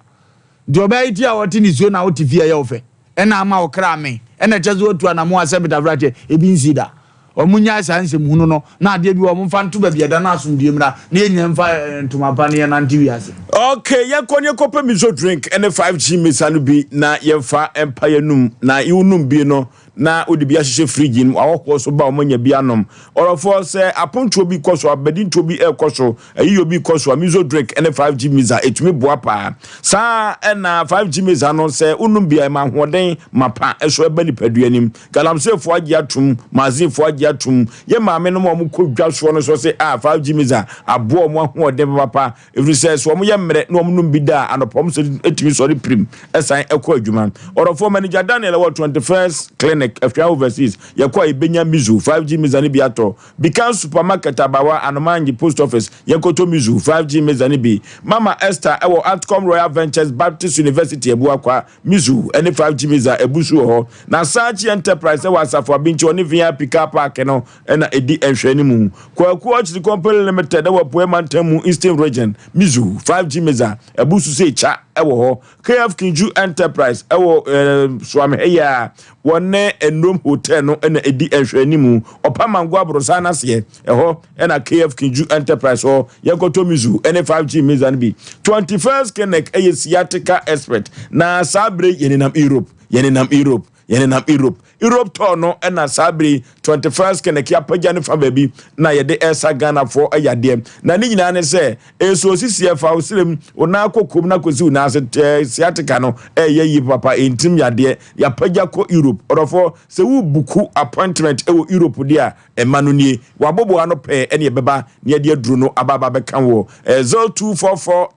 Nti ɔbaa yi ti a ɔte nisuo na wote fie ɛyɛ wo fɛ. Ɛna ama wo kra me. Ɛna ɛkyɛ sɛ watu anamon a sɛ betafrakyɛ ebi nsi da. Wɔn nyae saa nsɛm hunu no na adeɛ bi wɔ wɔn mfa nto baabi ɛda na asomdue mmra na yɛn nyinaa mfa ntoma pa na yɛn nante wiase. Ok yɛnkɔ ne yɛnkɔpɛ miso drink ne 5G misa no bi na yɛmfa mpa yɛnum na wonom bi no na wode bi ahyehyɛ fridge no mu ahɔhoɔ so ba wɔn anya bi anom ɔrɔfoɔ sɛ apontoɔ bi kɔ so abadintoɔ bi ɛkɔ so ayiyɔ bi kɔ so a miso drink ne 5G misa ɛtumi boa paa saa ɛna 5G misa no sɛ wonom bi a ɛma ahoɔden mapa ɛso ɛba nipadua nim Galamseyfoɔ agye atom, Mazinfoɔ agye atom, yɛn maamenom a wɔkɔ dwa soɔ no nso se ah 5G Misa aboa wɔn ahoɔden papapa ɛfiri sɛ sɛ wɔyɛ mmerɛ na wɔnom bi da a anɔpa wɔn sɛ tumi sɔre pirim san kɔ adwuma. Ɔdɔfoɔ Manager Daniel wɔ 21st Clinic. Clinic, Afia Overseas, yɛkɔ a yɛbɛnya Mizu 5G Mixer no bi atɔ. Bikan Supermarket, Abawa, Anomanyi Post Office, yɛnkɔtɔ Mizu 5G Mixer no bi. Mama Esther wɔ Atcom Royal Ventures Baptist University, Abuakwa, Mizu ne 5G Mixer abu so wɔ hɔ. Na Saakye Enterprise wɔ Asafo Abinkyi, ɔne VIP Car Park no na ɛdi nhwɛanimu. Kwaku Orchard Company Limited wɔ Apueɛ Mantam mu, Eastern Region, Mizu 5G Mixer abu so sɛ kya wɔ hɔ. KF Kinju Enterprise wɔ eh, Suamhe a wɔne Nnom Hotel no na ɛdi nhwɛanimu. Ɔpa Mango Aborosan no aseɛ, ɛhɔ na KF Kinju Enterprise hɔ. Yɛnkɔtɔ Mizu ne 5G Mixer no bi. 21st Clinic yɛ sciatica expert. Na saa bere yɛnenam Europe, yɛnenam Europe, yɛnenam Europe. Europe tour no na saa bere yi 21st Clinic apagya ne fa baabi na yɛde ɛresa Ghanafoɔ yadeɛ. Na ne nyinaa ne sɛ, ɛso osisi ɛfa wo serem, wo nan akɔ kom na kɔsi wo nan ase, sciatica no ɛyɛ yie papa, ɛntim yadeɛ. Yɛapagya kɔ Europe. Ɔdɔfoɔ, sɛ wo buku appointment wɔ Europe deɛ a, ɛma no nie. Wabobo ano pɛɛ ɛne ɛbɛba na yɛde aduro no aba aba bɛka wɔ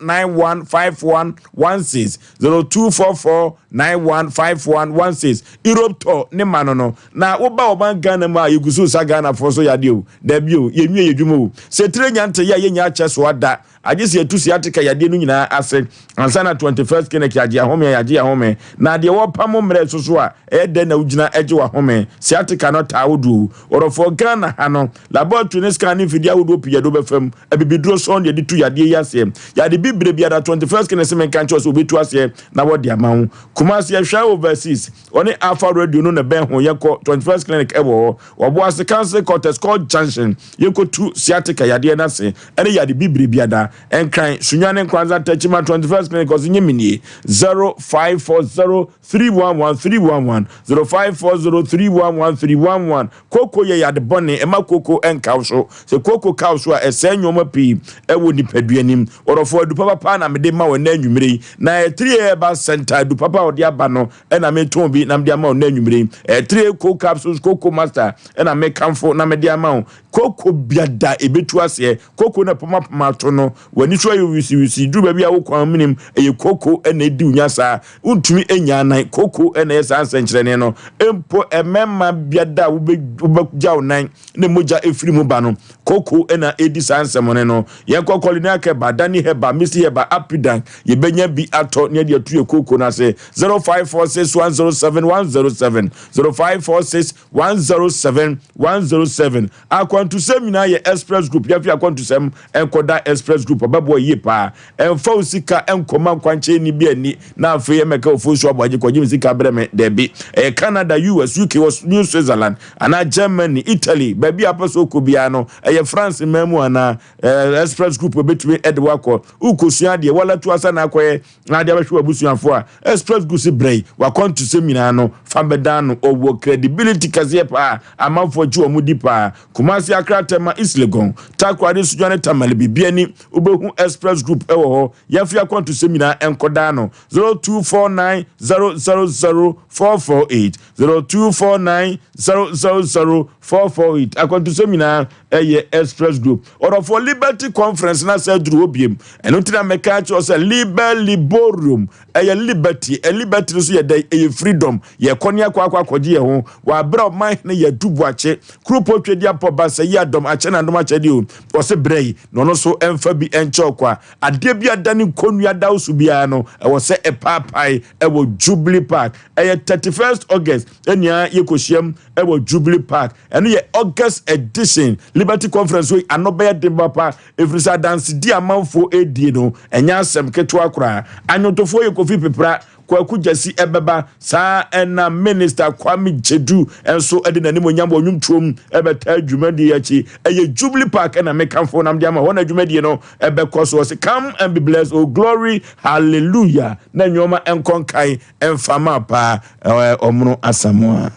0244915116, 0244915116. Europe tɔ ne ma no no. Na woba ɔman Ghana mu a yɛgu so sa Ghanafoɔ so yadeɛ o. Dabi o, yɛnwie yɛ dwuma o. Sɛ tire nya nte yɛ a yɛnya akyɛ so ada. Agye sɛ yɛtu sciatica yadeɛ no nyinaa ase ansa na 21st clinic yɛagye ahome a yɛagye ahome. Na deɛ wɔpam mmerɛ so so a ɛyɛ dɛn na wogyina gye w'ahome? Sciatica no taa wo do o. Ɔdɔfoɔ Ghana ha no laboratory ne scan ne mfidie ahodoɔ pii yɛde wo bɛfa mu. Abibiduro sɔn na yɛde tu yadeɛ yi aseɛ. Yade bibire biara 21st clinic se menka nkyerɛ wo sɛ wɔbɛtu aseɛ na wɔde ama wo. Kumasi Ɛhwɛ Overseas ɔne Alpha Radio no na ɛbɛn ho yɛkɔ 21st clinic ɛwɔ hɔ. Ɔboase Council Quarters Court Junction yɛkɔtu sciatica yadeɛ no ase ɛne yade bibire biada. Nkran, Sunyani Nkwanza Techiman 21st Clinic ɔse nye me nie 0540 311 311 0540 311 311 Kooko yɛ yade bɔne ɛma kooko nka wo so. Sɛ kooko ka wo so a ɛsɛe nnoɔma pii ɛwɔ nipadua nim. Ɔdɔfoɔ adu papa paa na mede ma wo ɛnɛ anwummere yi. Na ɛyɛ 3A Herbal Center adu papa a ɔde aba no ɛna metɔn bi na mede ama wo nnɛ anwummere yi. Ɛyɛ 3A Co Capsules Coco Master ɛna mekamfo na mede ama wo. Koko biada ebetu aseɛ. Koko na pomapoma ato no. W'ani so ayɛ wisiwisi. Duru baabi a wo kwan menim. Ɛyɛ koko ɛna edi wo nya saa. Wontumi nya anan. Koko ɛna ɛyɛ saa nsɛnkyerɛnne no. Mpo mmarima biada a wobɛgya wo nan na mogya efiri mu ba no. Koko na edi saa nsɛmɔne no. Yɛnkɔ Kɔlinak Hɛba, Dani Hɛba, Misi Hɛba, Apidan, yɛbɛnya bi atɔ ne yɛde atu yɛ koko no ase. 0546 107 107, 0546 107 107. Akwantusɛm nyinaa yɛ Express Group. Yɛafi akwantusɛm nkɔda Express Group, ɔbɛboa yie paa. Ɛmfa wo sika nkɔma nkwankyɛnni bi anni na afei ɛmmɛka Ofosu Aboagye kɔgye me sika brɛ me. Dabi. Ɛyɛ Canada, US, UK, New Switzerland, anaa Germany, Italy, baabi a wopɛ sɛ wokɔ biara no, ɛyɛ France man mu anaa eh, Express Group ebetumi de wo akɔ. Wokosua adeɛ, wala tu asa na akɔyɛ na ade abɛhwɛ w'abusuafo a, Express Group se brɛ yi, w'akwantusɛm nyinaa no, fa bɛdan no. Ɔwɔ credibility kɛseɛ paa, amanfoɔ gye wɔn di paa. Kumasi, Accra, Tema, East Legon, Takoradi, Sunyani, ne Tamale, biribi ani, wobɛhu Express Group wɔ hɔ. Yɛmfa yɛn akwantusɛm nyinaa nkɔdan no. 0249 000 448. 0249 000 448 akwantusɛm nyinaa ɛyɛ express group ɔdɔfoɔ liberty conference na sɛ aduru hɔ biem ɛno nti na mɛka akyerɛ sɛ liber liborium ɛyɛ liberty ɛ liberty no so yɛ dɛ ɛyɛ freedom yɛkɔ ne akɔ akɔ akɔgye yɛ ho wɔabrɛ ɔman ne yɛ du boakye kuropɔ twɛdi apɔ ba sɛ yi adɔm akyɛ na adɔm akyɛ deɛ o ɔse brɛ yi na ɔno so ɛmfa bi ɛnkyɛ ɔkwa adeɛ bi ada ne nkonnua da wo so biara no ɛwɔ sɛ ɛpaapae ɛwɔ jubilee park Ɛyɛ 31st August ɛnea yɛkɔhyiam ɛwɔ Jubilee Park. Ɛno yɛ August edition Liberty Conference wei ano bɛyɛ den papa ɛfiri sɛ adansedi amanfoɔ ɛredie no ɛnyɛ asɛm ketewa koraa. Anwontofoɔ yɛ Kofi Pepra, Kwaku Gyasi ɛbɛba saa ɛna Minister Kwame Gyedu nso ɛde n'animuonyam wɔ nnwomtoɔ mu ɛbɛtaa dwumadie yi akyi. Ɛyɛ Jubilee Park ɛna mekamfo nam de ama hɔ na dwumadie no ɛbɛkɔ so. Ɔse come and be blessed, oh glory, hallelujah na nneɛma ɛnkɔ nkan Mfama paa ɛ ɔmono Asamoah.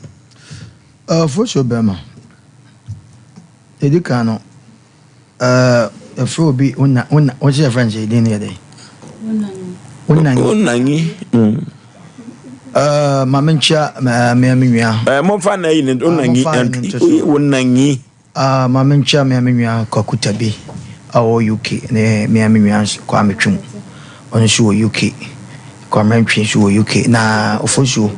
Ɔfosuo bɛrima, ɛdi kan no, yɛfrɛ obi wona wona wose yɛfrɛ no sɛ din no yɛ dɛn? Wonanyi. Wonanyi. Ma menkyia me me nua. Momfa na yi ne wonanyi. Wonanyi. Ah ma menkyia me a me nua Kwaku Tabi a ɔwɔ UK ne me a me nua nso Kwame Twum ɔno nso wɔ UK, Kwame Antwi nso wɔ UK na Ofosuo.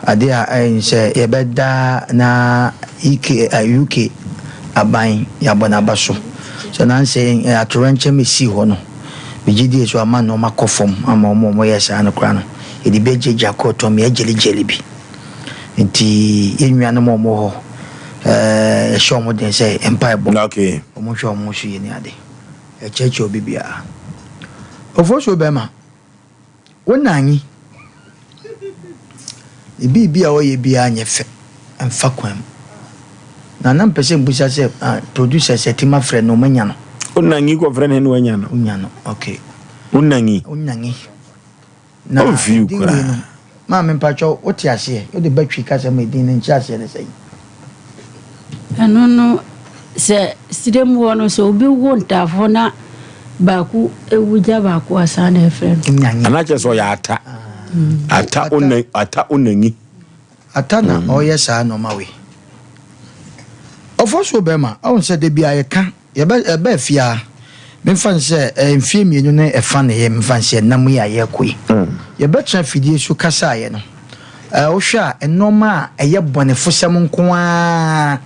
Adeɛ a ɛyɛ ne sɛ yɛbɛda na UK, UK aban yɛabɔ n'aba so. Sɛ nansa yi atoyerɛnkyɛm esii hɔ no, megye die sɛ wama nnoɔma kɔ fam ama wɔn a wɔyɛ saa no koraa no, yɛde bi agyagya kɔɔto ama yɛagyeligyeli bi. Nti yɛn nuanom a wɔwɔ hɔ, eh, yɛhyɛ wɔn den sɛ mpaebɔ, wɔnhwɛ wɔn ho so yie ne ade. Yɛkyerɛkyerɛ obi biara. Ofosuo bɛrima. Wo na nye. Ne biribi a ɔyɛ biara nyɛ fɛ, ɛmfa kwan mu. Na na mepɛ sɛ mbusa sɛ ah, producer sɛ ti ma frɛ no, manya no. Wo na nyi kɔfrɛ no na wanya no. Wonya no, okay. Wo na nyi. Wo na nyi. Na Ɔmfi wo din wei koraa. no, maame mpakyɛw, wote aseɛ? Wode ba Twi kasa mu edin no nkyerɛaseɛ ne sɛn? Ɛno no, sɛ serɛ mu hɔ no, sɛ obi wo ntaafoɔ na baako wu gya baako a, saa na yɛfrɛ no. Nyanyi. Anaa kyerɛ sɛ ɔyɛ ata. Ata ona ata onanyi. Ata na ɔyɛ saa nnoɔma wei. Ɔfɔsuo bɛrima, ɔhu sɛ da biara yɛka Yɛbɛ ɛbaa fie a, memfa no sɛ ɛyɛ mfeɛ mmienu ne ɛfa na ɛyɛ memfa no sɛ ɛnam yi a yɛrekɔ yi. Yɛbɛtena afidie so kasaeɛ no, ɛɛ wohwɛ a nnoɔma a ɛyɛ bɔnefosɛm nko ara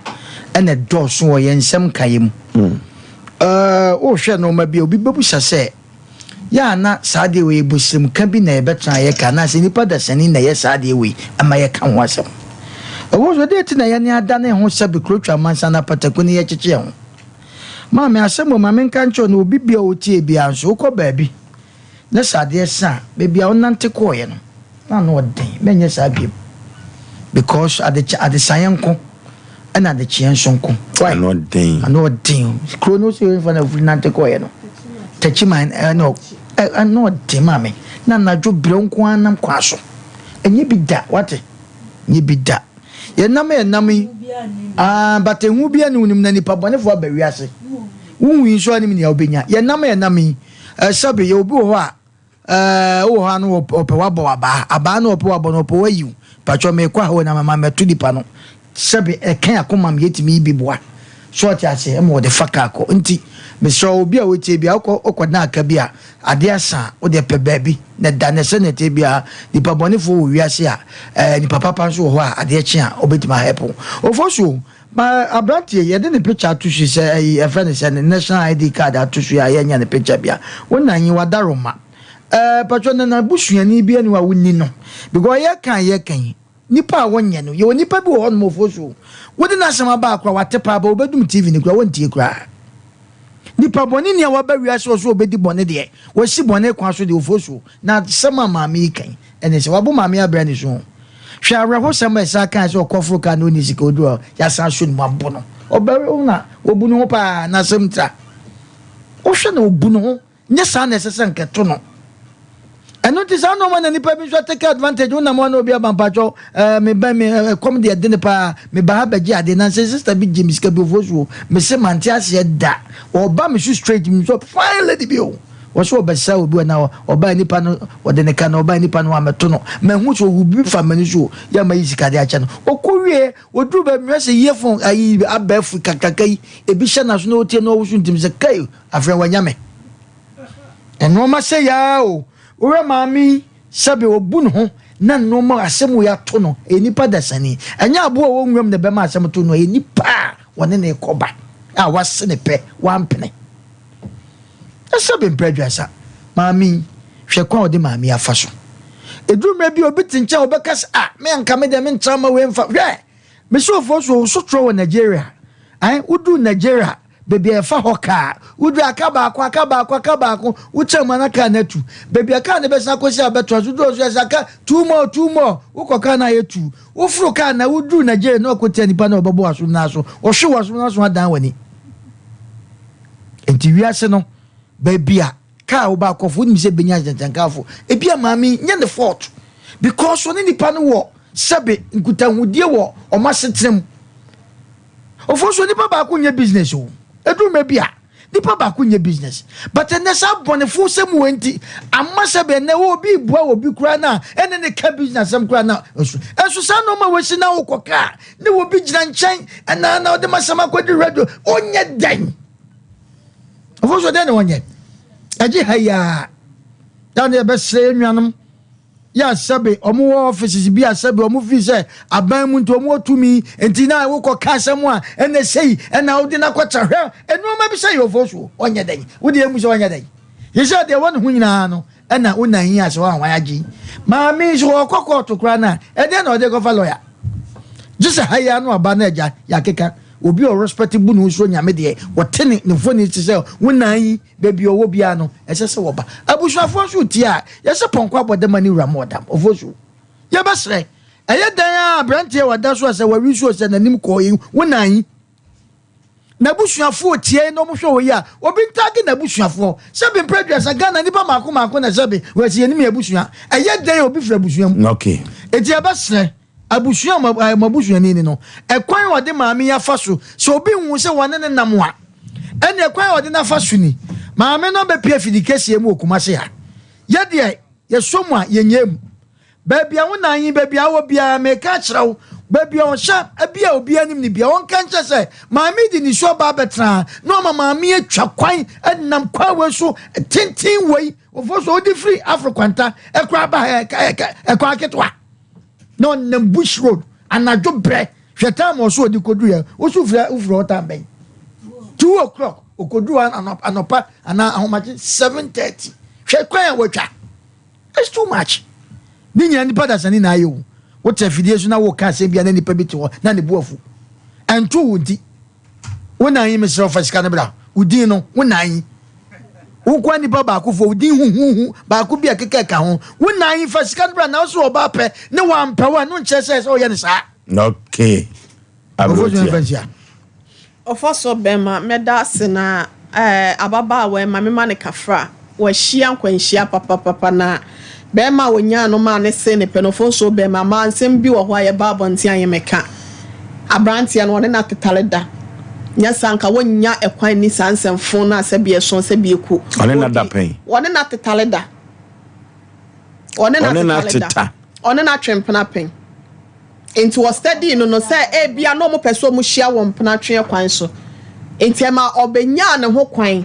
na ɛdɔɔso wɔ yɛn nsɛm nkaeɛ mu. Ɛɛ wohwɛ nnoɔma bi a obi bɛbusa sɛ, Yɛ a na saa adeɛ wei yɛ bosremka bi na yɛbɛtena yɛka anaasɛ nnipa dasani na ɛyɛ saa adeɛ wei ma yɛka ho asɛm. Ɛwɔ so, deɛ nti na yɛne adane ho sɛ bekurotwa amansan na pataku ne yɛkyekye yɛn ho. Maame, asɛm wɔ mu, ma menka nkyerɛ wo na obi biara a ɔtie biara nso, wokɔ baabi na sɛ adeɛ sa a, baabi a wonante kɔeɛ no, na ano ɔden, mɛnyɛ saa biom because adekye adesaeɛ nko ɛna adekyeɛ nso nko. Why? Ano ɔden. Ano ɔden. Kuro no sɛ yɛmfa na ofiri nante kɔeɛ no. Takyiman ɛna ɛna ɔden maame. Na anadwo berɛ nko ara nam kwan so. Ɛnyɛ bi da wate. Nyɛ bi da. Yɛnam yɛnam yi. Ah, but ehu bi ɛne wonim na nipa bɔnefoɔ aba wiase. Wohu yi nso anim nea wobɛnya. Yɛnam yɛnam yi. Ɛsɛbe yɛ obi wɔ hɔ a Ɛɛ wowɔ hɔ a na ɔpɛ wabɔ wo abaa. Abaa na ɔpɛ wabɔ no ɔpɛ wayi wo. Pakyɛ meekɔ ha o na mama mɛto nipa no. Sɛbe ɛka akoma mu yɛtumi yi bi boa. So ɔte aseɛ ɛma wɔde fa kaa kɔ. Nti mesrɛ wo obi a wotie biara wokɔ wokɔ dan aka bi a adeɛ asa a wodeɛ pɛ baabi na da na sɛnea ɛteɛ biara nipa bɔnefoɔ wɔ wiase a ɛɛ nipa papa nso wɔ hɔ a adeɛ kye a ɔbɛtumi ahɛpo wo. Ofosuo Ma abranteɛ yi yɛde ne picture ato so yi sɛ ɛyi yɛfrɛ no sɛ ne national ID card ato so yi a yɛnya ne picture bia wo nan yi wadaroma ɛɛ patro na n'abusuani bi ɛni hɔ a wonni no because yɛka yɛka yi nipa a wɔnyɛ no yɛwɔ nipa bi wɔ hɔ nom ofuo so wode n'asɛm aba akora wate paa ba wobɛdum TV no kora wɔntie koraa nipa bɔne ni a waba wiase wɔ so obɛdi bɔne deɛ wɔsi bɔne kwan so deɛ ofuo so na asɛm a maame yi kan Ɛne sɛ, wabo maame abrɛ ne so. Hwɛ awerɛhosɛm a ɛsan kae sɛ ɔkɔforo kaa na onni sika, oduru hɔ a, yɛasan aso ne mu abo no. Ɔbarima na obu ne ho paa, n'asɛm tra. Wohwɛ na obu ne ho, nyɛ saa na ɛsɛ sɛ anka ɛto no. Ɛno nti saa nneɛma na nipa bi nso atake advantage, wonam hɔ na obi aba mpakyɛw, ɛɛ me ba me ɛkɔm deɛ ɛde ne paa, me ba ha bɛgye adeɛ, na sɛ sister bi gye me sika bi ofuo so, me se mante aseɛ da, ɔba me so straight, me so fine lady bi o. Wɔse wɔbɛsra obi wɔ na ɔbaa nipa no wɔde ne ka na ɔbaa nipa no wɔamɛto no mahu sɛ owu bi fa m'ani so yɛ ama yi sika de akyɛ no ɔkɔ wie wɔduru baabi mehwɛ sɛ yie fon ayi abɛɛfo kakraka yi ebi hyɛ n'aso na ɔtie na ɔwoso ntim sɛ kai afei wanya me nneɛma sɛ yaa o wohwɛ maame yi sɛbe ɔbu ne ho na nneɛma asɛm wei ato no ɛyɛ nipa dasani ɛnyɛ aboa a ɔwɔ nwuram na ɛbɛma asɛm to no ɛyɛ nipa a wɔne ne kɔba a wase ne pɛ wampene Na sɛbe mprɛ aduasa, maame yi, hwɛ kwan a ɔde maame yi afa so. Ɛduru mmerɛ bi a obi te nkyɛn a ɔbɛka sɛ, ah, me anka me deɛ mentra mma wei mfa. Hwɛ! Mese ofoɔ so, wo so torɔ wɔ Nigeria. Ae, woduru Nigeria, baabi a yɛfa hɔ kaa, woduru aka baako, aka baako, aka baako, wokyɛn mu a na kaa no atu. Baabi a kaa no bɛsan akɔsi a bɛtoa so, woduru hɔ nso yɛsɛ aka two more, two more, wokɔ kaa no a ayɛ two. Woforo kaa no a woduru Nigeria na wakɔtia nipa no a ɔbɛbɔ w'asom no aso, ɔhwe w'asom no aso adan w'ani. Nti wiase no baabi a kaa wo baakɔfo wonim sɛ bɛnya nkyɛnkyɛnkaafo ebi a maame nyɛ ne fault because ɔne nipa no wɔ sɛbe nkutahodie wɔ ɔmo asetena mu ofo so nipa baako nyɛ business o eduru mɛ bi a nipa baako nyɛ business but ɛnɛ saa bɔnefo sɛ mu nti ama sɛbe ɛnɛ wɔ obi bua obi koraa na ɛne ne ka business asɛm koraa na nso ɛnso saa nneɛma wɔsi na wokɔ kaa ne wɔ bi gyina nkyɛn ɛna na ɔde masɛm akɔdi radio ɔnyɛ dɛn ɔfo so dɛn na ɔnyɛ ɛgye ha yi a da ne yɛbɛsrɛ yɛn nuanom Yɛ a sɛbe ɔmo wɔ offices bi a sɛbe ɔmo feel sɛ aban mu nti ɔmo wɔ tumi nti na wokɔ ka asɛm a ɛna sei ɛna wode no akɔtra hwɛ nnoɔma bi sɛ yɛ ofo so ɔnyɛ dɛn wode emu sɛ ɔnyɛ dɛn sɛ deɛ ɛwɔ ne ho nyinaa no ɛna wo nan yi ase hɔ ahwan agye yi maame yi so ɔkɔ kɔɔto koraa no a ɛdeɛ na ɔde kɔfa lɔya gye sɛ ha yi ano aba no agya yɛakeka obi a ɔrespect bu ne ho suro nyame deɛ wɔte ne ne mfoni te sɛ wo nan yi Baabi a ɔwɔ biara no, ɛsɛ sɛ wɔba. Abusuafoɔ nso retie a, yɛsɛ pɔnkɔ abɔdam ne wura ma ɔdam. Ofosu, yɛbɛsrɛ. Ɛyɛ dɛn ara a, aberanteɛ a wada so a sɛ wawi so o, sɛ n'anim kɔɔ yi, wo nan yi. N'abusuafoɔ retie na wɔhwɛ wɔ yi a, obi ntaage n'abusuafoɔ. Sɛbe mprɛ aduasa, Ghana nnipa mmaako mmaako na sɛbe wɔasi yɛnim yɛn abusua. Ɛyɛ dɛn a obi firi abusua mu. Okay. Enti yɛbɛsrɛ. Abusua a mo abusuani ni no, ɛkwan a ɔde maame yi afa so, sɛ obi hu sɛ wɔne no nam a, ɛnna ɛkwan a ɔde no afa so ni. Maame no abɛpue afidi kɛseɛ mu wɔ Kumasi ha. Yɛ deɛ, yɛsɔ mu a, yɛnyɛɛ mu. Baabi a wo nan yi, baabi a wɔ biara, meka akyerɛ wo, baabi a ɔhyɛ, bi a obiara nim no biara, ɔnka nkyerɛ sɛ maame yi de nisuo aba abɛtena ha, na ɔma maame yi atwa kwan nam kwan wei so tenten wei, wɔfo so wode firi Afro Kwanta ɛkɔ aba ha, ɛkwan ketewa. na ɔnam bush road anadwo brɛ hwɛ time ɔso ɔde kɔduru yɛ woso firi wofiri hɔ time bɛn 2 o'clock ɔkɔduru hɔ anɔpa anaa ahomakye 7:30 hwɛ kwan a watwa. It's too much. Ne nyinaa nipa dasani na ayɛ o. Wote afidie so na woka asɛm bi a na nipa bi te hɔ na ne bo afu. Ɛnto wo nti. Wo nan yi mesrɛ wo fa sika no bra. Wo din no, wo nan yi. Wo nkoa nipa baako fo, wo din huhuhu baako bi a keka ka ho. Wo nan yi fa sika no bra na wo so ɔbaa pɛ ne wampɛ wo a no nkyerɛ sɛ sɛ ɔyɛ no saa. Okay. Aberanteɛ. Ɔfɔsɔ bɛma mɛda ase na eh ababaawa yi ma me ma no kafra wahyia nkwanhyia papapapa na bɛɛma a ɔnyaa no maa no see no pɛ no ɔfɔsɔ bɛɛma maa nsɛm bi wɔ hɔ a yɛba abɔnten a yɛmɛka abranteɛ no ɔne no atetare da nyɛ saa nka wɔnnya ɛkwan nni saa nsɛm fon no a sɛbi ɛsɔn sɛbi ɛku Ɔne no ada pɛn. ɔne no atetare da ɔne no Ɔne no atetare da ateta. ɔne no atwe mpena pɛn. Enti wɔ study no no sɛ ebia na wɔpɛ sɛ wɔhyia wɔ mpenatweɛ kwan so nti ɛma ɔbɛnyaa ne ho kwan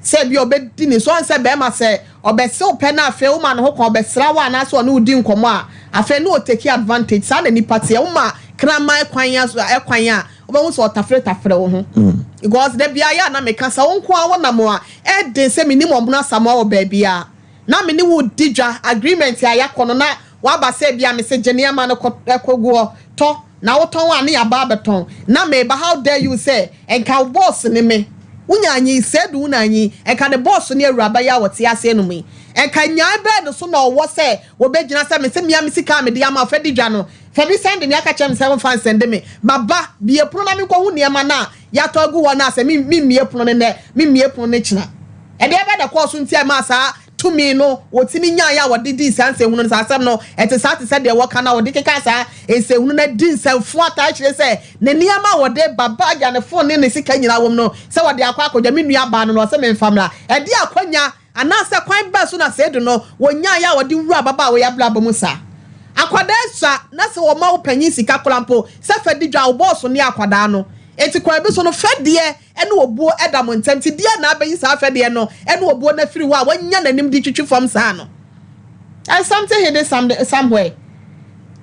sɛ ebia ɔbɛdi ne so. Ɔn sɛ bɛrima sɛ ɔbɛsew pɛ na afei woma ne ho kwan ɔbɛsra wo anaasɛ ɔne wo di nkɔmmɔ a afei na ɔtake advantage. Saa na nipa teɛ. Woma kraman kwan a kwan a wobɛhu sɛ ɔtaferetafere wo ho because da biara yɛ a na meka sɛ wo nko ara wonam a ɛden sɛ menim Ɔmono Asamoah wɔ baabiara na me ne wo redi dwa agreement a yɛakɔ no na Waba sɛ ebia mese gye nneɛma no kɔ kɔ gu hɔ tɔ na wotɔn a ne yɛaba abɛtɔn na meba how dare you sɛ nka wo boss ne me wonya anyi Seidu wo na anyi nka ne boss ne awuraba yi a wɔte aseɛ nom yi nka nyae bɛn no so na ɔwɔ sɛ wɔbɛgyina sɛ mese mea me sika a mede ama wo fa di dwa no fa bi sɛnde me aka kyerɛ me sɛ womfa nsɛnde me maba bie pono na menkɔhu nneɛma no a yɛatɔ agu hɔ no a sɛ memmie pono no nnɛ memmie pono no kyena ɛdeɛ bɛn na ɛkɔɔ so nti a ɛmaa saa tumi no wɔtumi nyaeɛ a wɔde dii saa nsɛnhunu no. Saa asɛm no, ɛte saa te sɛ deɛ wɔka no a wɔde kekaa saa nsɛnhunu no adi nsɛmfo ataa kyerɛ sɛ ne nneɛma a wɔde ba, bag a ne fon ne ne sika nyinaa wom no, sɛ wɔde akɔ akɔgya me nua baa no na ɔse memfa mmra. Ɛdeɛn akwanya anaasɛ kwan bɛn so na Seidu no wɔnyaeɛ a wɔde wuraa ababaawa yi abrabɔ mu saa? Akwadaa sua na sɛ wɔma wo panyin sika koraa mpo sɛ fa di dwa a, wo bɔɔso ne akwadaa no. Enti kwan bi so no, fɛdeɛ ne obuo da mo ntam, nti deɛn na abɛyi saa afɛdeɛ no ne obuo no afiri hɔ a wanya n'anim de twitwi fam saa no? There's something hidden somewhere.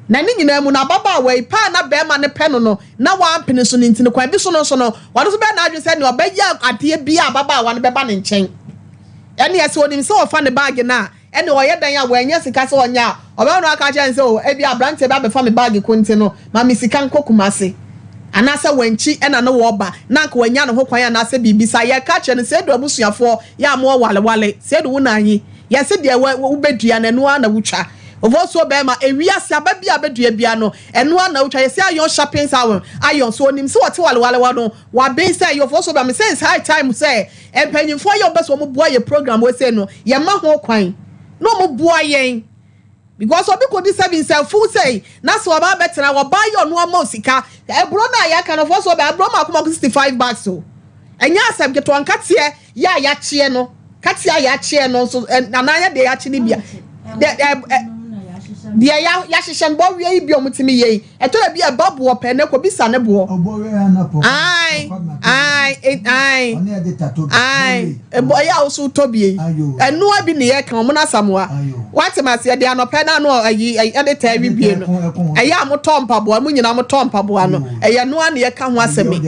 Na ne nyinaa mu no, ababaawa yi, pɛ a na barima no pɛ no no, na wampene so no nti no, kwan bi so no nso no, ɔno nso bɛyɛ n'adwene sɛ nea ɔbɛyɛ adeɛ biara a ababaawa no bɛba ne nkyɛn. Ɛnneɛ sɛ ɔnim sɛ ɔfa ne baage no a, Ɛnna ɔyɛ dɛn a wannya sika sɛ ɔnyɛ a, ɔbɛma no aka akyerɛ no sɛ, 'O, ebia aberanteɛ bi abɛfa me baage ko nti no, ma me sika nkɔ Kumasi. Anaasɛ wankyi na ne wɔreba, na anka wanya ne ho kwan anaasɛ biribi saa. Yɛreka akyerɛ no, Seidu abusuafoɔ, yɛ a mowɔ walewale, Seidu wo na anyi. Yɛse deɛ wobɛdua no, ɛno ara na wotwa. Ofosuo bɛrima, ewiase aba biara a bɛdua biara no, ɛno ara na wotwa. Yɛse iron sharpens iron, iron. So ɔnim sɛ ɔte walewale hɔ no, waben sɛ ɛyɛ ofosuo bɛrima. Mese it's high time sɛ Mpanyinfoɔ yɛ wɔn pɛ sɛ wɔn boa yɛ program wei sei no yɛ ma ho kwan na wɔn boa yɛn because obi kɔ di sɛbi nsɛmfo sei na sɛ ɔba abɛtena ɔbaa yɛ ɔno ama sika ɛburo no a yɛaka no fɔ so ɔbɛ aburo mako mako 65 bucks o ɛnyɛ asɛm ketewa nkateɛ yɛ a yɛakyeɛ no kateɛ a yɛakyeɛ no nso anaa yɛ deɛ yɛakye no bia dɛ ɛ ɛ. Deɛ ya yahyehyɛ no bɔweɛ yi bi a wɔtumi yɛ yi, ɛtɔ da bi a ɛba boɔ pɛ na kɔbisa ne boɔ. Ae, ae, ae, ae, ɛbɔ ɛyɛ a woso tɔ bie yi. Ɛnoa bi ne yɛka wɔn asamoa. Wate ma aseɛ deɛ anɔpɛ na ano ayi ɛde taa wi bie no. Ɛyɛ a motɔ mpaboa, mo nyinaa motɔ mpaboa no. Ɛyɛ noa ne yɛka ho asɛm yi.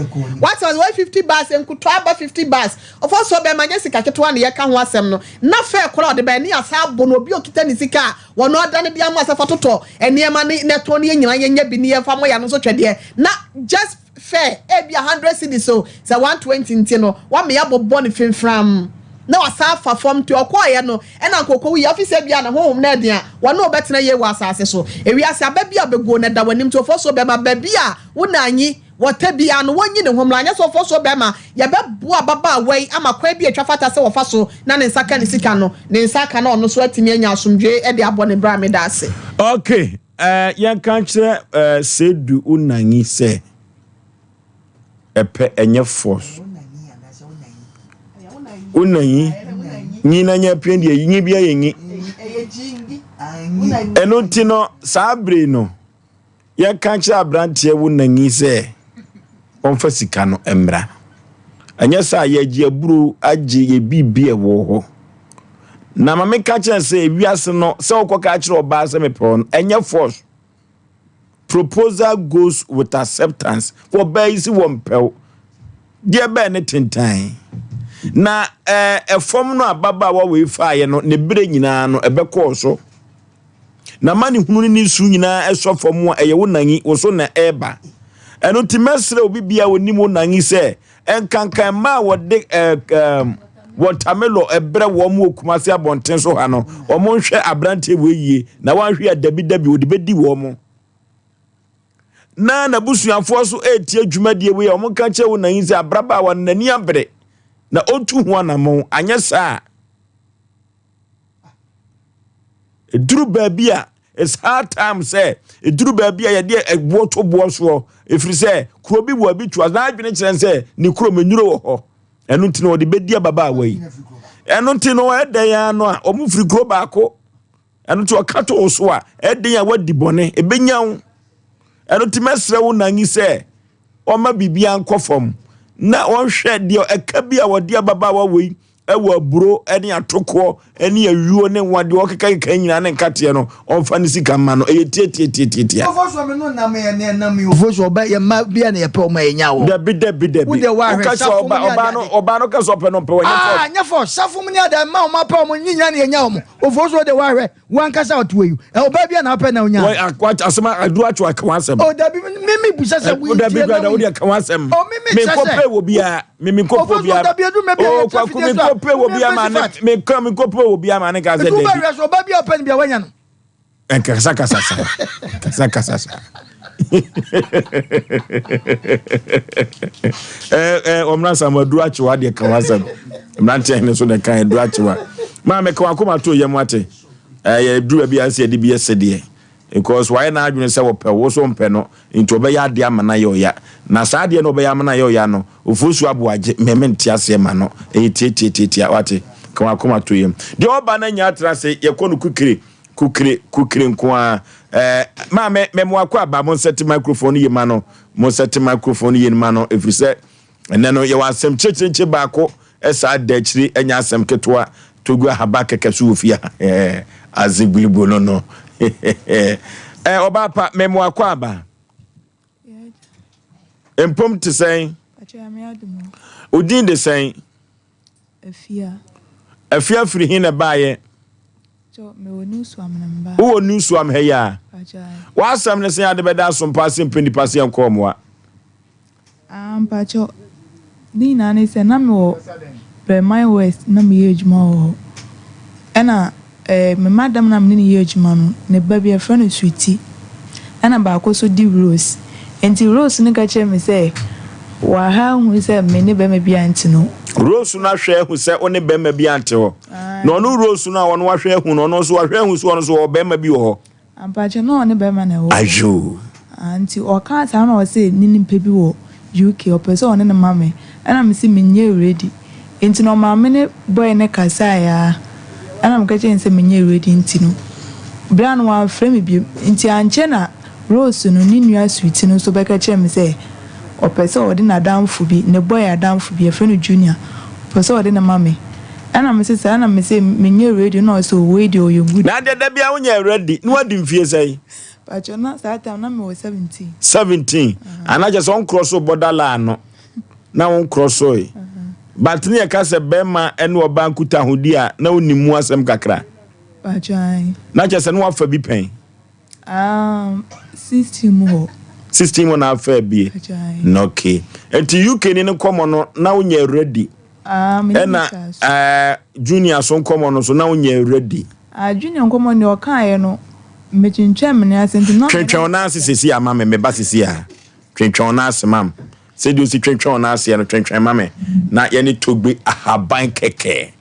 Wate ma aseɛ wɔyɛ 50 bars nkutɔ aba 50 bars. Ɔfa so bɛma nyɛ sika ketewa ne yɛka ho asɛm no. Na fɛ koraa ɔde bɛn ne yɛasa abo no obi a okita ne sika a wɔno adane de ama sɛ fa totɔ nneɛma ne na ɛtɔn ne yɛn nyinaa yɛnya bi ne yɛmfa mmɔ yɛn ano nso twɛdeɛ na just fɛ ebia hundred cedis o sɛ 120 nti no wama yɛabobɔ no fimfram na wasan afa fam nti ɔkɔɔeɛ no ɛna nka ɔkɔwuiɛ ɔfi sɛ ebia ne honhom no ɛden a wɔne wo bɛtena yie wɔ asase so ewiase aba bi a bɛguo no ɛda w'anim nti ɔfɔ so bɛma baabi a wo na anyi Wɔtɛ biara no, wɔnyi ne ho mmra, anyɛ sɛ ɔfɔsuo bɛrima. Yɛbɛboa ababaawa yi ama kwan bi a ɛtwa fata sɛ wɔfa so na ne nsa ka ne sika no, ne nsa aka na ɔno nso atumi anya asomdwoeɛ de abɔ ne bra. Meda ase. Ok, eh, yɛnka nkyerɛ eh, Seidu Unanyi sɛ ɛpɛ ɛnyɛ force. Unanyi, nyi na nyɛ pɛn deɛ, nyi bia yɛ nyi. Ɛno nti no, saa bere no, Yɛka kyerɛ aberanteɛ wo nanyi sɛ ɔmfa sika no mmra. Ɛnyɛ sɛ a yɛgye aburo agye yɛ biribi a ɛwɔ hɔ. Na ma meka kyerɛ sɛ wiase no sɛ wokɔka kyerɛ ɔbaa sɛ mepɛ wo no ɛnyɛ force. Proposal goes with acceptance. Wɔbaa yi si wɔmpɛ wo. Deɛ bɛn ne tentan. Na ɛfam no ababaawa wei faeɛ no ne berɛ nyinaa no ɛbɛkɔɔ so. N'amanehunu ne ne su nyinaa ɛsɔ fam a ɛyɛ wo nan yi, wo so na ɛreba. Ɛno nti mɛsrɛ obi bia a onim wo nan yi sɛ nkankan mmaa a wɔde ɛɛ wɔtamelɔ ɛbrɛ wɔn wɔ Kumasi abɔnten so ha no, wɔn nhwɛ aberanteɛ wei yie na wɔanhwɛ a dabi dabi wɔde bɛdi wɔn. Na n'abusuafoɔ so ɛretie dwumadie wei a wɔn nka kyerɛ wo nan yi sɛ abrabaawa no n'ani abere na ɔntu ho anammɔn anyɛ saa. Ɛduru baabi a it's hard time sɛ ɛduru baabi a yɛde ɛboɔ to boɔ soɔ ɛfiri sɛ kuro bi wɔ bi to na adwene kyerɛ sɛ ne kurom nnuro wɔ hɔ ɛno nti na wɔde bɛdi ababaawa yi ɛno nti no ɛdɛn ara no a wɔn firi kuro baako ɛno nti ɔka to wo so a ɛdɛn a wadi bɔne ɛbɛnya wo ɛno nti mɛsrɛ wo nanyi sɛ ɔma biribiara nkɔ fam na ɔnhwɛ deɛ ɛka bi a wɔde ababaawa wei ɛwɔ aburo ne atokoɔ ne ayuo ne nwa deɛ ɔkekakeka nyinaa ne nkateɛ no ɔmfa ne sika mma no ɛyɛ tiatiatiatia. Ofo so me no nam yɛ ne nam yi ofo so ɔba yɛ mma bia na yɛpɛ ɔma yɛ nya wɔ. Dabi dabi dabi. Wo deɛ wahwɛ Woka sɛ safo mu ɔba ne ɔbaa no ade ade. ɔbaa no ka sɛ ɔpɛ no ɔmpɛ wɔ nyɛ Ah force. nyɛ force safo mu ne ade mma ɔmo apɛ ɔmo ne nyinaa na yɛ nya ɔmo ofo so deɛ wahwɛ Wo ankasa ɔte wɔ yi. Ɛ ɔbaa bi a na apɛ na onya. Wɔ akwa asɛm aduru atwa aka w'asɛm. O dabi mi mi busa sɛ wo dabi tie kura na da wo. wo deɛ ka w'asɛm. O mi mi Me kyerɛ nkɔ sɛ. pray wɔ biara. Me me nkɔ pray Ofo so biara. dabi edu mɛ bi a O yɛ kyerɛ kwaku me fidie so a. nkɔ pray wɔ biara ma ne me nkɔ me nkɔ pray wɔ biara ma ne ka sɛ Etu ba dabi. wiase ɔbaa bi a ɔpɛ no bi a wanya no. Nkasa kasa sa. Kasa kasa sa. Eh eh ɔmra sam aduru akyewa deɛ ka w'asɛm. Mmeranteɛ hene so na ɛka aduru akyewa. Maa me ka wakoma to yam ate. Ɛyɛ duru baabi a sɛ yɛde bi yɛ sɛdeɛ. Because wayɛ n'adwene sɛ wɔpɛ wo so mpɛ no nti ɔbɛyɛ adeɛ ama no ayɛ ɔya. Na saa adeɛ no ɔbɛyɛ ama no ayɛ ɔya no ofosu aboagye me mente aseɛ ma no. Ɛyɛ tiatiatiatia wate. Ka wakoma to yam. Deɛ ɔba no anya atena ase yɛkɔ no kukire kukire kukire nko ara. Ɛɛ maame mɛmo akɔ aba mo nsɛte microphone no yie ma no mo nsɛte microphone no yie ma no ɛfiri sɛ Ɛnnɛ no, yɛwɔ asɛm kyekyerekye baako saa da akyiri, ɛnyɛ asɛm ketewa, Togu ahaba kɛkɛ so wɔ fie ha. Adze gbilibo no no. Ɔbaa pa, mema wakɔ aba. Mpom te sɛn? Wo din de sɛn? Afia. Afia firi he na ɛbaeɛ? Wowɔ New Suam ha yi a? W'asɛm ne sɛn ade bɛda asompa ase mpɛ nipa se yɛnkɔ mmoa? Ah mpakyɛw, ne nyinaa ne sɛ na mewɔ Brɛman West na meyɛ adwuma wɔ hɔ. Ɛna eh, me madam no a me ne no yɛ adwuma no, ne ba bi yɛfrɛ no Sweety, ɛna baako nso di Rose. Nti Rose no ka kyerɛɛ me sɛ waha ahu sɛ me ne bɛrima bi ante no. Rose no ahwɛ ahu sɛ wo ne bɛrima bi ante hɔ. Na ɔno Rose no a ɔno wahwɛ ahu no, ɔno nso wahwɛ ahu sɛ ɔno nso ɔwɔ bɛrima bi wɔ hɔ. Ampakyɛ na ɔne bɛrima na ɛwɔ hɔ. Ayoo. Ah nti ɔkaa saa na ɔse ne nipa bi wɔ UK ɔpɛ sɛ ɔne no ma me ɛna mese menyɛ ready nti no ɔmaa me ne boy no kasaeɛ aa ɛna meka kyerɛɛ no sɛ menyɛ ready nti no Bra no wamfrɛ me bio. Nti ankyɛ na Rose no ne nua Sweety no nso bɛka kyerɛɛ me sɛ ɔpɛ sɛ ɔde n'adamfo bi, ne boy adamfo bi, yɛfrɛ no Junior, ɔpɛ sɛ ɔde no ma me. Ɛna mese saa na mese menyɛ ready na ɔse oh wei deɛ ɔyɛ good. Na adeɛ da biara wonyɛ ready na wadi mfie sɛn? Pakyɛ na saa time na mewɔ 17. 17 anaa kyɛ sɛ ɔnkorɔ so bɔ dala ano na wonkorɔ soe but ne yɛka sɛ bɛrima ne ɔbaa nkutahodi a na wonim mu asɛm kakra. Pakyɛ ae. Na kyɛ sɛ na wafa bi pɛn. Um, 16 mu hɔ. 16 mu na afa bie. Pakyɛ ae. Na okay. Nti UK ni ne nkɔmɔ no na wonyɛ ready. Ah, me ne Ɛna ne so. eh, junior so nkɔmɔ no so na wonyɛ ready. Ah, junior nkɔmɔ deɛ ɔkaeɛ no, metwentwɛn me nan ase nti na. Twentwɛn wo nan ase sesi a ma me, meba sesi a. Twentwɛn wo nan ase ma me. Sɛdeɛ osi twentwɛn wo nan aseɛ no, twentwɛn ma me. Na yɛne Togbe ahaban kɛkɛ.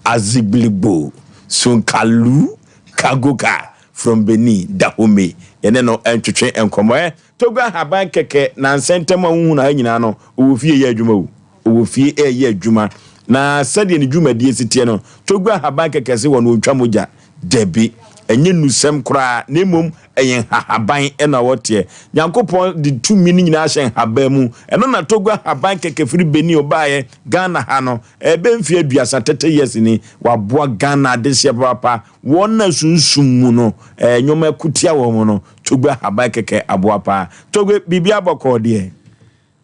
Azigbiligbo, Sonkalu, Kagoka from Benin, Dahomey, yɛne no ntwetwe nkɔmmɔ. Ɛ, Togo ahaban kɛkɛ, nansa ntam a wohu no ha nyinaa no, ɔwɔ fie yɛ adwuma o. Ɔwɔ fie reyɛ adwuma. Na sɛdeɛ ne dwumadie si teɛ no, Togo ahaban kɛkɛ se wɔn wɔntwa mogya. Dabi, ɛnyɛ nnusɛm koraa, na mmom ɛyɛ nhahaban na wɔteɛ. Nyankopɔn de tumi no nyinaa ahyɛ nhaban mu. Ɛno na Togo ahaban kɛkɛ firi Benin ɔbaeɛ Ghana ha no, ɛbɛ mfeɛ aduasa, 30 years ni, waboa Ghana adehyeɛ papaapa. Wɔn a sunsum mu no, nneɛma ɛko tia wɔn no, Togo ahaban kɛkɛ aboa paa. Togo, biribiara bɔkɔɔ deɛ?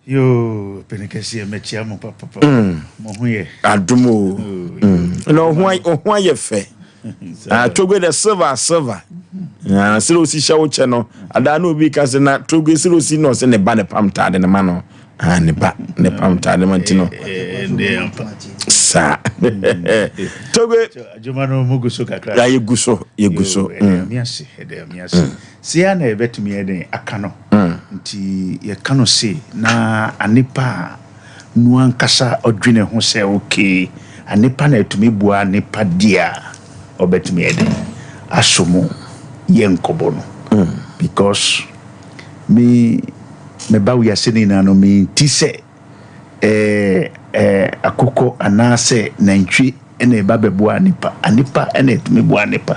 Yoo, pene kɛseɛ mɛkyia mo papapa. Mo ho yɛ. Adom o. Na ɔho ayɛ fɛ. Ah, Togo de silver silver. Ah, sɛ osi hyɛ wo kyɛ no, adaa na obi ka sɛ na Togo sɛ osi na ɔsɛ ne ba ne pam taade ne ma no. Ah, ne ba ne pam taade ma nti no. Saa. Togo. Adwuma no mu gu so kakra. Ya yɛ gu so, yɛ gu so. Ɛdɛ ame ase, ɛdɛ ame ase. Sei ara na yɛbɛtumi ayɛ dɛn aka no. Nti yɛka no sei na anepa a no ankasa ɔdwene ho sɛ okay anepa na ɛtumi boa anepa deɛ a ɔbɛtumi ayɛ dɛn asɔ mu yɛ nkɔbɔ no because me meba wiase no nyinaa no menti sɛ ɛɛ ɛɛ akokɔ anaasɛ nantwie na ɛba bɛboa anepa anepa na ɛtumi boa anepa.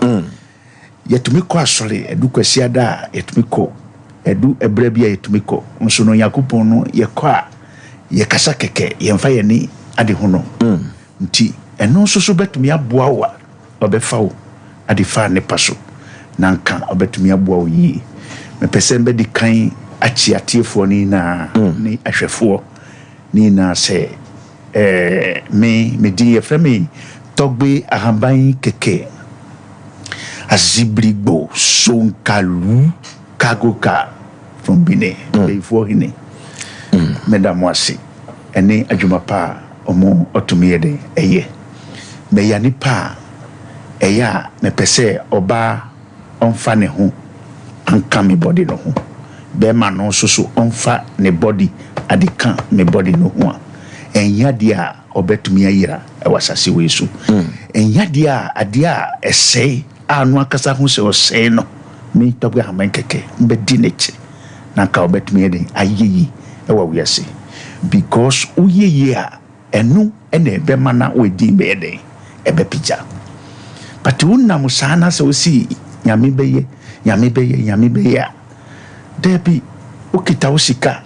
Yɛtumi kɔ asɔre, ɛdu Kwasiada a, yɛtumi kɔ, ɛdu ɛberɛ bi a yɛtumi kɔ. Nso no Onyankopɔn no yɛkɔ a, yɛkasa kɛkɛ, yɛmfa yɛn ani ade ho no. Nti ɛno nso so bɛtumi aboa wo a, ɔbɛfa wo ade fa nnepa so, na anka ɔbɛtumi aboa wo yie. Mepɛ sɛ mɛdi kan akye atiefoɔ no nyinaa ne ahwɛfoɔ no nyinaa sɛ, Eh, me, me din yɛfrɛ me Tɔgbe Ahaban Kɛkɛ Azibrigbo Sonkalu Kagoka from Benin, Bayifoɔ hene. Meda mo ase ɛne adwuma pa a ɔmo ɔtumi yɛ dɛn ɛyɛ. Mɛya nipa a ɛyɛ a mepɛ sɛ ɔbaa ɔnfa ne ho anka me body no ho, bɛɛma no nso so ɔnfa ne body ade ka me body no ho a, ɛnyɛ adeɛ a ɔbɛtumi ayera wɔ asase wei so. Ɛnyɛ adeɛ a adeɛ a ɛsɛe a ɔno ankasa ho sɛ ɔsɛe no, me Tɔgbe Ahaman kɛkɛ mbɛdi n'akyi na anka ɔbɛtumi ayɛ dɛn ayɛ yie wɔ wiase because woyɛ yie a Ɛno na ɛbɛma na w'edin bɛyɛ dɛn? Ɛbɛpagya. But wo nam saa na sɛ wosi Nyame bɛyɛ, Nyame bɛyɛ, Nyame bɛyɛ a, daabi, wokita wo sika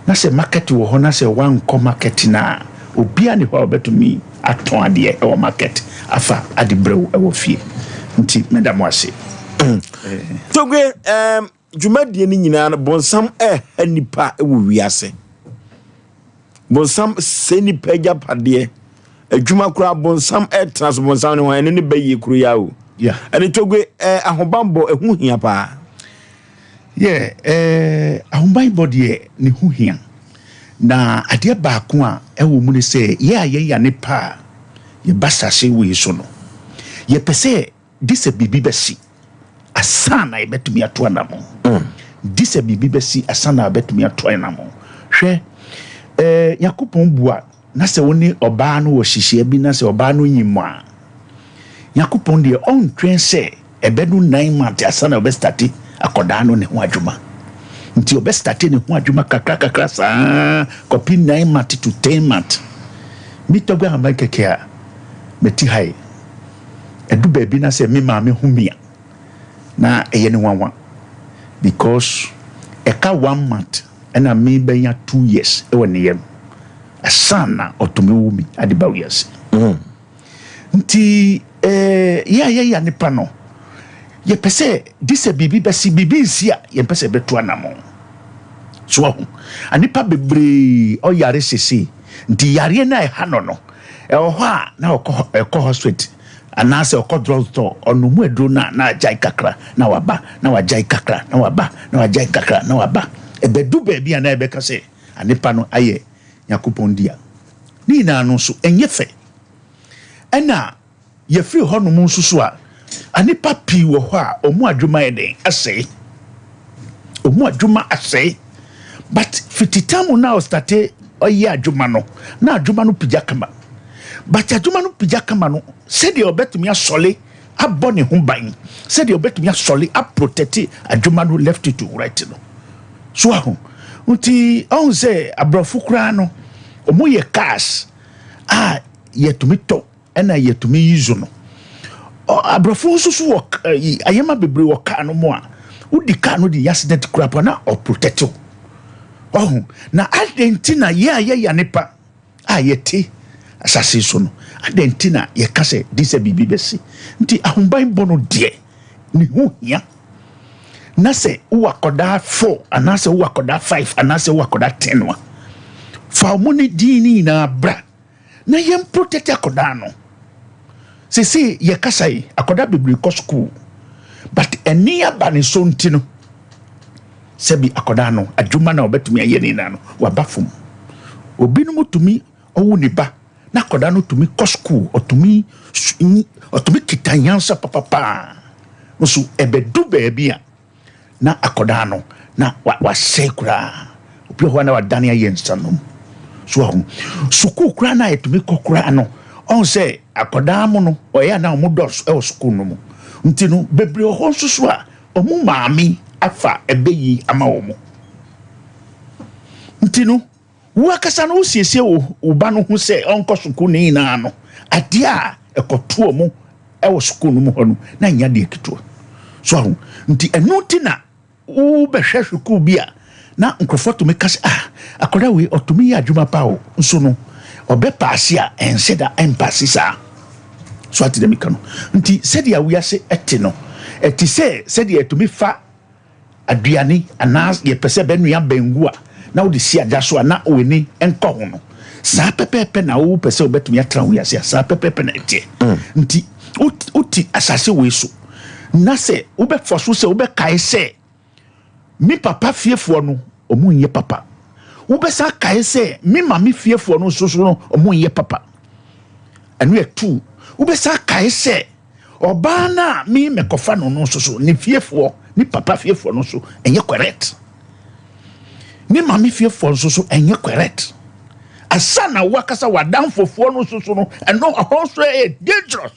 na sɛ market wɔ hɔ na sɛ woankɔ market no a, obiara nni hɔ a ɔbɛtumi atɔn adeɛ wɔ market afa ade brɛ wo wɔ fie. Nti meda mo ase. Togbe, um, dwumadie no nyinaa no, bonsam ɛha nipa wɔ wiase. Bonsam sɛ nipa agyapadeɛ. Adwuma koraa bonsam ɛtena so bonsam ne ho ɛno ne bɛyie kuro ya o. Ɛne Togbe, eh, ahobanbɔ ɛho hia paa. Yeah, eh, ahobanbɔ deɛ ne ho hia. Na adeɛ baako a ɛwɔ mu ne sɛ yɛ a yɛya nipa a yɛba sase wei so no, yɛpɛ sɛ Gye sɛ biribi bɛsi ansa na yɛbɛtumi atu anammɔn. Gye sɛ biribi bɛsi ansa na yɛbɛtumi atu anammɔn. Hwɛ, eh, Nyankopɔn bua na sɛ wo ne ɔbaa no wɔ hyehyeɛ bi na sɛ ɔbaa no nyim a, Nyankopɔn deɛ ɔntwɛn sɛ ɛbɛdu nine months ansa na ɔbɛstate akɔdaa no ne ho adwuma. Nti ɔbɛstate ne ho adwuma kakra kakra saa kɔpi nine months to ten months. Me tɔgbe ahaban kɛkɛ a mete ha yi, Ɛdu baabi na sɛ me maame hu me a, Na ɛyɛ no nwanwa because ɛka one month ɛna me bɛnya 2 years ɛwɔ ne yam asan na ɔtumi wu mi ade ba wiase. Nti yɛ a yɛyɛ nipa no, yɛpɛ sɛ de sɛ biribi bɛsi, biribi nsi a, yɛmpɛ sɛ yɛbɛto anammɔn so. Ahu anipa bebree ɔyare sese, nti yareɛ no a ɛha no, ɛwɔ hɔ a na ɔkɔ, ɛkɔ hospital anaasɛ ɔkɔ drug store, ɔnom aduro no a na agyae kakra na waba, na wagyae kakra na waba, na wagyae kakra na waba. Ɛbɛdu baabi a na ɛbɛka sɛ anipa no ayɛ Nyankopɔn di a ne nyinaa no nso ɛnyɛ fɛ. Ɛna yɛfiri hɔnom nso so a, anipa pii wɔ hɔ a ɔmo adwuma yɛ den asɛe, ɔmo adwuma asɛe, but fiti tam na ɔstart ɔyɛ adwuma no na adwuma no pagya kama, but adwuma no pagya kama no, sɛdeɛ ɔbɛtumi asɔle abɔ ne ho ban, sɛdeɛ ɔbɛtumi asɔle aprotect adwuma no left to right no so aho. Nti ɔhu sɛ aborɔfo koraa no, ɔmo yɛ cars a yɛtumi tɔ ɛna yɛtumi use no. Aborɔfo nso so wɔ ayɛma bebree wɔ car no mu a wodi car no de yɛ accident koraa po na ɔprotect wo. Ɔho na adɛn nti na yɛ a yɛyɛ nipa a yɛte asase so no, adɛn nti na yɛka sɛ de sɛ biribi bɛsi? Nti ahoban bɔ no deɛ ne ho hia, na sɛ wowɔ akɔdaa 4 anaasɛ wowɔ akɔdaa 5 anaasɛ wowɔ akɔdaa 10 a, fa ɔmo ne din ne nyinaa bra na yɛn protect akɔdaa no. Sese yɛkasa yi, akɔdaa bebree kɔ school, but ɛni aba ne so nti no, sɛbi akɔdaa no adwuma na ɔbɛtumi ayɛ ne nyinaa no waba fam. Obinom tumi ɔwo ne ba na akɔdaa no tumi kɔ school, ɔtumi kita nyansa papapaa, nso ɛbɛdu baabi a na akɔdaa no na wasɛe koraa. Obi wɔ hɔ a na wadane ayɛ nsanom so. Ahu sukuu koraa na yɛtumi kɔ koraa no, ɔn sɛ akɔdaa mu no ɔyɛ a na ɔmo dɔs ɛwɔ sukuu no mu, nti no bebree wɔ hɔ nso so a ɔmo maame afa ɛbɛ yi ama wɔn. Nti no wo akasa no, wosiesie wo ba no ho sɛ ɔnkɔ sukuu ne nyinaa no, adeɛ a ɛkɔto ɔmo ɛwɔ sukuu no mu hɔ no na nyɛ adeɛ ketewa so. Ahu nti ɛno ti na wobɛhwɛ sukuu bi a na nkurɔfoɔ tumi ka sɛ, "Ah, akwadaa wei ɔtumi yɛ adwuma pa o," nso no ɔbɛpaase a ɛnsɛ da ɛmpaase saa so. Ate dɛ meka no? Nti sɛdeɛ wiase ɛte no, ɛte sɛ sɛdeɛ ɛtumi fa aduane anaa yɛpɛ sɛ bɛnua bangu a na wode si agya so a na w'ani nkɔ ho no, saa pɛpɛɛpɛ na wopɛ sɛ wobɛtumi atena wiase a, saa pɛpɛɛpɛ na ɛteɛ. Nti wote asase wei so na sɛ wobɛfɔ so sɛ wobɛkae sɛ me papa fiefoɔ no ɔmo nyɛ papa, wobɛsa kae sɛ me maame fiefoɔ no nso so no ɔmo nyɛ papa, ɛno yɛ two. Wobɛsa kae sɛ ɔbaa no a me mɛkɔfa no no nso so ne fiefoɔ, ne papa fiefoɔ no nso ɛnyɛ correct, ne maame fiefoɔ nso so ɛnyɛ correct, asa na wakasa w'adamfofoɔ no nso so no, ɛno ɛhɔ nso ɛyɛ dangerous.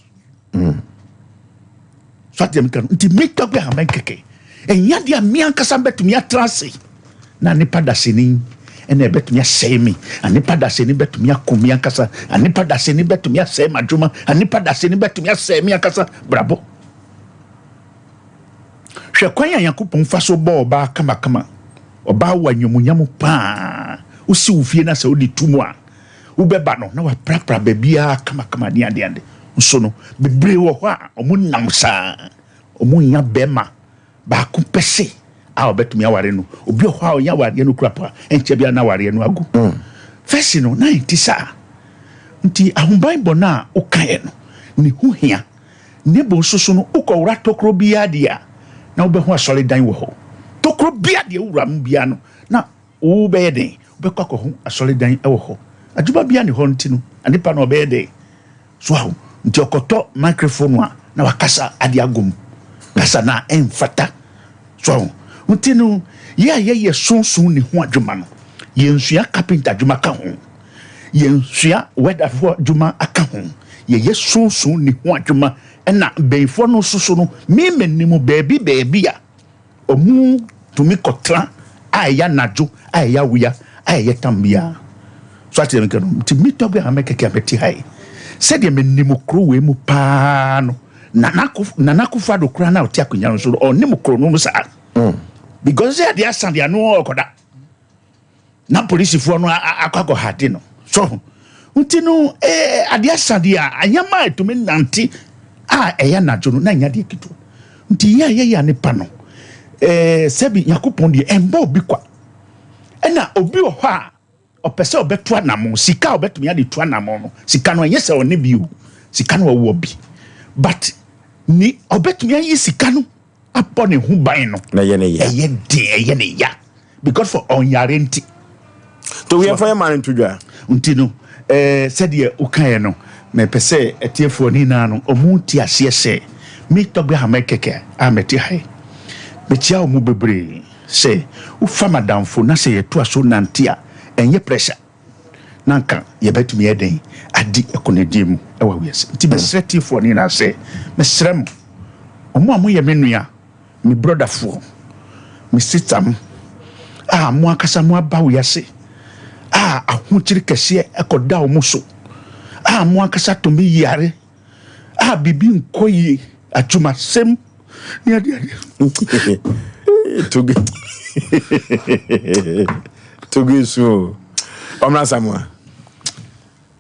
So adeɛ meka no nti, meka bi ahama kɛkɛ, ɛnya deɛ a me ankasa bɛtumi atena ase na nipa dasani ɛna ɛbɛtumi asɛe me, anipa dasani bɛtumi ako me ankasa, anipa dasani bɛtumi asɛe m'adwuma, anipa dasani bɛtumi asɛe me ankasa brabɔ. Hwɛ kwan a Nyankopɔn fa so bɔ ɔbaa kamakama. Ɔbaa wɔ anyamunyam paa. Wosi wo fie na sɛ wode tu mu a, wobɛba no na waprapra baabiara kamakama ne adeade. Nso no bebree wɔ hɔ a ɔmo nam saa, ɔmo nya bɛrima baako pɛ se a ɔbɛtumi aware no. Obi wɔ hɔ a ɔnya awareɛ no kura po a, ɛnkyɛ bia na awareɛ no agu. First no na ɛnti saa. Nti ahobanbɔ no a wokaeɛ no ne ho hia. Ne bo nso so no, wokɔwura tokuro biara deɛ a na wobɛho asɔredan wɔ hɔ. Tokuro biara deɛ wowura mu biara no na wobɛyɛ den wobɛkɔ akɔho asɔredan wɔ hɔ. Adwuma biara ne hɔ nti no anipa no ɔbɛyɛ den so aho. Nti ɔkɔtɔ microphone a na wakasa ade agom kasa na ɛmfata so aho. Nti no yɛ a yɛyɛ sonson ne ho adwuma no, yɛnsua carpenter adwuma ka ho, yɛnsua wɛdafoɔ adwuma aka ho, yɛyɛ sonson ne ho adwuma. Ɛna bɛnfoɔ no nso so no, mímɛ nim baabi baabi a ɔmo tumi kɔtena a ɛyɛ anadwo a ɛyɛ awia a ɛyɛ tam biara so. Ate dɛm no? Nti mi tɔgbe a mɛkɛkɛ a mɛte ha yi, sɛdeɛ menim kuro wei mu paa no. Nana Akufo Nana Akufo Addo koraa na ɔte akonnwa no so no ɔne mo koro no mu saa mm. because sɛ adeɛ asa deɛ ano ɔkɔda na polisifoɔ no akɔ akɔhade no so ho nti no eh, adeɛ asa deɛ a anyɛma a ɛtumi nante a ɛyɛ anadwo no na ɛnyɛ adeɛ ketewa nti yɛ a yɛyɛ a nipa no eh, sɛbi Nyankopɔn deɛ ɛmbɔ obi kwa ɛna obi wɔ hɔ a Ɔpɛ sɛ ɔbɛtu anamɔn, sika a ɔbɛtumi ade tu anamɔn no, sika no ɛnyɛ sɛ ɔne bi o, sika no ɔwɔ bi, but ni ɔbɛtumi ayi sika no abɔ ne ho ban no, na ɛyɛ ne ya, ɛyɛ den, ɛyɛ ne ya because for ɔnyare nti. To yɛn fa yɛn maa no nto dwa. Nti no, ɛɛ sɛdeɛ wokaeɛ no, mepɛ sɛ atiefoɔ no nyinaa no, wɔn te aseɛ sɛ me Tɔgbe Ahmed kɛkɛ a mete ha yi, mekyia wɔn bebree. Sɛ wofa m'adamfo na sɛ yɛtoa so nante a, ɛnyɛ pressure na anka yɛbɛtumi ayɛ dɛn adi akonadie mu wɔ wiase. Nti mesrɛ tiefoɔ no nyinaa sɛ, mesrɛ mo, wɔn a moyɛ me nua, me brɔdafoɔ, me sista mo a mo ankasa mo aba wiase a ahokyere kɛseɛ kɔda wɔn so, a mo ankasa tumi yare, a biribi nkɔ yie adwumasɛm ne adeade. Toge toge su o ɔmra samoa.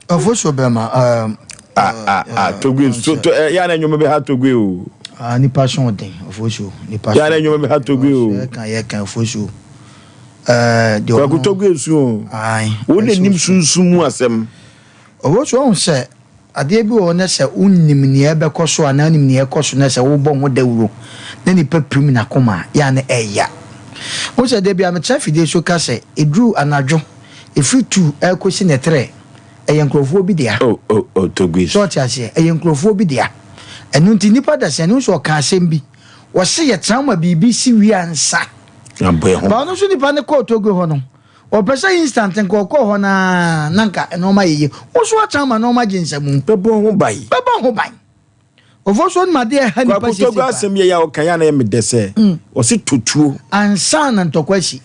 Ɔfo so bɛma. Um, ah ah ah toge su to eh, ya na nnwuma bɛ ha toge o. Ah nipa so ɔden ɔfo so nipa so. Ya na nnwuma bɛ ha toge o. Yɛ kan yɛ kan ɔfo so. Ɛɛ deɛ ɔno. Kwaku toge su o. Ayi. Wo na nim sunsun mu asɛm. Ɔfo so ɔhun sɛ Adeɛ bi wɔ hɔ na sɛ wonnim nea ɛbɛkɔ so anaa wonim nea ɛkɔ so na sɛ wobɔ ho dawuro na nipa pirim n'akoma a, yɛ a na ɛya. Wohu sɛ da biara metena afidie so ka sɛ ɛduru anadwo, ɛfiri tu ɛrekɔsi nɛterɛ, ɛyɛ nkurɔfoɔ bi dea. Oh, oh, oh, Toguis. So ɔte aseɛ? Ɛyɛ nkurɔfoɔ bi dea. Ɛno nti nnipa da sɛ, ɛno nso ɔka asɛm bi. Wɔse yɛtena ma biribi si wie ansa. Abɔ ɛho. Ba ɔno nso nipa no kɔɔ Togo hɔ no, Ɔpɛ sɛ instant nka ɔkɔɔ hɔ no ara na nka nnoɔma yɛ yie. Wo nso woatena ma nnoɔma gye nsamu. Bɛbɔ ho ban. Bɛbɔ ho ban. Ofosuo nim adeɛ ɛha nipa Kwaku siesie Togo paa. asɛm yɛ yɛ a ɔka yɛ a na ɛyɛ me dɛ sɛ ɔse to tuo. Ansa na ntɔkwa asi.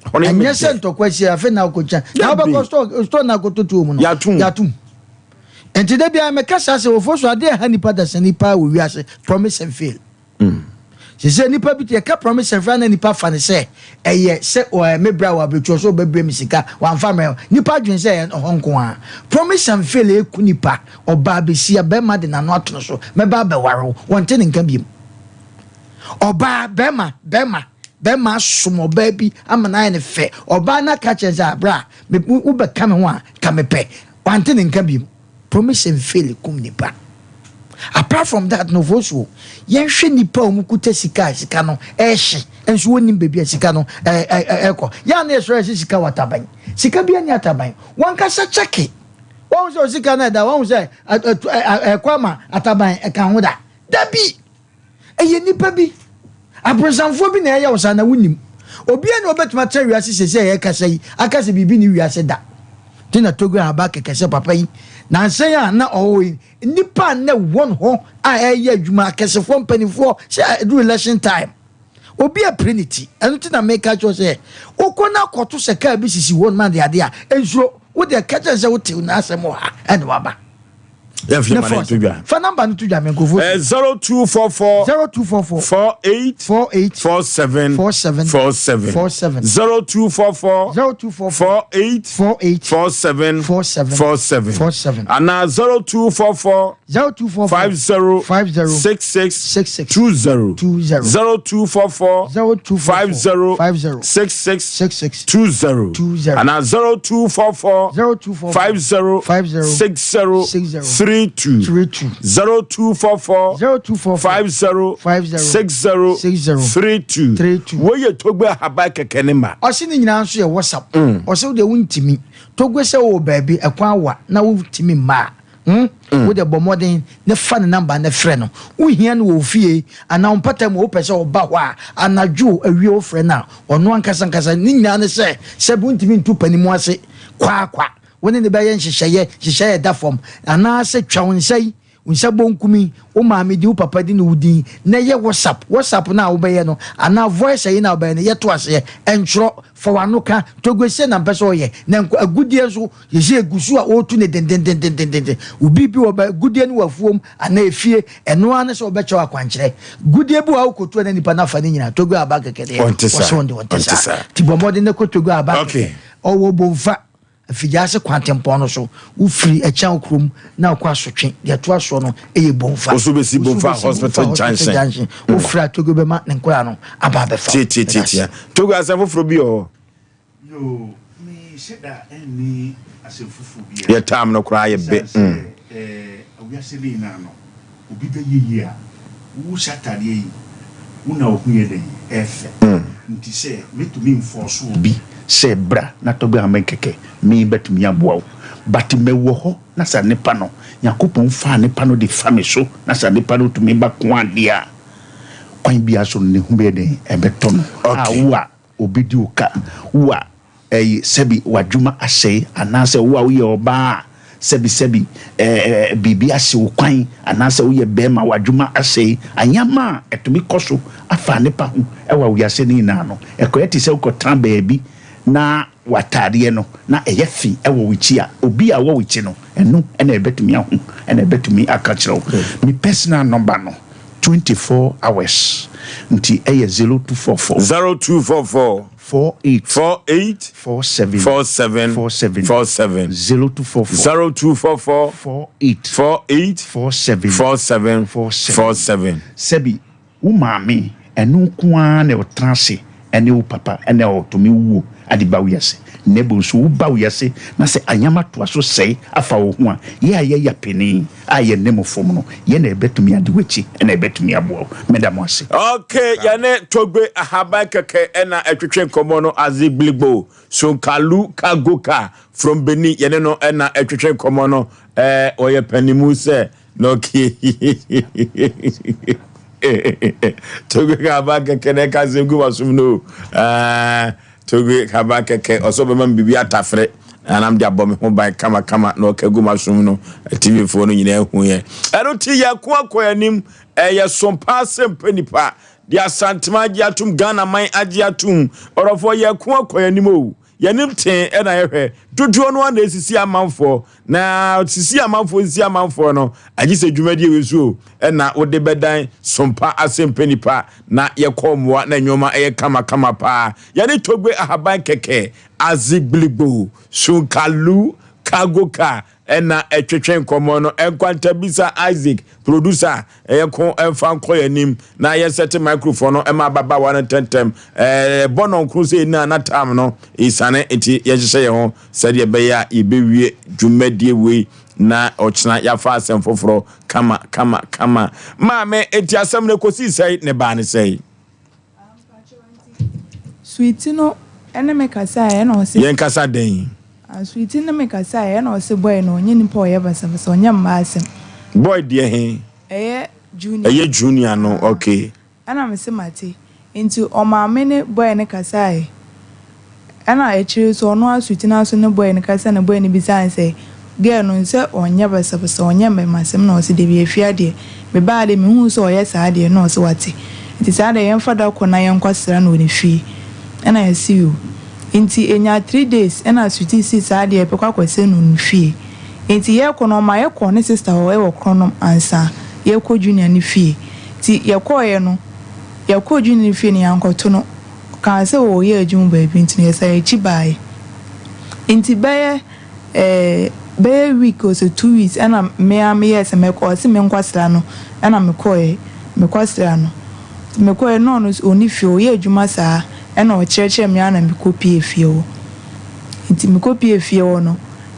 Ɛhɔ no yɛ me Ɛnyɛ sɛ dɛ. ntɔkwa asi afei na wokɔtwa. Na Dabi. wobɛkɔ store store na akɔtɔ tuo mu no. Yɛatom. Yɛatom. Nti da biara meka saa sɛ Ofosuo adeɛ ɛha nipa dasani paa wɔ wiase promise and fail. Sese nipa bi te yɛka promise and fail na nipa fa ne sɛ ɛyɛ sɛ ɔɛ me bra wɔ abirekyie ɔsɛ ɔbɛbrɛ me sika wamfa mmerɛ nipa adwene sɛ ɛyɛ hɔ nko ara. Promise and fail eku nipa ɔbaa besia bɛrima de n'ano ato no so mɛba abɛware wo wɔnte ne nka biom. Ɔbaa bɛrima bɛrima bɛrima asom ɔbaa bi ama no ayɛ ne fɛ ɔbaa no aka kyerɛ sɛ abra me wobɛka me ho a ka mepɛ wante ne nka biom. Promise and fail kum nipa. Apart from that no Ofosuo, yɛnhwɛ nipa a wɔn kuta sika a sika no ɛrehye nso wɔnnim baabi a sika no ɛrekɔ. Yɛn a na yɛsɔre sɛ sika wɔ ataban. Sika bi ani ataban. Wankasa kyɛke. Wɔn sɛ sika no ɛda wɔn sɛ ɛkɔ ama ataban ɛka ho da. Dabi! Ɛyɛ nnipa bi, aborosanfoɔ bi na ɛyɛ wo saa na wonnim. Obiara nni hɔ a ɔbɛtumi atena wiase seesei a yɛrekasa yi aka sɛ biribi nni wiase da. Nti na Togo Ahaba kɛkɛ sɛ papa yi, nansa yi a na ɔwɔ hɔ yi, nnipa a na ɛwɔ hɔ a ɛreyɛ adwuma, akɛsefoɔ, mpanimfoɔ, sɛ ɛduru election time, obi apire ne ti. Ɛno nti na meka kyerɛ wo sɛ, wokɔ na akɔto sɛ kaa bi sisi hɔ nom adeade a, nsuro. Wo deɛ ka kyerɛ no sɛ wote n'asɛm wɔ ha ɛna waba. Yɛmfa Ne ma no fɔs. nto dwa. Fa number no to dwa me nkurɔfoɔ Eh, tie. 0244 0244 48 48 47 47 47 47 0244 0244 48 48 47 47 47 47 anaa 0244 0244 50 50 66 66 20 20 0244 0244 50 50 66 66 20 20 anaa 0244 0244 50 50 60 60 32 32 0244 0244 50 50 60 60 32 32. Wei yɛ Togbe ahaban kɛkɛ ne ma. Ɔse ne nyinaa nso yɛ WhatsApp. Ɔse wodeɛ wontimi. Togbe sɛ wowɔ baabi ɛkwan awa na wontimi mma a, hmm, wodeɛ bɔ mmɔden ne fa ne number ne frɛ no. Wohia no wɔ wo fie anaa wo mpata mu wopɛ sɛ ɔba hɔ a, anadwo o, awia wofrɛ no a, ɔno ankasa ankasa. Ne nyinaa ne sɛ, sɛbi wontimi ntu panimu ase kwaakwa. Wo ne no bɛyɛ nhyehyɛeɛ, nhyehyɛeɛ a ɛda fam. Anaasɛ twa wo nsa yi. Wo nsa bonkum yi, wo maame din, wo papa din ne wo din na yɛ WhatsApp. WhatsApp no a wobɛyɛ no anaa voice ayi no a wobɛyɛ no, yɛ to aseɛ. Ntwerɛ, fa w'ano ka. Togo sei na mpɛ sɛ ɔyɛ. Na nko agudeɛ nso, yɛsɛ ɛgu so a ɔretu no dendendendendenden. Wo biribi wɔ ba agudeɛ no wɔ afuom anaa efie, ɛno ara ne sɛ wɔbɛkyɛ wo akwankyerɛ. Gudeɛ bi wɔ hɔ a wokɔtu a na nipa no afa ne nyinaa. Togo aba kɛkɛ deɛ, Ɔnte saa. wɔse wɔn deɛ ɔnte Ɔnte saa. saa. Nti bɔ mmɔden na kɔ Togo aba kɛkɛ. Okay. Ɔwɔ Bomfa. Afigyaase kwantempɔn no so, wofiri Ɛkyɛn kurom na wokɔ Asotwe, deɛ ɛtoa soɔ no yɛ Bomfa. Woso bɛsi Bomfa Hospital Junction. Wofiri a Togo bɛma ne nkwadaa no aba abɛfa wo. Tiatiatia. Togo asɛm foforɔ bi wɔ hɔ? Yoo, me hyɛ da nni asɛm foforɔ biara. Yɛ time no koraa yɛ bɛ. Ɛsiane sɛ ɛɛ wiase no nyinaa no. Obi bɛyɛ yie a, wo hyɛ ataadeɛ yi, wo na wo ho yɛ dɛn? Ɛfɛ. Nti sɛ mɛtumi nfɔɔso obi sɛ bra na tɔ bi ama me kɛkɛ, me bɛtumi aboa wo. But mɛ wɔ hɔ na sɛ nipa no, Nyankopɔn faa nipa no de fa me so na sɛ nipa no tumi ba ko adeɛ a, kwan biara so no ne ho bɛyɛ dɛn? Ɛbɛtɔ no. A wo a obi di wo ka, wo a ɛyi sɛbi w'adwuma asɛe anaasɛ wo a woyɛ ɔbaa a sɛbi sɛbi ɛɛ biribi ahye wo kwan anaasɛ woyɛ bɛrima w'adwuma asɛe, anyama a ɛtumi kɔ so afa nnipa ho wɔ awiase no nyinaa no, ɛkɔyɛ te sɛ wokɔtena baabi na w'ataadeɛ no na ɛyɛ fi wɔ wo akyi a, obi a ɔwɔ wo akyi no, ɛno na ɛbɛtumi ahu na ɛbɛtumi aka akyerɛ wo. Me personal number no, 24 hours nti ɛyɛ 0244. 0244. 48. 48. 47. 47. 47. 47. 0244. 0244. 48. 48. 47. 47. 47. 47. Sɛbi, wo maame, ɛno nko ara na ɔtena ase ɛne wo papa ɛna ɔtumi wuo ade ba wiase. Na mmom nso wo ba wiase na sɛ anyama toa so sɛe afa wo ho a, yɛ a yɛya panin a yɛne mo fam no, yɛn na yɛbɛtumi adi w'akyi na yɛbɛtumi aboa wo. Meda mo ase. Ok, yɛne Togbe Ahaban kɛkɛ na ɛtwetwe nkɔmmɔ no, Azigbiligbo, Sonkalu Kagoka from Benin, yɛne no na ɛtwetwe nkɔmmɔ no, eh, ɔyɛ panimu sɛ, na ok, Togbe Ahaban kɛkɛ na ɛka asɛm gu m'asom no o, eh, Tobi kaba kɛkɛ, ɔsɛ ɔbɛma me biribi atafere na nam de abɔ me ho ban kamakama na ɔka gu m'asom no. TV foɔ no nyinaa hu yɛ. Ɛno nti yɛko akɔ anim, ɛyɛ som paa sɛ mpɛ nipa. De Asantema agye atom, Ghana man agye atom. Ɔdɔfoɔ yɛko akɔ anim o. Yɛnim tee ɛna yɛhwɛ. Dodoɔ no ara na ɛsisi amanfoɔ. Na sisi amanfoɔ sisi amanfoɔ no, agye sɛ dwumadie wei so o, ɛna wode bɛdan sompa asɛmpɛ nipa na yɛkɔ mmoa na nneɛma ɛyɛ kamakama paa. Yɛne Togbe Ahaban Kɛkɛ, Azigbiligbo, Sunkalu, Kagoka ɛna ɛtwetwe nkɔmmɔ no. Nkwantabisa Isaac, producer, Yɛnko mfa nkɔ yɛn anim na yɛnsɛte microphone no ma ababaawa no ntɛmntɛm. Ɛbɔ nɔnkron sɛ yɛn na tam no resiane nti yɛnhyehyɛ yɛn ho sɛdeɛ ɛbɛyɛ a yɛbɛwie dwumadie wei na ɔkyena yɛafa asɛm foforɔ kama kama kama. Maame, enti asɛm no ɛkɔsii sɛn na ɛbaa ne sɛn? Sweety no ne me kasaeɛ ɛna ɔse. Yɛn kasa dɛn? Ah Sweety ne me kasaeɛ ɛna ɔse boy no ɔnyɛ nipa ɔyɛ basabasa ɔnyɛ mmaa asɛm. Boy deɛ he? Ɛyɛ Junior. Ɛyɛ Junior no okay. Ɛna me se mate. Nti ɔmaa me ne boy no kasaeɛ. Ɛna akyire nso ɔno ara Sweety no ara nso ne boy no kasa na boy no bisaa no sɛ girl no sɛ ɔnyɛ basabasa ɔnyɛ mmarimasɛm na ɔse dabi Afia deɛ mebaa deɛ mehuu sɛ ɔyɛ saa deɛ na ɔse wate nti saa deɛ yɛmfa da kɔ na yɛnkɔ sra no wɔ ne fie ɛna yɛse yoo nti ɛnyaa 3 days ɛna Sweety se saa deɛ yɛbɛkɔ akɔsra no wɔ ne fie nti yɛkɔ no ɔma yɛkɔɔ ne sister hɔ ɛwɔ Kronom ansa yɛkɔ Junior ne fie nti yɛkɔɔeɛ no yɛkɔɔ Junior ne fie no yɛankɔto no Ɔkaa sɛ ɔreyɛ adwuma baabi nti no yɛsan yɛn akyi baeɛ. Nti bɛyɛ eh, bɛyɛ week o sɛ 2 weeks ɛna me ara meyɛɛ sɛ mɛkɔ, ɔse menkɔsra no ɛna mekɔeɛ, mekɔsraa no. Nti mekɔeɛ na ɔno nso ɔnni fie, ɔreyɛ adwuma saa ɛna ɔkyerɛkyerɛɛ me ara na mekɔpuee fie hɔ. Nti mekɔpuee fie hɔ no,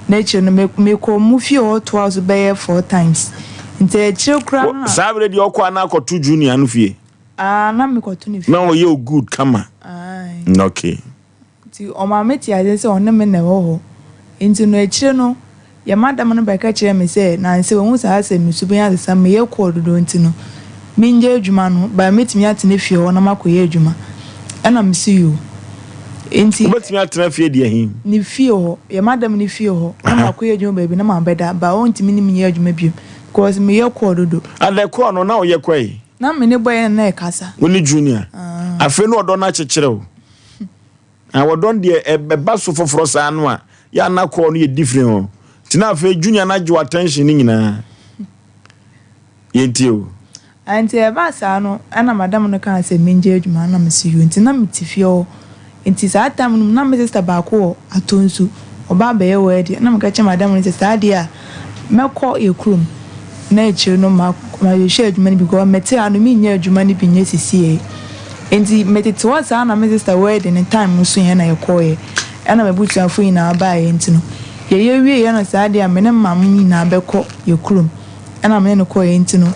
n'akyire no me mekɔɔ mo fie hɔ toaa so bɛyɛ four times. Nti akyire koraa no na. Saa berɛ deɛ ɔkɔ a na akɔto Junior no fie? Ah na me kɔto ne fie. Na ɔyɛ o good kama. Ae. Okay. Nti ɔma me te aseɛ sɛ ɔne me na ɛwɔ hɔ. Nti no akyire no yɛ madam no bɛka kyerɛɛ me sɛ nansɛ wahu saa sɛ me suban asesa meyɛ kɔɔ dodo nti no mengyae adwuma no but mɛtumi atena fie hɔ na makɔyɛ adwuma. Ɛna me se yoo. Nti. Wobɛtumi atena fie deɛ he? Ne fie hɔ, yɛ madam no fie hɔ na makɔyɛ adwuma baabi na mabɛda but ɔntumi ne me nyɛ adwuma biom. Because meyɛ call dodo. Adɛ call no na woyɛ kɔ yi? Na me ne boy no na ɛkasa. Wo ne Junior? Afei na ɔdɔ no akyekyere wo. Na ɔdɔ no deɛ ɛba so foforɔ saa no a, yɛ a na call no yɛ different o. Nti na afei Junior no agye wo attention no nyinaa. Yɛntie o. Nti ɛbaa saa no ɛna madam no kaa sɛ mengyae adwuma no na mese yoo nti na mete fie hɔ nti saa time no mu na me sister baako wɔ Atonsu ɔba abɛyɛ wedding ɛna meka kyerɛɛ madam no sɛ saa deɛ a mɛkɔ yɛ kurom na akyire no ma mahwehwɛ adwuma no bi because mete ha no mennya adwuma no bi nyɛ sisiei nti metete hɔ saa na me sister wedding no time no so yɛ na yɛkɔɔyɛ ɛna m'abusuafoɔ nyinaa baeɛ nti no yɛyɛ wieɛ no saa deɛ a me ne maame nyinaa bɛkɔ yɛ kurom. Ɛna me ne no kɔeɛ nti no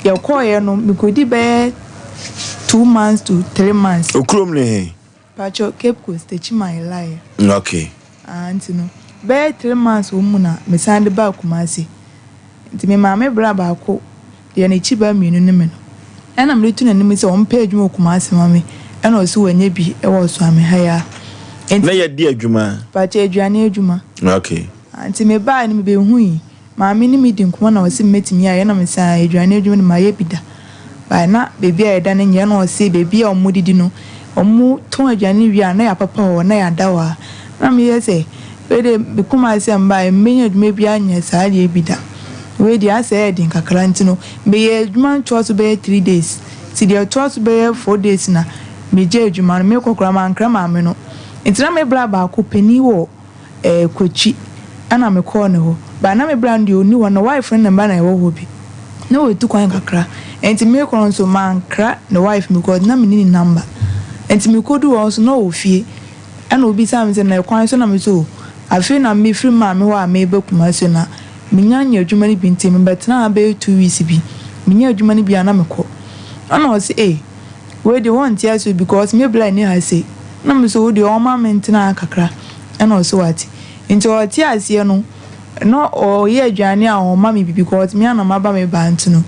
yɛkɔeɛ no mekɔdi bɛyɛ 2 months to 3 months. Wo kurom ne he? Pakyɛ Cape Coast, Techiman Elaia. Okay. Ah nti no bɛyɛ 3 months wɔ mu na mesan de baa Kumasi. Nti me maame bra baako deɛ n'akyi ba mmienu ne me no ɛna mede to n'anim sɛ ɔmpɛ adwuma wɔ Kumasi ma me ɛna ɔse wanya bi wɔ Suame ha yi ara. Nti. Na yɛdi adwuma? Pakyɛ aduane adwuma. Okay. Ah nti mebaeɛ no mebɛhui Maame ne me di nkɔmmɔ na ɔse mɛtumi ayɛ na mese ae aduane adwuma no mayɛ bi da but na baabi a yɛda no nyɛ na ɔse baabi a ɔmo didi no ɔmo tɔn aduane no wie a na yɛapapa hɔ na yɛada hɔ a na meyɛ sɛ wei deɛ me Kumasi a mebaeɛ mɛnya adwuma biara nyɛ saa adeɛ bi da wei deɛ asɛ ɛyɛ den kakra nti no meyɛ adwuma no toa so bɛyɛ 3 days nti deɛ ɛtoa so bɛyɛ 4 days na megyae adwuma no mekɔ koraa mankra maame no nti na me bra baako panin wɔ eh, Kwakyi ɛna me kɔɔ ne hɔ but na me bra no deɛ ɔnni hɔ ne wife ne ne mma na ɛwɔ hɔ bi na watu kwan kakra nti me kɔ no nso mankra ne wife because na menni ne number nti me kɔduu hɔ nso na ɔwɔ fie ɛna ɔbisaa me sɛ na ɛkwan so na me sɛ oh afei na mefiri maame hɔ a meba Kumasi na menya nyɛ adwuma no bi nti mebɛtenaa ha bɛyɛ 2 weeks bi menya adwuma no bi a na mekɔ ɛna ɔse eh Wei deɛ wɔnte ase o because me bra nni ha sei na me so wo deɛ ɔma me ntena ha kakra ɛna ɔse wate nti ɔte aseɛ no na ɔyɛ aduane a ɔma me bi because me ara na maba me ba nti no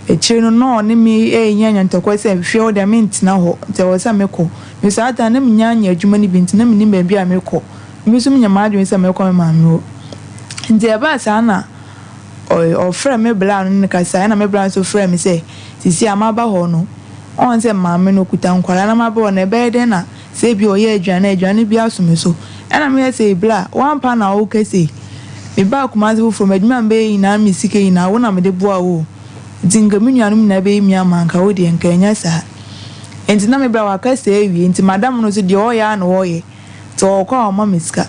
akyire no na ɔne me ɛnya nyantɔkwa sɛ fie hɔ deɛ mentena hɔ nti ɛwɔ sɛ mekɔ me saa time na menya nyɛ adwuma no bi nti na menim baabi a mekɔ me nso menya m'adwene sɛ mɛkɔ me maame hɔ nti ɛbaa saa na ɔfrɛɛ me bra no ne no kasae, ɛna me bra nso frɛɛ me sɛ seesei a maba hɔ no, ɔhu sɛ maame no ɔkuta nkwadaa na maba hɔ no ɛbɛyɛ dɛn na sɛ ebia ɔyɛ aduane a aduane bi aso me so. Ɛna meyɛ sɛ bra, woampa na woka sei? Mebaa Kumasi foforɔ, m'adwuma a mebɛyɛ nyinaa ne me sika nyinaa wo na mede boa wo o, nti nka me nuanom nyinaa bɛyi me ama nka wo deɛ nka ɛnyɛ saa. Nti na me bra waka saa awie, nti madam no nso deɛ ɔyɛ ara na ɔyɛ, nti ɔkɔ a ɔma me sika.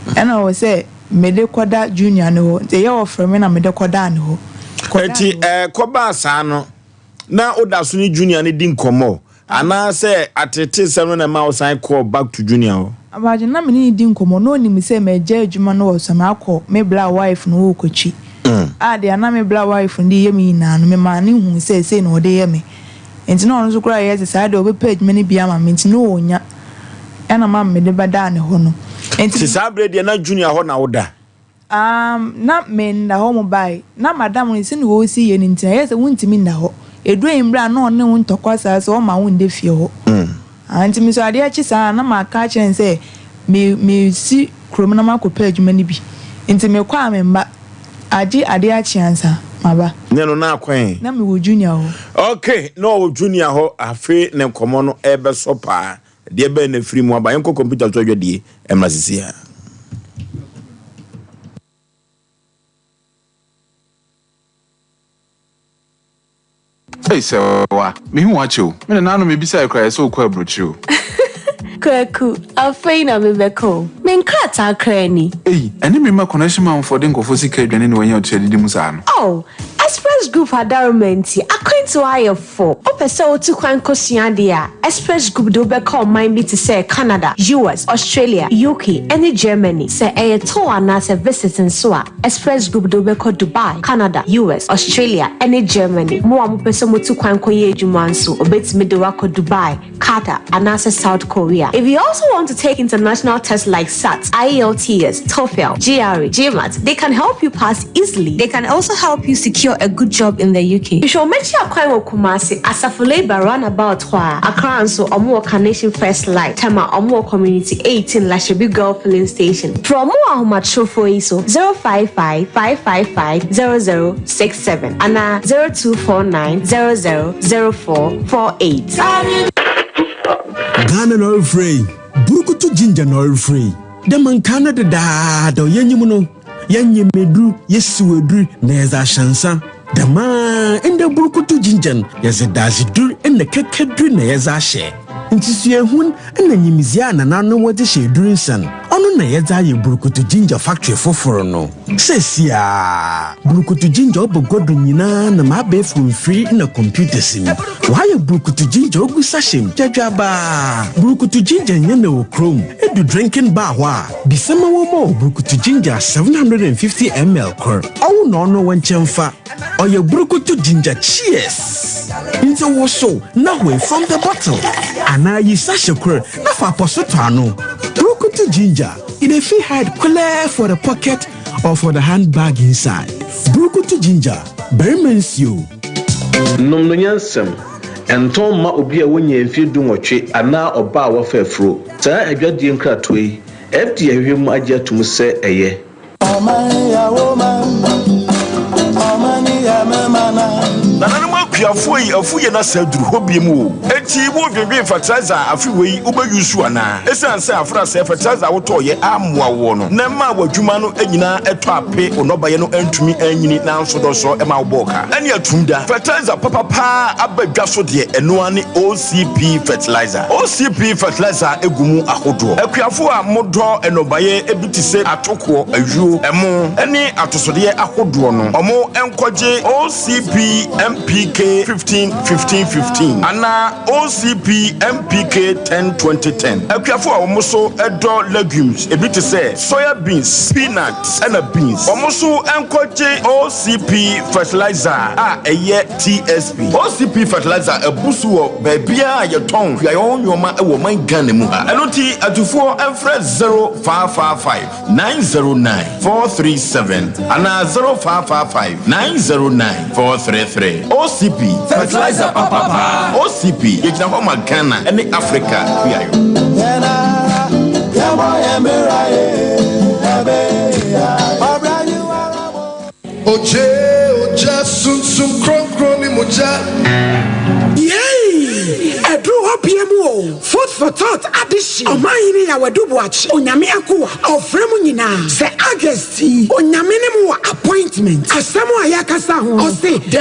Ɛna ɔwɔ sɛ. Mede kɔda Junior no hɔ. Nti ɛyɛ ɔfrɛ me na mede kɔdaa ne hɔ. Kɔdaa Enti ne hɔ. ɛkɔbaa saa no, na woda so ne Junior no di nkɔmmɔ anaasɛ ateeteesɛm no na ɛma wosan kɔɔ back to Junior hɔ? Abagye, na me ne no di nkɔmmɔ. Na ɔnim sɛ magyae adwuma no wɔ so na makɔ me bra wife no hɔ rekɔtwi. A deɛ na me bra wife no de yɛ me nyinaa no, memaa no huu sɛ sei na ɔde yɛ me. Nti na ɔno nso koraa yɛ sɛ saa deɛ ɔbɛpɛ adwuma no bi ama me nti na ɔnnya. Ɛna ma mede bɛdaa ne hɔ no. Nti. Nti saa berɛ deɛ na Junior hɔ na woda? Um, na menda hɔ mo bae. Na madam no sɛnea ɔresi yɛ no nti na ɛyɛ sɛ wontumi nna hɔ. Ɛduru anwummerɛ a na ɔne wo ntɔkwa saa sɛ ɔmma wo nda fie hɔ. Ah, nti me nso adeɛ kye saa a na maka akyerɛ no sɛ me mesi kurom na makɔpɛ adwuma no bi. Nti mekɔ a memma. Agye adeɛ akye ansa maba. Ne no na akɔ he? Na mewɔ Junior hɔ. Ok, na ɔwɔ Junior hɔ, afei ne nkɔmmɔ no ɛrebɛsɔ paa. Deɛ bɛn na ɛfiri mu aba? Yɛnkɔ kɔmputa so adwadie mmra sisi ara. Ei Sɛwa, mehu wo akyɛ o. Me nananom mebisae koraa yɛ sɛ wokɔ aburokyire o. Kwaku, afei na mebɛkɔ o. Me nkrataa koraa ni. Ei, ɛne me mma connection manfoɔ de nkurɔfoɔ sika adwane na wɔanya ɔtiri adidi mu saa no. Oh, Express Group adaroma nti, akwantuo ayɛ fo. Wopɛ sɛ wotu kwan kɔsua adeɛ a, Express Group de wo bɛkɔ ɔman bi te sɛ Canada, US, Australia, UK, ne Germany. Sɛ ɛyɛ tour anaasɛ visit nso a, Express Group de wo bɛkɔ Dubai, Canada, US, Australia, ne Germany. Mo a mopɛ sɛ motu kwan kɔyɛ adwuma nso, wɔbɛtumi de wo akɔ Dubai, Qatar, anaasɛ South Korea. If you also want to take international tests like SAT, IELTS, TOEFL, GRE, GMAT, they can help you pass easily. They can also help you secure a a good job in the UK. Hwehwɛ wɔn akyi akwan wɔ Kumasi, Asafo Labour Runabout hɔ a. Accra nso, wɔwɔ Carnation First Light, Tema, wɔwɔ Community 18, Lashibi Girl Filling Station. Frɛ wɔn wɔ ahomatrofoɔ yi so, 055 555 0067 anaa 0249 00 0448. Ghana na ɔrefrɛ yi, Burukutu Ginger na ɔrefrɛ yi. Dɛ ma nkaa no dedaada ɔyɛ nyim no, yɛnyem edur, yesiw edur na yɛdze ahyɛ nsa. Dɛm ara ndɛ Burukutu Ginger no, yɛdze dadzedur na kɛkɛdur na yɛdze ahyɛ. Ntsi suahun na nyimdzee a nananom wɔdze hyɛ edur nsa no, ɔno na yɛdze ayɛ Burukutu Ginger factory fofor no. Seseiara, Burukutu Ginger ɔba gua do nyina nam abaɛfor mfir na computers mu. Wɔayɛ Burukutu Ginger ogu sachet mu gyadwabaa. Burukutu Ginger nnyɛ na wɔ kurom. Edu drinking bar hɔ a, bisa ma wɔmma wo Burukutu Ginger 750 ml kor. Ɔwo na ɔno wo nkyɛn fa. Ɔyɛ Burukutu Ginger Cheers! Ntsi wosow na hoe from the bottle anaa yi sachet kor na fa apɔso tɔ ano. Burukutu Ginger, e dey fit hide clear for the pocket or for the handbag inside. Burukutu Ginger, barima nsuo. Nom no nyansam. Ɛntɔn mma obi a wanya mfeɛ dunwɔtwe anaa ɔbaa a wafa afuro. Saa adwadie nkratoɔ yi, FDA ahwehwɛ mu agye atom sɛ ɛyɛ. Nananom akuafoɔ yi afu yɛn asa aduru hɔ biom o. Enti wo dwendwen fertilizer a afe wei wo bɛ use anaa? Esiane sɛ afra sɛɛ fertilizer a wo tɔɔ yɛ ammoa woɔ no na ɛmaa w'adwuma no nyinaa ɛtɔ ape wo nnɔbaeɛ no antumi anyini nanso dɔsɔ ɛma wo bɔɔ ka ɛne atum da. Fertilizer papa paa aba dwa so deɛ ɛno ara ne OCP fertilizer. OCP fertilizer gu mu ahodoɔ. Akuafoɔ a mo dɔ nnɔbaeɛ bi te sɛ atokoɔ, ayuo, ɛmo ne atosodeɛ ahodoɔ no ɔmo nkɔgye OCP MPK 15 15 15 anaa OCP MPK 10 20 10. Akuafoɔ a wɔn nso dɔ legumes ebi te sɛ soya beans, peanut ɛna beans wɔn nso nkɔgye OCP fertilizer a ɛyɛ TSP. OCP fertilizer abu so wɔ baabiara a yɛtɔn kuayɔ ho nnoɔma wɔ ɔman Ghana mu ha. Ɛno nti atufoɔ mfrɛ 0555 909 437 anaa 0555 909 433. OCP, fertilizer papa paa. OCP, yɛgyina hɔ ma Ghana ne Africa kuayɔ. Ogye, ogya, Sunsum Kronkron ne mogya. Yei! Ɛduru hɔ bia mu o, Food for thought adehye, Ɔmanhene Yaw Adu Boakye, Onyame akoa, ɔfrɛ mo nyinaa sɛ August yi, Onyame ne mo wɔ appointment. Asɛm a yɛakasa ho no, ɔse, The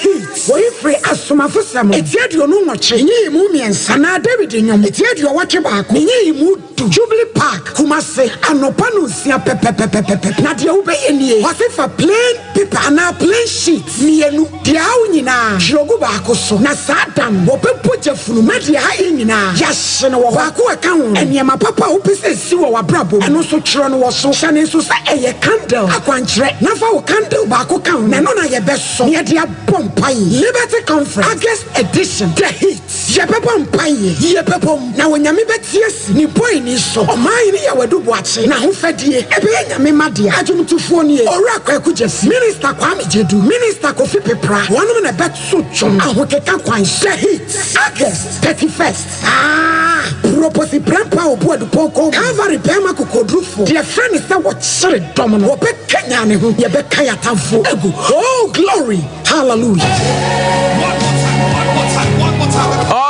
heat. Woi firi Asomafosɛm eti 28, nyiyimu mmiɛnsa, anaa Dawid Nnwom eti 81, ne nyiyimu du, Jubilee Park, Kumasi, anɔpa nonsia pɛpɛpɛpɛpɛ. Na deɛ wobɛyɛ nie, ɔse fa plain paper anaa plain sheet mmienu, deɛ awo nyinaa, twerɛ gu baako so, na saa da no wɔbɛbɔ gya funu ma deɛ ayɛ nyinaa yɛahye no wɔ hɔ. Baako a ɛka ho no, nneɛma papa a wopɛ sɛ ɛsi wɔ w'abrabɔ mu, ɛno nso twerɛ no wɔ so. Hyɛ no nso sɛ ɛyɛ candle akwankyerɛ, na fa wo candle baako ka ho, na ɛno na yɛbɛsɔ na yɛde abɔ mpaeɛ. Liberty Conference, August edition, The Heat. Yɛbɛbɔ mpaeɛ, yɛbɛbom, na Onyame bɛte asi ne bɔeni so. Ɔmanhene Yaw Adu Boakye n'ahofadie ɛbɛyɛ Nyame mma dea. Adwomtofoɔ nie, Owura Kwaku Gyasi, Minister Kwame Gyedu, Minister Kofi Pepra, wɔnom na ɛbɛto dwom ahokeka kwan so. The Heat, August 31st, Ah! Proposi Prempeh Obu Adupɔnkɔ mu, Calvary Bɛɛma Kokoɔdurufoɔ, deɛ frɛ no sɛ wɔkyere dɔm no, wɔbɛkanyan ne ho, yɛbɛka yɛn atamfoɔ agu. Oh, glory! Hallelujah.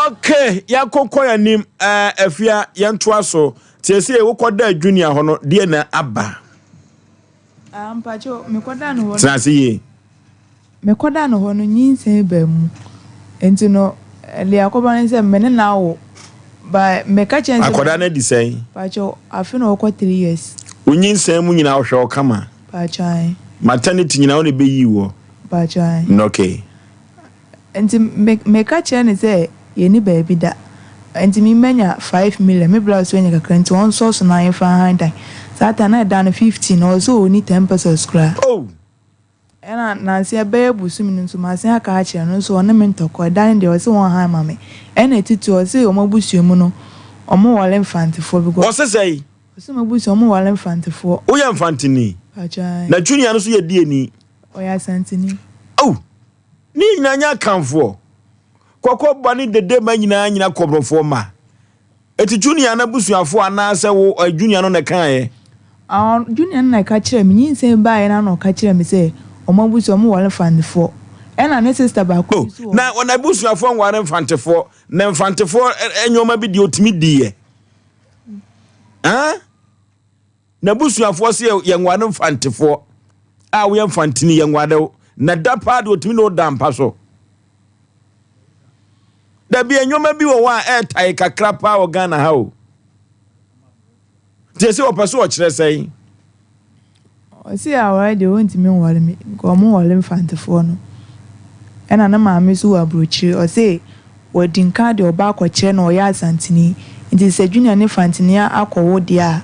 Okay, yɛakɔkɔ yɛn anim ɛɛ afia yɛntoa so. Siesie wokɔda junior hɔ no deɛ na aba. Ah, mpacho, mekɔda no hɔ. Tena ase yie. Mekɔda no hɔ no nyinsɛn baa mu. Nti no, deɛ akɔba ne sɛ me ne no awo. Ba meka kyerɛ no sɛ. Akɔda no adi sɛn? Mpacho, afe na ɔkɔ 3 years. Wo nyinsɛn mu nyinaa ɔhwɛ wo kama? Mpacho ae. Maternity nyinaa wo na ɛbɛyii woɔ? Mpacho ae. Okay. Nti me meka kyerɛ no sɛ yɛnni baabi da. Nti me manya 5 million, me bra nso anya kakra nti ɔnsɔ so na yɛmfa nhan dan. Saa time na ɛda no 15, ɔwɔ sɛ ɔnni 10 pesos koraa. Oh! Ɛna nanse ɛbɛyɛ bosome no nso masan aka akyerɛ no nso ɔne me ntɔkwa. Ɛda no deɛ ɔse wɔnhan ma me. Ɛna titire ɔse wɔn abusua mu no wɔn ware Mfantefoɔ because. Ɔse sɛn? Ɔse wɔn abusua wɔn ware Mfantefoɔ. Woyɛ Mfanteni? Mpakyɛ ae. Na Junior no nso yɛ deɛni? Ɔyɛ Asanteni. Oh, ne yɛn nyinaa nyɛ Akanfoɔ. Kɔkɔ ba ne dede ma nyinaa nyina kɔbrɔfoɔ mma. Eti Junior no abusuafoɔ anaasɛ wo eh, Junior no na ɛkaeɛ? Ah, Junior no na ɛka kyerɛɛ me. Nyinsɛn baeɛ no na ɔka kyerɛɛ me sɛ wɔn abusua wɔn ware Mfantefoɔ. Ɛna ne sister baako bi Oh, nso wɔ na hɔ. wɔn abusuafoɔ nware Mfantefoɔ, na Mfantefoɔ eh, eh, nneɛma bi deɛ ɔtumi diiɛ. Ah? N'abusuafoɔ se yɛnware Mfantefoɔ a woyɛ Mfanteni yɛnware wo na da paa deɛ ɔtumi ne wo da mpa so. Dabi nneɛma bi wɔ hɔ a ɛɛtae kakra paa wɔ Ghana ha o. Nti ɛsɛ ɔpɛ so ɔkyerɛ sɛn? Ɔse aware deɛ ɔntumi nware me nka ɔmo nware Mfantefoɔ no. Ɛna ne maame nso wɔ aburokyire ɔse Wadi nka de ɔba akɔkyerɛ na ɔyɛ Asanteni, nti sɛ Junior ne Fanteni akɔwo deɛ a,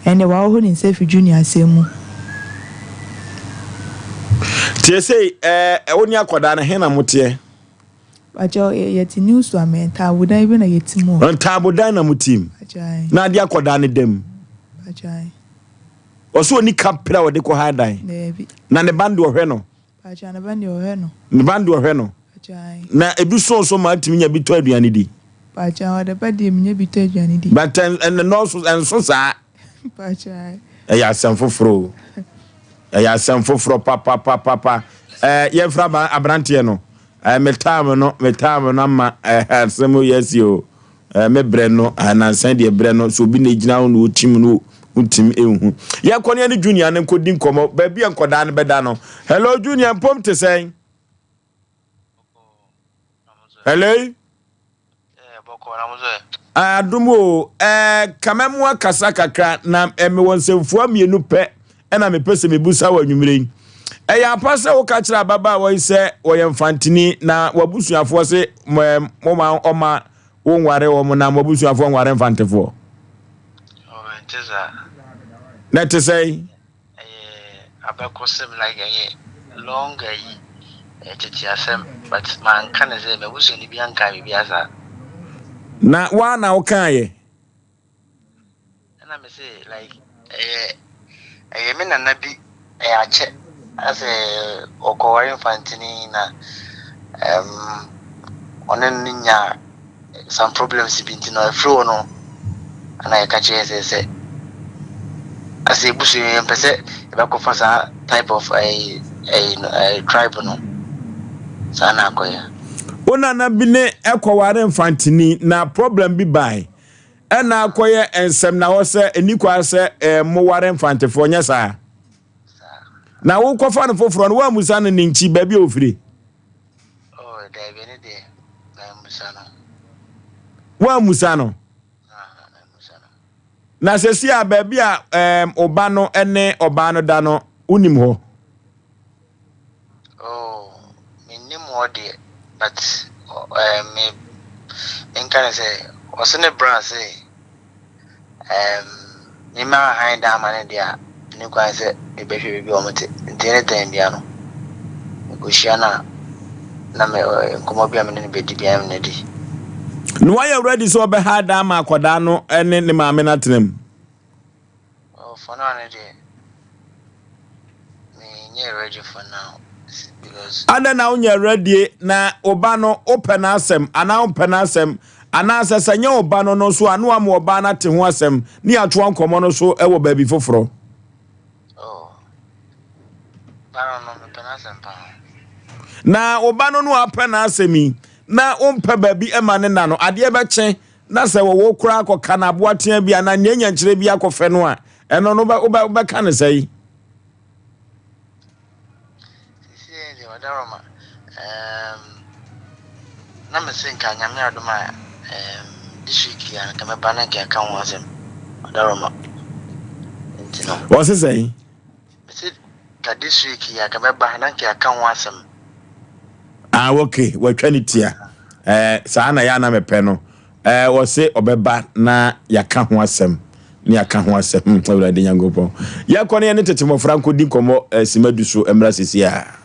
ɛnneɛ wahohoro ne nsa afi Junior asɛm mu. Seesei ɛɛ wo ne akwadaa no he na moteɛ? Pakyɛ, yɛte New Suame, ntaabodan bi na yɛte mu hɔ. Ntaabodan na mote mu? Pakyɛ, ae. Na ade akwadaa no da mu? Pakyɛ, ae. Ɔsɛ ɔni kaprɛ a ɔde kɔ ha dan? Daabi. Na ne ba no deɛ ɔhwɛ no? Pakyɛ, ne ba no deɛ ɔhwɛ no. Ne ba no deɛ ɔhwɛ no? Na ebi so nso ma atumi nya bi tɔ aduane di. Pakyɛ ɔde ba deɛ menya bi tɔ aduane di. But ɛnɔɔso ɛnso saa. Pakyɛ. Ɛyɛ asɛm foforɔ o. Ɛyɛ asɛm foforɔ papapapapa. Ɛɛ yɛmfra aba aberanteɛ no. Ɛɛ me time no me time no ama ɛɛ asɛm yɛ asi o. Ɛɛ me brɛ no nansan deɛ brɛ no so obi na egyina hɔ na otim no ntim ehu. Yɛkɔ ne yɛne junior no nkɔdi nkɔmɔ baabi a nkɔdaa no bɛda no. Hello junior mpom te sɛn? Hello. Adom o, eh, kama mu akasa kakra na eh, mewɔ nsɛmfua mmienu pɛ ɛna mepɛ sɛ mebusa wɔ anwummerɛ yi. Ɛyɛ ampa sɛ woka kyerɛ ababaawa yi sɛ wɔyɛ mfantini na w'abusuafoɔ se moma ɔma wo nware wɔn na mo abusuafoɔ nware mfantefoɔ? Na ɛte sɛn? Ɛyɛ abɛkɔsɛm like ɛyɛ long ayi ɛyɛ tete asɛm but manka no sɛ m'abusuani bi anka biribiara saa. Na woa na wokaeɛ? Ɛna me se like ɛyɛ ɛyɛ me nana bi ɛyɛ akyɛ asɛ ɔkɔware mfantini na ɛm ɔne no nya some problems bi nti no ɛfiri hɔ no ana yɛka kyerɛ sɛ sɛ asɛ ebusu yɛn mpɛ sɛ yɛbɛkɔfa saa type of ɛyi ɛyi no ɛyi tribe no saa na akɔyɛ. Wo nana bi ne ɛkɔware mfantini na problem bi bae ɛna akɔyɛ nsɛm na hɔ sɛ ɛni kwa sɛ ɛɛ moware mfantefoɔ nyɛ saa na wokɔfa no foforɔ no woamusa no ne nkyi baabi a ofiri. Oh, daabi, ɛno deɛ, mammusa no. Woammusa no? Ah, mammusa no. Na sɛsi a baabi a um, ɔba no ne ɔbaa no da no, wonim hɔ? Oh, mennim hɔ deɛ, but uh, me, menka ne sɛ, ɔse ne bra se, Erm me maa hann dan ma no deɛ a, menni kwan sɛ mebɛhwɛ baabi a wɔte. Nti anytime biara no, mekɔhyia no a, na me nkɔmmɔ bi a me ne no bɛdi biara me ne no di. Na wayɛ ready sɛ ɔbɛha dan ama akwadaa no ne ne maame no atena mu? Oh, for now no deɛ, menyɛ ready for now because. Adɛn na wonyɛ ready na wo ba no wopɛ n'asɛm anaa wompɛ n'asɛm anaasɛ sɛ nyɛ wo ba no no nso a na wama ɔbaa no ate ho asɛm ne yɛatoa nkɔmmɔ no so wɔ baabi foforɔ. Oh, ba no no mepɛ n'asɛm paa. Na wo ba no no apɛ n'asɛm yi na wompɛ baabi ma ne na no adeɛ bɛkye na sɛ wɔwɔ koraa kɔka no aboa tea bi anaa nea nyankyerɛ bi akɔfɛ no a ɛno no wobɛka no sɛe. Seesei deɛ ɔdaroma um, na mese nka nyame adom a um, this week yi a nka mɛba na nka yɛaka ho asɛm ɔdaroma nti no. Wɔse sɛn? Mese nka this week yi a nka mɛba na nka yɛaka ho asɛm. Ah okay, watwa ne tia. Eh, saa na yɛ ana mepɛ no. Eh, wɔse ɔbɛba na yɛaka ho asɛm. Ne yɛaka ho asɛm. Hmm, Awurade Nyankopɔn. Yɛkɔ ne yɛne tete mmɔfra nkɔdi nkɔmmɔ eh, sima du so mmra sisi a.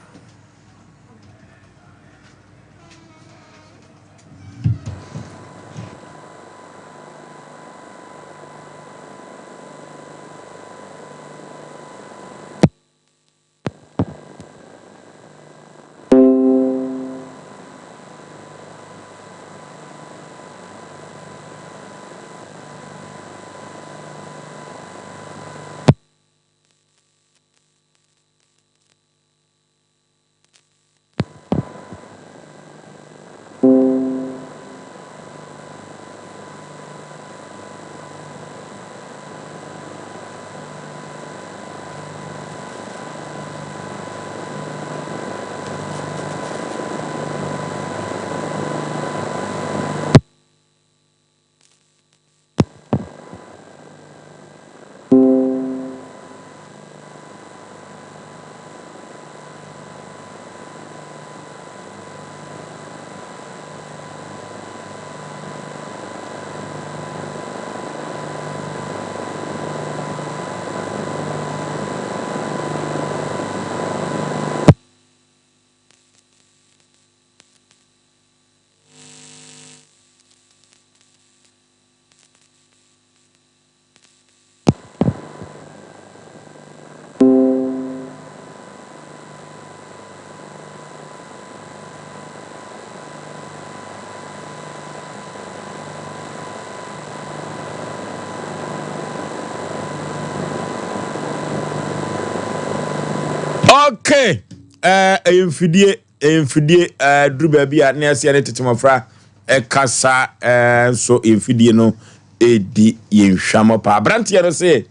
Okay, eh, ɛyɛ mfidie, ɛyɛ mfidie, eh, duru baabi a ne aseɛ ne tete mmɔfra ɛkasa eh, nso yɛn mfidie no ɛredi yɛn hwamɔ paa. Aberanteɛ no se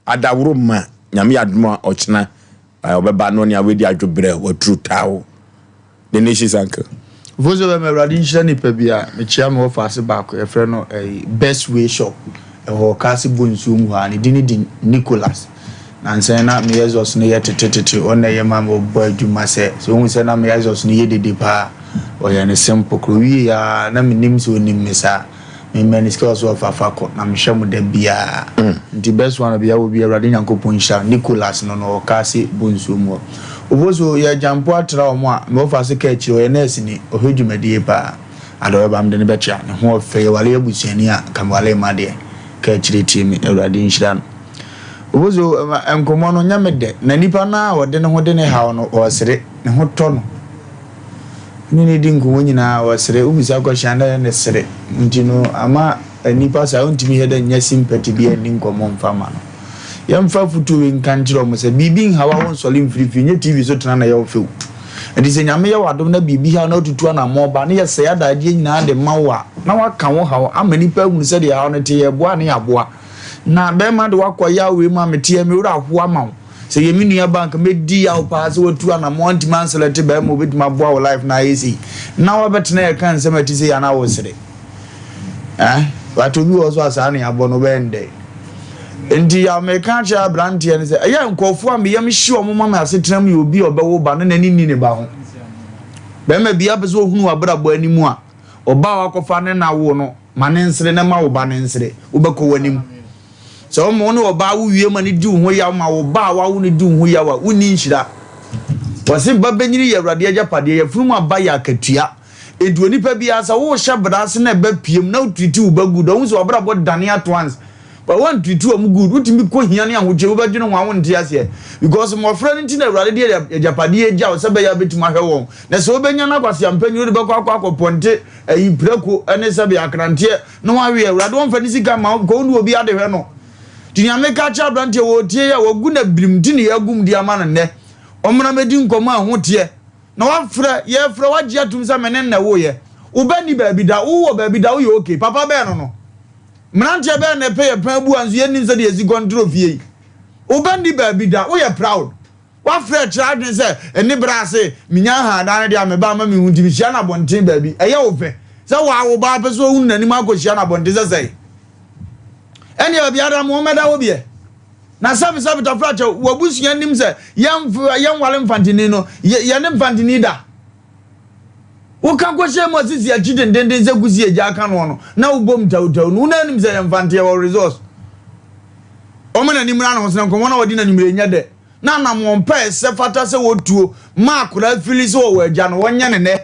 adaworo ma nyame yɛ adom a ɔkyena eh, ɔbɛba no ne awɛdi adwobrɛ waturu tawo. The nation's uncle. Vozo bɛma Awurade nhyira nipa bi a mekyia me wɔfa ase baako yɛfrɛ no ɛyi Best Way Shop ɛwɔ Ɔkaase Bonsuo mu hɔ a ne din de Nicholas nansa na me exhaust no yɛ tetetete ɔno na ɛyɛ ma me ɔbɔ adwuma sɛ sɛ ohun sɛ na me exhaust no yɛ dede paa ɔyɛ no simple koro wie a na menim sɛ onim me saa Mema no sika ɔsɛ ɔfa fa kɔ na mehwɛ mo da biaa nti best one bia wɔ bi awurade nyankopɔn nhyira no Nicholas no no ɔka ase bɔ nsuo mu hɔ oboso yɛ gyampo atra ɔmo a me wɔfa ase ka akyire ɔyɛ nurse ni ɔhwɛ dwumadie paa ada ɔbɛba mede no bɛkyea ne ho ɔfɛ yɛ wale abusuani a nka me wale mma deɛ ka akyire tie me awurade nhyira no oboso nkɔmɔ no nyɛ me dɛ na nipa no a ɔde ne ho de ne haw no ɔsere ne ho tɔ no. Ne no di nkɔmmɔ nyinaa ɔsere, wobisa question a na ɛyɛ ne sere nti no ama nnipa saa wontumi yɛ dɛ nyɛ sympathy bi anni nkɔmmɔ mfa ma no. Yɛmfa afotuo wei nka nkyerɛ wɔn sɛ biribi nhaw a wonsɔre mfiri fie nyɛ TV so tena na ɛyɛ wo fɛw. Nti sɛ Nyame yɛ wo adom na biribi haw na wotutu anammɔn ba na yɛsɛe adagyeɛ nyinaa de ma wo a na woaka wo haw ama nnipa ahunu sɛdeɛ haw no te yɛboa ne yɛaboa. Na bɛrima de woakɔ yaw wei mu a meteɛ me werɛ aho ama wo. Sɛ yɛ me nua ba nka mɛdi yaw paa sɛ watu anamɔ antumi anselɛte bɛrima obɛtumi aboa wo life na ayɛ sei na wabɛtena yɛka nsɛm a ɛte sei anaa wosere eh but obi wɔ so a saa ne abɔ no bɛyɛ ndɛ nti yaw meka akyerɛ aberanteɛ no sɛ ɛyɛ nkurɔfoɔ a meyam hye wɔn ma me asetena mu yɛ obi a ɔbɛwo ba no n'ani nni ne ba ho bɛrima bi apɛ sɛ ɔhunu w'abrabɔ anim a ɔba a wakɔfa ne na wo no ma ne nsere na ma wo ba ne nsere wobɛkɔ w'anim Sɛ woma wo ne ɔbaa wo wie ma no di wo ho yaw ma wo ba a wawo no di wo ho yaw a, wonni nhyira. Wɔse ba bɛnyini yɛ Awurade agyapadeɛ, yafunu mu aba yɛ akatua. Enti onipa biara sɛ worehyɛ bra ase na ɛba piem na wotiriti wo ba good a, wohu sɛ w'abrabɔ dane at once. But woantiriti wɔn good, wotumi kɔ hia ne ahokyere, wobɛdwene ho a wonte aseɛ. Because mmɔfra no nti na Awurade de agyapadeɛ agya wo sɛ ɛbɛyɛ a wobɛtumi ahwɛ wɔn. Na sɛ wobɛnya no akwaseampa nyi wode bɛkɔ akɔ akɔpɔnte ayi prako ne sɛbe akranteɛ na wawe awurade wɔmfa ne sika ma wo ne obi ade hwɛ no nti nea meka kyerɛ aberanteɛ wɔtie yɛ wɔgu na birim nti ne yɛagum de ama no nnɛ ɔmmra mɛdi nkɔmmɔ a ɛho teɛ na wafrɛ yɛfrɛ wagye atum sɛ me ne nnɛ woyɛ wobɛ ni baabi da wowɔ baabi da woyɛ okay papa bɛɛ no no mmeranteɛ bɛɛ na ɛpɛ yɛ pɛn bu a nso yɛnnim sɛdeɛ yɛsi kɔntro fie yi wobɛ ni baabi da woyɛ proud Wafrɛ kyerɛ adwene sɛ ɛne berɛ ase menya ahadan no deɛ a me ba ama mehu nti mehyia no abɔnten baabi. Ɛyɛ wo fɛ sɛ waa wo ba pɛ sɛ ɔhunu n'anim akɔhyia no abɔnten sɛ sɛe? Ɛnneɛ baabi ara mo mmɛda hɔ biɛ. Na sɛbesɛbe tafrakyɛ w'abusua nim sɛ yɛnware mfanteni no, yɛne mfanteni da. Woka kɔhyɛ mu asisi akyi dendenden sɛ kusi agya aka noɔ no na wobom tawtaw no, wo na anim sɛ yɛ mfanteɛ wɔ resource. Wɔn na anim na ne ho sena nkɔmmɔ na wɔde na nwumire nyɛ dɛ. Na anammɔn pa a ɛsɛ fata sɛ wɔtuo ma akwadaa fili sɛ ɔwɔ agya no, wɔnyɛ no nnɛ.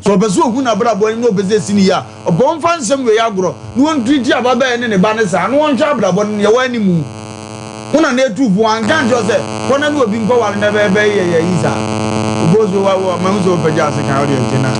Sɛ ɔpɛ sɛ ɔhu n'abrabɔ anim na ɔpɛ sɛ ɛsi no yie a, ɔpɛ ɔmfa nsɛm wei agorɔ na ɔntiriti ababaa yi ne ne ba no saa na wɔnhwɛ abrabɔ no nea ɛwɔ anim. Wo na na ɛtu fo, wanka ankyerɛ wo sɛ kɔ na ne obi nkɔware na ɛbɛyɛ bɛyɛ yɛ ayi saa. Wobɔ so wa wa mahu sɛ wopagya ase kan wode agye na.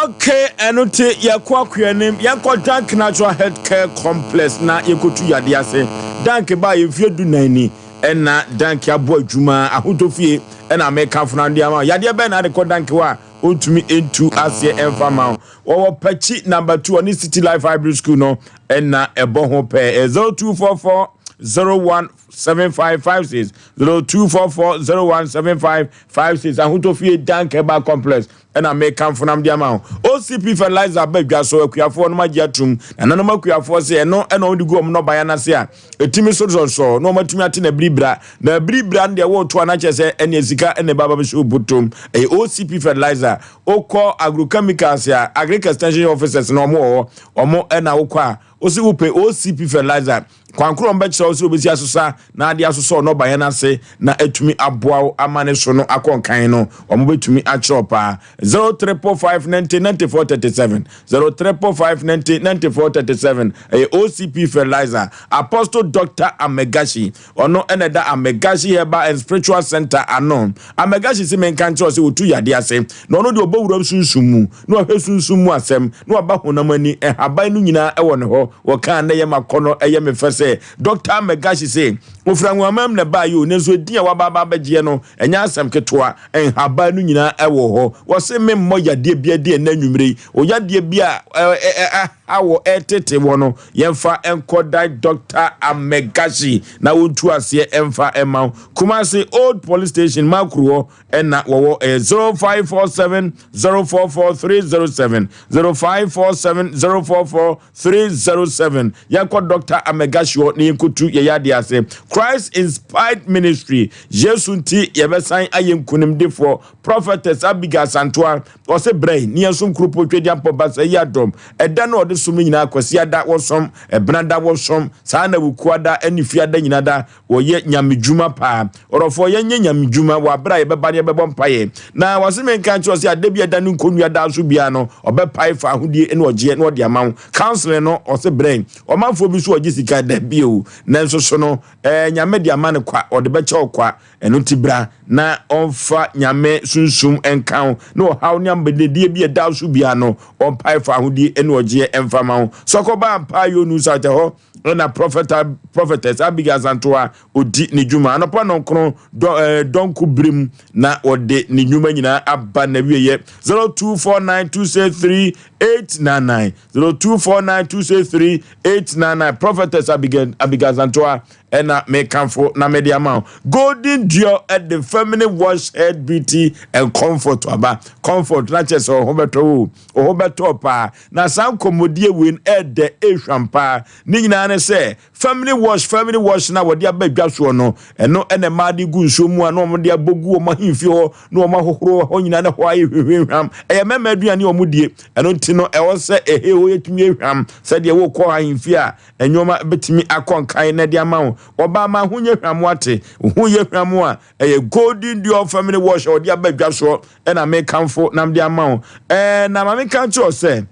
Okay, ɛno te yɛkɔ Akuanim, yɛnkɔ Dank Natural Health Care Complex na yɛnkɔtu yadeɛ ase. Dank baa yɛ mfeɛ dunan ni. Ɛna Danke abɔ adwuma ahotɔ fie ɛna mekamfo no de ama wo. Yadeɛ bɛn na ade kɔ Danke hɔ a ɔntumi ntu aseɛ ɛmfa ma wo? Wɔwɔ Pakyi number 2 ɔne City Life Hybrid School no ɛna ɛbɔ ho pɛɛ. 0244 017556 0244 017556 Ahotɔ fie Danke Herbal Complex ɛna mekamfo nam de ama wo. OCP fertilizer ba dwa so akuafoɔ nom agye atum. Nananom akuafoɔ sɛ ɛno ɛna wɔde gu wɔn nnɔbaeɛ no ase a ɛtumi so sɔsɔ na wɔatumi ate na biribira. Na biribira no deɛ wɔreto a na kyerɛ sɛ ɛne sika ɛna ɛba bɛhyɛ obotom. Ɛyɛ OCP fertilizer. Wokɔ agrochemicals a agric extension officers na wɔn wɔ hɔ. Wɔn ɛna wokɔ a wosi wopɛ OCP fertilizer. Kwan koro a wɔbɛkyerɛ wo sɛ wobɛsi asesa na ade asosɔ nnɔbaeɛ no ase na atumi aboa wo ama ne so no akɔ nkan no, wɔbɛtumi akyerɛ wo paa. 0345 90 94 37 0345 90 94 37 ɛyɛ OCP Fertilizer. Apostle Dr. Amegashi, ɔno ɛna ɛda Amegashi Herbal and Spiritual Center ano. Amegashi se menka nkyerɛ wo sɛ ɔtu yadeɛ ase na ɔno deɛ ɔbɔ wuram sunsum mu na wahwɛ sunsum mu asɛm na waba honam ani, nhaban no nyinaa ɛwɔ ne hɔ. Wɔkaa na ɛyɛ m'akɔnnɔ, ɛyɛ me fɛ sɛ. sɛ Dɔkta Megashi se ofiri anwamam na ɛbaeɛ o, nanso edin a waba aba abɛgyeɛ no, ɛnyɛ asɛm ketewa. Nhaban no nyinaa ɛwɔ hɔ. Wɔse memmɔ yadeɛ bi adi ɛnnɛ anwummere yi. Wo yadeɛ bi a ɛha wɔ ɛretete wɔ no, yɛmfa nkɔdan Dɔkta Amegashi na wɔntu aseɛ mfa mma wo. Kumasi Old Police Station, Makuru hɔ ɛna wɔwɔ. Ɛyɛ 0547 044 307, 0547 044 307. Yɛnkɔ Dɔkta Amegashi hɔ na yɛnkɔtu yɛn yadeɛ ase. Christ Inspired Ministry, Yesu nti yɛbɛsan ayɛ nkunimdifoɔ. Prophetess Abigail Asantoa, ɔse brɛ ne yɛnsom Kuropɔn Twedeampɔ Basa yi adɔm. Ɛda no a ɔde som no nyinaa, Kwasiada wɔsom, Ɛbenada wɔsom, saa na Wukuada ne Fiada nyinaa da Wɔyɛ nyamedwuma paa. Ɔdɔfoɔ, yɛnyɛ nyamedwuma wɔ aberɛ a yɛbɛba na yɛbɛbɔ mpaeɛ. Na wɔse menka nkyerɛ wo sɛ ada bi a ɛda ne nkonnua daa so biara no, ɔbɛpae fa ahodie ne ɔgyeɛ na ɔde ama wo. Counseling no, ɔse brɛ. Ɔmanfoɔ bi nso ɔgye sika, dabi o. Nanso so no, ɛɛ, Nyame de ama no kwa, ɔde bɛkyɛ wo kwa. Ɛno nti bra na ɔmfa Nyame sunsum nka wo, na ɔhaw ne amanedie bi a ɛda wo so biara no, ɔmpae fa ahodie ne ɔgyeɛ mfa ma wo. Sɔkɔba ampa yɛ onu south ɛhɔ. Ɛna Prophet Prophetess Abigail Asantewa odi ne dwuma anɔpa nɔnkron dɔ ɛɛ eh, dɔnko birim na wɔde ne nnwuma nyinaa aba n'awieɛ 0249263899 0249263899 Prophetess Abigail Abigail Asantewa ɛna mekamfo na mede ama wo. Golden Dior ɛde feminine wash head beauty and comfort aba. Comfort na kyerɛ sɛ ɔho bɛtɔ wo ɔho bɛtɔ paa. Na saa nkɔmmɔdie wei no ɛɛdɛ ɛhwam paa. Ne nyinaa ne sɛ family wash family wash na wɔde aba dwa soɔ no, ɛno ɛna mmaa de gu nsuo mu a na wɔde abɔ gu wɔn ahemfie hɔ na wɔn ahohoro hɔ nyinaa na hɔ ayɛ hwehwehwam. Ɛyɛ mmarima aduane a wɔn die. Ɛno nti no ɛwɔ sɛ ɛhe hɔ yɛtumi ahwam sɛdeɛ wokɔ ahemfie a nneɛma bɛtumi akɔ nkan na ɛde ama wo. Ɔbaa ma ho nyɛ hwam wate. Ho yɛ hwam a ɛyɛ Golden Dior family wash a wɔde aba dwa soɔ ɛna mekamfo na mede ama wo. Ɛɛ na ma menka nkyerɛ wo sɛ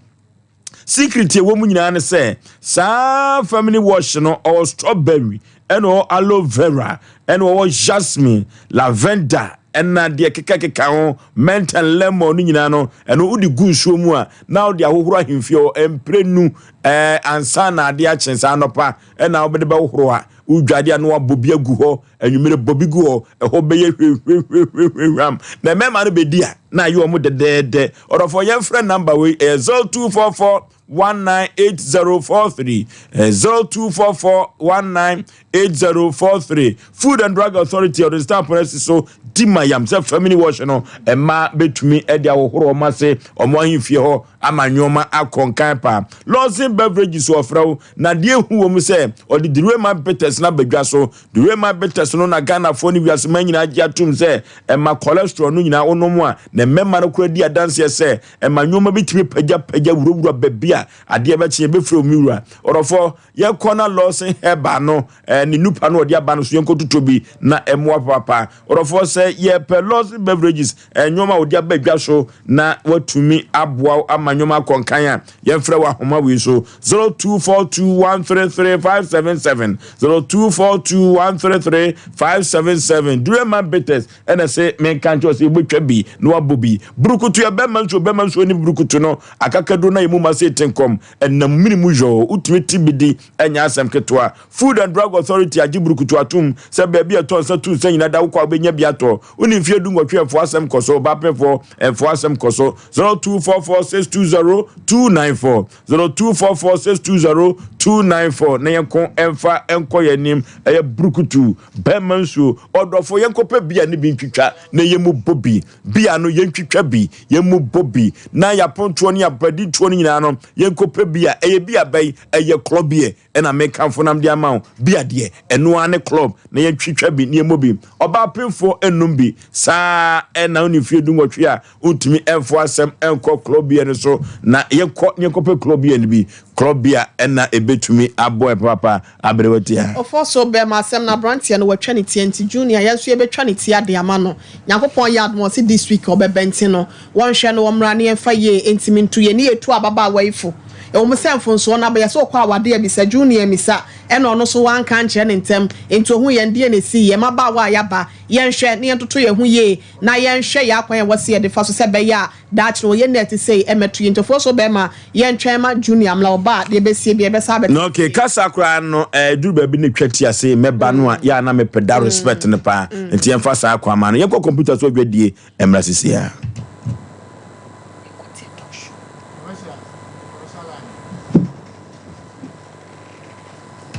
secret ɛwɔ mu nyinaa ne sɛ saa family wash no ɔwɔ strawberry ɛna ɔwɔ aloe vera ɛna ɔwɔ jasmine lavender ɛna deɛ kekakeka ho mint and lemon no nyinaa no ɛno wode gu nsuo mu a na wode ahohoro ahemfie hɔ mprenu ɛɛ ansa na adeɛ akye saa anɔpa ɛna wobɛde bɛhohoro a wodwade a na wabɔ bi agu hɔ Anwummere bɔ bi gu hɔ, ɛhɔ bɛyɛ hwehwehwehwehwam. Na mmarima no bɛdi a, na ayɛ wɔn dɛdɛɛdɛ. Ɔdɔfoɔ, yɛmfrɛ namba wei, ɛyɛ 0244 198043. 0244 198043. Food and Drug Authority ɔde stamp no asi so di ma yam sɛ family wash no mmaa bɛtumi de ahohoro wɔn ase wɔn ahemfie hɔ ama nneɛma akɔ nkan paa. Lawson Beverages wɔfrɛ wo na deɛ ehu wɔ mu sɛ ɔde Direma Bitters no aba dwa so. Durema bitters no na Ghanafoɔ ne wiase man nyinaa gye atom sɛ ɛma cholesterol no nyinaa wonom a, na mmarima no koraa di adanseɛ sɛ ɛma nnoɔma bi tumi pagyapagya wurawura baabi a adeɛ bɛkye yɛbɛfrɛ wo me wura. Ɔdɔfoɔ, yɛnkɔ na Lawson Herbal no eh, ne nupa no ɔde aba no so yɛnkɔtotɔ bi na ɛmmoa papaapa. Ɔdɔfoɔ, sɛ yɛpɛ Lawson Beverages eh, nnoɔma a wɔde aba dwa so na watumi aboa wo ama nnoɔma akɔ nkan a, yɛmfrɛ wɔ ahoma wei so 0242133577 0242133577 Durema Bitters ɛna sɛ menka nkyerɛ sɛ yɛbɛtwa bi na wabɔ bi burukutu yɛ bɛma nsuo bɛma nsuo ne burukutu no akakaduro na yɛmu ma sɛ ɛte nkɔm ɛnam mene mu yɔɔ wotumi te bi di ɛnyɛ asɛm ketewa Food and Drug Authority agye burukutu atom sɛ baabi a ɛtɔ nsa tu nsa nyina da wokɔ a wobɛnya bi atɔ Wone mfeɛ dunwɔtwe ɛfoɔ asɛm kɔ so, ɔbaapefoɔ ɛfoɔ asɛm kɔ so, 0244620294, 0244620294 na yɛnko ɛmfa ɛnkɔ yɛn anim, ɛyɛ burukutu, bɛrima nsuo, ɔdɔfo yɛnkɔpɛ bia ne bi ntwitwa na yɛn mu bɔ bi, bia no yɛntwitwa bi, yɛn mu bɔ bi, na yɛapontoɔ ne yɛapaditoɔ no nyinaa no yɛnkɔpɛ bia, ɛyɛ bia bɛn, ɛyɛ korɔbeɛ. Ɛna me kamfo nam de ama wo bia deɛ ɛno ara ne club na yɛntwitwa bi na yɛmmɔ bi. Ɔbaa pemfoɔ nnom bi saa ɛna wone mfie du nwɔtwe a wontumi ɛmfo asɛm ɛnkɔ club beer no so na yɛnkɔ na yɛnkɔpɛ club beer no bi. Club beer ɛna ɛbɛtumi aboa yɛn papaapa aberewa tia. Ɔfɔ so bɛma asɛm no abranteɛ no watwa ne ti ɛnti junior yɛn nso yɛbɛtwa ne ti ade ama no Nyankopɔn yɛ adom ɔse this week ɔbɛba nti no wɔnhwɛ no wɔmmra na yɛmfa yie ntimi nto yɛn ne yɛtu ababaawa yi fo. Ɛwɔ mu sɛ mfonsoɔ no aba, yɛsɛ ɔkɔ awadeɛ abisa, Junior ammisa, ɛna ɔno nso wanka ankyerɛ no ntɛm, nti ɔhu yɛn deɛ na ɛsii yɛn mmabaawa a yɛaba, yɛnhwɛ na yɛntoto yɛn ho yie na yɛnhwɛ yɛn akwan a ɛwɔ sɛ yɛde fa so sɛ ɛbɛyɛ a daakye no wɔyɛ nna a ɛte sei mmɛto yɛn. Nti ɔfoɔ so bɛrima, yɛntwɛn ma Junior mmra, ɔba a deɛ ɛbɛsie biara yɛbɛsan abɛte Na okay, aseɛ. kasa koraa no ɛduru baabi na etwa ti ase mɛba no a yɛ a na mepɛ that respect no paa nti yɛmfa saa kwan ma no yɛnkɔ computer so adwadie mmra sisi a.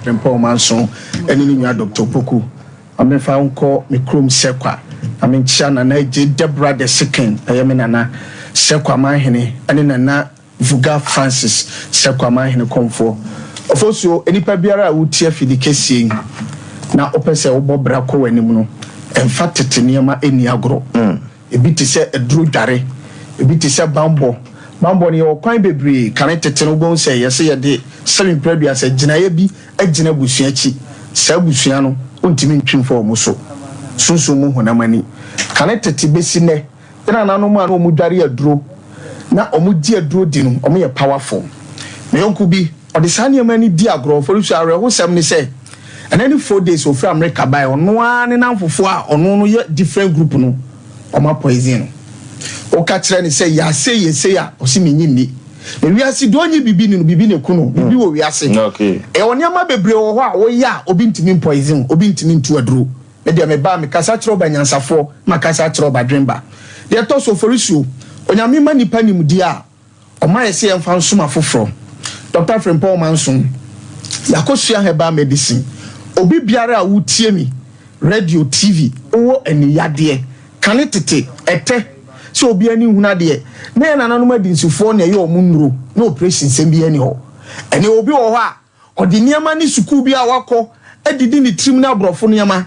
Frimpong Manso ne ne nua Doctor Opoku. Ma memfa wo nkɔ me kurom Sɛkwa na menkyea Nana Adjei Deborah the Second, ɛyɛ me nana, Sɛkwa Manhene ne Nana Vuga Francis, Sɛkwa Manhene Kɔmfoɔ. Ofosuo, nnipa biara a wotie afidi kɛseɛ yi na wopɛ sɛ wobɔ bra kɔ w'anim no, mfa tete nneɛma nni agorɔ. Ebi te sɛ aduro dware, ebi te sɛ bammɔ. Bammɔ no, yɛwɔ kwan bebree. Kane tete no, wobɛhu sɛ yɛse yɛde sɛbe mprɛ aduasa gyinaeɛ bi agyina abusua akyi. Saa abusua no, wontumi ntwe mfa wɔn so, sunsum mu honam ani. Kane tete bɛsi nnɛ, yɛn nananom a na wɔdware aduro na wɔgye aduro di no, wɔyɛ powerful. Me yɔnko bi, ɔde saa nneɛma no di agorɔ. Ɔfɔresuo, awerɛhosɛm ne sɛ, ɛnɛ ne 4 days ofiri America bae, ɔno ara ne namfofoɔ a ɔno no yɛ different group no, wɔn apoison no. Woka kyerɛ no sɛ yɛ asei yɛ sei a, ɔse menye nni. Na wiase deɛ ɔnye biribi ni no, biribi na ɛku no. Biribi wɔ wiase. Ɛwɔ nneɛma bebree wɔ hɔ a woyɛ a obi ntumi mpoison wo, obi ntumi ntu aduro. Me deɛ meba a, mekasa kyerɛ ɔba nyansafoɔ, makasa akyerɛ ɔba dwenba. Deɛ ɛtɔ so, Oforisuo, Onyame ma nnipa nimdeɛ a, Ɔma yɛ sɛ yɛmfa nsom afoforɔ. Dɔkta Frimpong Manson, Yɛakɔsua herbal medicine. Obi biara a wotie me, radio, TV, wowɔ aniyadeɛ, kane tete, ɛtɛ, sɛ obi ani nhunu adeɛ, na yɛn nananom adinsifoɔ na ɛyɛ wɔn nnuro, na operation sɛm biara nni hɔ. Ɛnɛ obi wɔ hɔ a, Ɔde nneɛma ne sukuu bi a wakɔ adidi ne tirim ne aborɔfo nneɛma.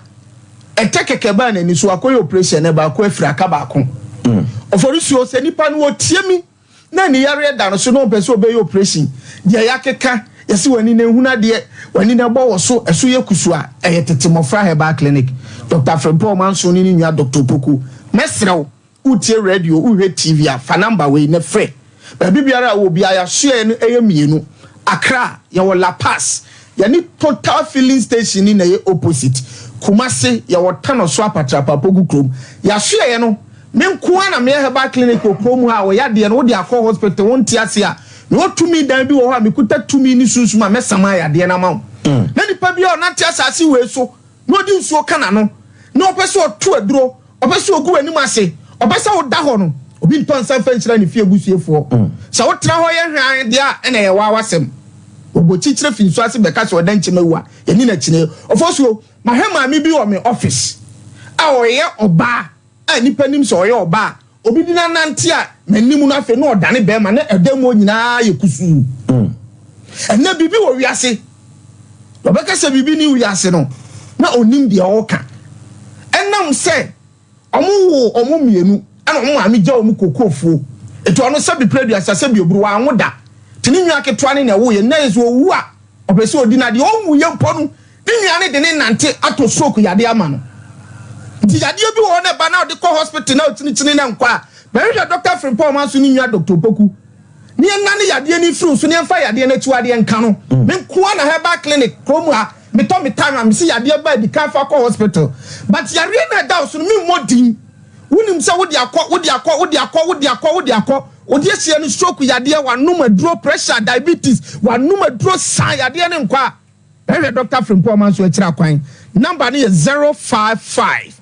Ɛtɛ kɛkɛ baa n'ani so, wakɔyɛ oprehyɛn na baako afiri aka baako. Ɔfɔresuo, sɛ nipa no ɔtie mi na ani yareɛ da no so na ɔmpɛ sɛ ɔbɛyɛ oprehyɛn, deɛ yɛakeka, yɛse w'ani no nhunu adeɛ, w'ani no ɛbɔ wɔ so, ɛso yɛ kusu a, ɛyɛ Tete Mmɔfra Herbal Clinic. Dɔkta Frimpong Manso ne ne nua Dɔkta Opoku. Mɛsrɛ wo, Woretie radio, worehwɛ TV a, fa number wei na frɛ. Baabi biara a wowɔ biara, yɛasoɛeɛ no yɛ mmienu. Accra, yɛwɔ La Paz. Yɛne Total filling station no na ɛyɛ opposite. Kumasi, yɛwɔ Tanoso Apatrapa Apogu kurom. Yɛasoɛeɛ no, me nko ara na meyɛ herbal clinic wɔ kurom ha a wɔyɛ adeɛ no, wode akɔ hospital, wonte ase a, mewɔ tumi dan bi wɔ hɔ a mekuta tumi ne sunsum a mɛsama yadeɛ no ama wo. Na nipa biara a ɔnante asase wei so na ɔde nsuo ka n'ano na ɔpɛ sɛ ɔto aduro, Ɔpɛ sɛ ogu w'anim ase. Ɔpɛ sɛ woda hɔ no, obi ntɔ nsa mfa nhyira ne fie abusuafoɔ. Sɛ wotena hɔ yɛ hwann deɛ a, ɛnna ɛyɛ wo ara w'asɛm. Ɔbɔ kyikyire fi nsuo ase bɛka sɛ ɔda nkyem awu a, yɛnni no akyinnye. Ofosuo, mahwɛ maame bi wɔ me office a ɔyɛ ɔbaa a nnipa nim sɛ ɔyɛ ɔbaa a obi de no anante a m'anim no afei na ɔdane barima na ɛdan mu hɔ nyinaa yɛ kusuu. Ɛnnɛ biribi wɔ wiase. Ɔbɛka sɛ biribi nni wiase no, na ɔnnim deɛ ɔreka. Ɛnam sɛ wɔwoo wɔn mmienu ɛna wɔn maame gya wɔn kokofuo. Nti ɔno sɛbi prɛduasa sɛbi oburu wanwo da. Nti ne nua ketewa ne na ɛwoeɛ. Nnɛ yɛ sɛ ɔwu a ɔpɛ sɛ ɔdi n'adeɛ. Ɔnwuiɛ mpo no, ne nua no de ne nante atɔ stroke yadeɛ ama no. Nti yadeɛ bi wɔ hɔ na ɛba na ɔde kɔ hospital na ɔkyinikyini na nkɔ a, bɛhwehwɛ Dɔkta Frimpong Ɔmanso ne nua Dɔkta Opoku. Ne yɛnnane yadeɛ no mfiri wo so, ne yɛmfa yadeɛ no akyiwadeɛ nka no. Me nkoa na herbal clinic kurom ha, metɔ me time a mese yadeɛ ba a di kan fa kɔ hospital. But yareɛ no a ɛda wo so no memmɔ din. Wonim sɛ wode akɔ, wode akɔ, wode akɔ, wode akɔ, wode akɔ. Wode ahyia no stroke yadeɛ, wanom aduro, pressure, diabetes, wanom aduro saa yadeɛ no nkɔ a, bɛhwɛ Doctor Frimpong Amanso akyiri akwan. Number no yɛ 055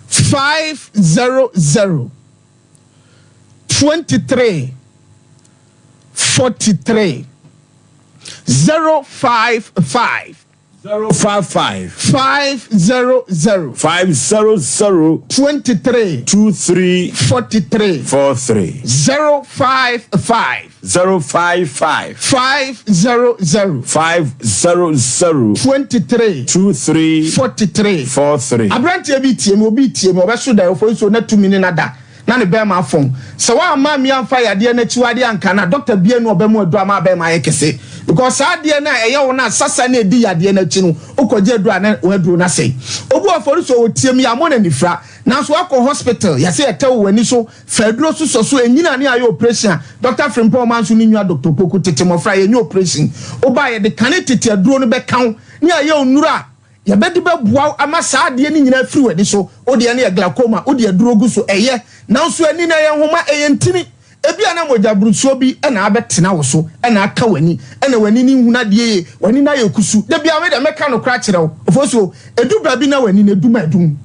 500. 23 43 055. 055. 500. 500. 23. 23. 43. 43. 055. 055. 500. 500. 23. 23. 43. 43. Aberanteɛ bi tie me, obi tie me, ɔbɛso daeɛ, ɔfɔ nsuo na tumi ne no ada, na ne bɛɛma afɔn. Sɛ woamma me amfa yadeɛ no akyiwadeɛ anka no a, dɔkta biara nni hɔ ɔbɛma aduro ama abɛɛma ayɛ kɛse. Because saa adeɛ no a ɛyɛ wo no a sasa no a ɛdi yadeɛ no akyi no, wokɔgye aduro a na w'aduro no asɛe. Obi wɔ afɔre so ɔtie me, yɛammɔ no anifira. Nanso woakɔ hospital, yɛse yɛtɛ wo w'ani so, fa aduro so sɔ so, ɛnyini a ne yɛayɛ operation a, Doctor Frimpong Ɔmanso ne nua Doctor Opoku, tete mmɔfra yɛnyɛ operation. Woba a yɛde kane tete aduro no bɛka wo ne yɛayɛ wo nnuro a yɛbɛde bɛboa wo ama saa adeɛ no nyinaa afiri w'ani so. Wo deɛ no yɛ glaucoma, wode aduro gu so, ɛyɛ. Nanso ani no ɛyɛ nhoma, ɛyɛ ntini. Ebia na mogyaburusuo bi na abɛtena wo so na aka w'ani, na w'ani no nhunu adeɛ yie, w'ani no ayɛ kusu. Da biara me deɛ mɛka nokorɛ akyerɛ wo, Ofosuo, ɛdu baabi na w'ani no adum adum.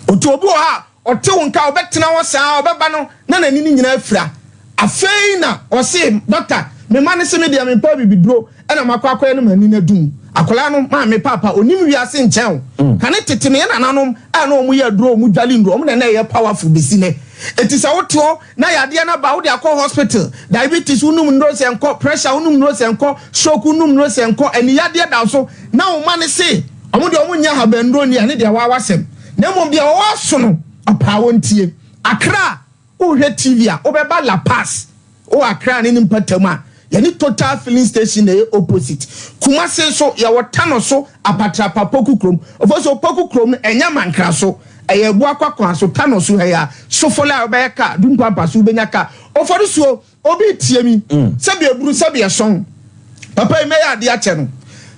Nti obi wɔ hɔ a, ɔte wo nka a, ɔbɛtena hɔ saa, ɔbɛba no na n'ani no nyinaa afira. Afei na ɔse, dɔkta, me mma no se me deɛ mempɛ abibiduro na makɔ akɔyɛ no m'ani no adum. Akwadaa no, maame, paapa, ɔnim wiase nkyɛn o. Kane tete no, yɛn nananom a na wɔyɛ aduro, wɔn dwale nnuro, wɔn na na ɛyɛ powerful bɛsi nnɛ. Enti sɛ wote hɔ na yadeɛ no aba, wode akɔ hospital, diabetes wonom nnuro sɛ nkɔ, pressure wonom nnuro sɛ nkɔ, stroke wonom nnuro sɛ nkɔ, aniyadeɛ da wo so, na wo mma no se wɔn deɛ wɔn nyɛ ahabannuro nni a, ɛno deɛ waa w'asɛm. Na mmom deɛ ɔwɔ aso no, ɔpaa wɔntie. Accra, wohwɛ TV a, wobɛba La Paz, wowɔ Accra ne ne mpɔtam a, yɛne Total filling station na ɛyɛ opposite. Kumasi nso, yɛwɔ Tano so, Apatrapa Poku kurom. Ofosu Opoku kurom no, ɛnyɛ Mankraso, ɛyɛ Abuakwa kwan so, Tano so ha yi ara. Sofole a wobɛyɛ car, Dumpaampa so wobɛnya car. Oforisuo, obi retie mi, sɛbi eburu, sɛbi ɛsɔn. Papa yi, mɛyɛ adeɛ akyɛ no.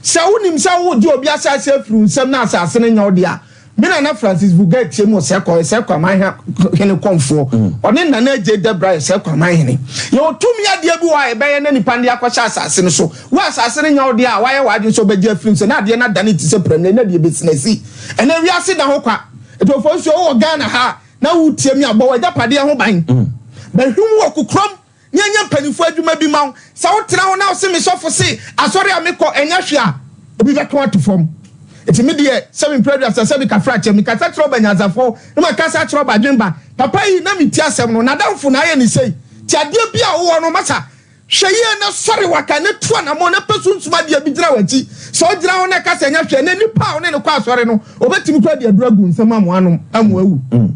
Sɛ wonim sɛ woregye obi asase afiri wo nsam na asase no nyɛ wo dea a, Me nana Francis Vuga tie mu Ɔsɛkɔ, yɛ Sɛkɔ aman hene kɔmfoɔ. Ɔne Nana Adjei Debra yɛ Sɛkɔ aman hene. Yɛwɔ tumi adeɛ bi wɔ hɔ a yɛbɛyɛ na nipa no de akɔhyɛ asase no so. Wo asase no nyɛ wo dea a, woayɛ w'adwene sɛ wobɛgye afiri mu sɛ na adeɛ no adane te sɛ prɛmire na deɛ ɛbɛsinasi. Ɛnɛ wiase da hɔ kwa. Ɔtumfoɔ nsuo wowɔ Ghana ha a na woretie me a, bɔ w'agyapadeɛ ho ban. Bɛhwim wɔ kokoram na ɛnyɛ mpanimfoɔ adwuma bi ma wo. Sɛ wotena hɔ na wose me sɔfo se asɔre a mekɔ ɛnyɛ hwee a, obi bɛka wo ato fam. Enti me deɛ, sɛ me mprɛ aduasa, sɛ mekafra kyɛ, mekasa kyerɛ ɔbanyansafoɔ na makasa akyerɛ ɔbadwemba. Papa yi, na metie asɛm no, n'adamfo na ayɛ no sei. Nti adeɛ bi a wowɔ no, masa, hwɛ yie na sɔre waka na tu anammɔn na pɛ sunsum adeɛ bi gyina w'akyi. Sɛ ɔgyina hɔ na ɛka sɛ ɛnyɛ hwee a, ɛnɛ nipa a wo ne no kɔ asɔre no, ɔbɛtumi koraa de aduro agu wo nsam ama woanom ama woawu.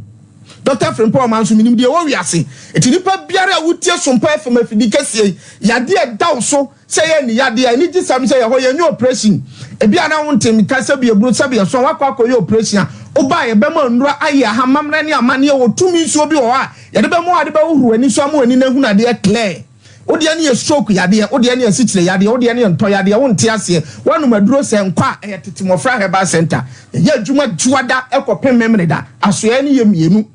Dɔkta Frimpong ɔman so menim deɛ ɛwɔ wiase nti nipa biara a wotie Sompa FM afidi kɛseɛ yi yadeɛ a ɛda wo so sɛ ɛyɛ ani yadeɛ a anigyesɛm sɛ yɛhɔ yɛnyɛ operation ebi a na wonte nka sɛbi eburo sɛbi ɛso a wakɔ akɔyɛ operation a woba a yɛbɛma nnuro ayɛ ahamammerɛ ne amanneɛ wɔ tumi nsuo bi wɔ hɔ a yɛde bɛma wo a de bɛhohoro w'ani so ama w'ani no ahunu adeɛ clear. Wo deɛ no yɛ stroke yadeɛ, wo deɛ no yɛ asikyire yadeɛ, wo deɛ no yɛ ntɔ yadeɛ, wonte aseɛ, woanom aduro sɛ nkɔ a, ɛyɛ Tete Mmɔfra Herbal Centre. Yɛyɛ adwuma Dwoada kɔpem Memeneda, asoɛeɛ no yɛ mmienu.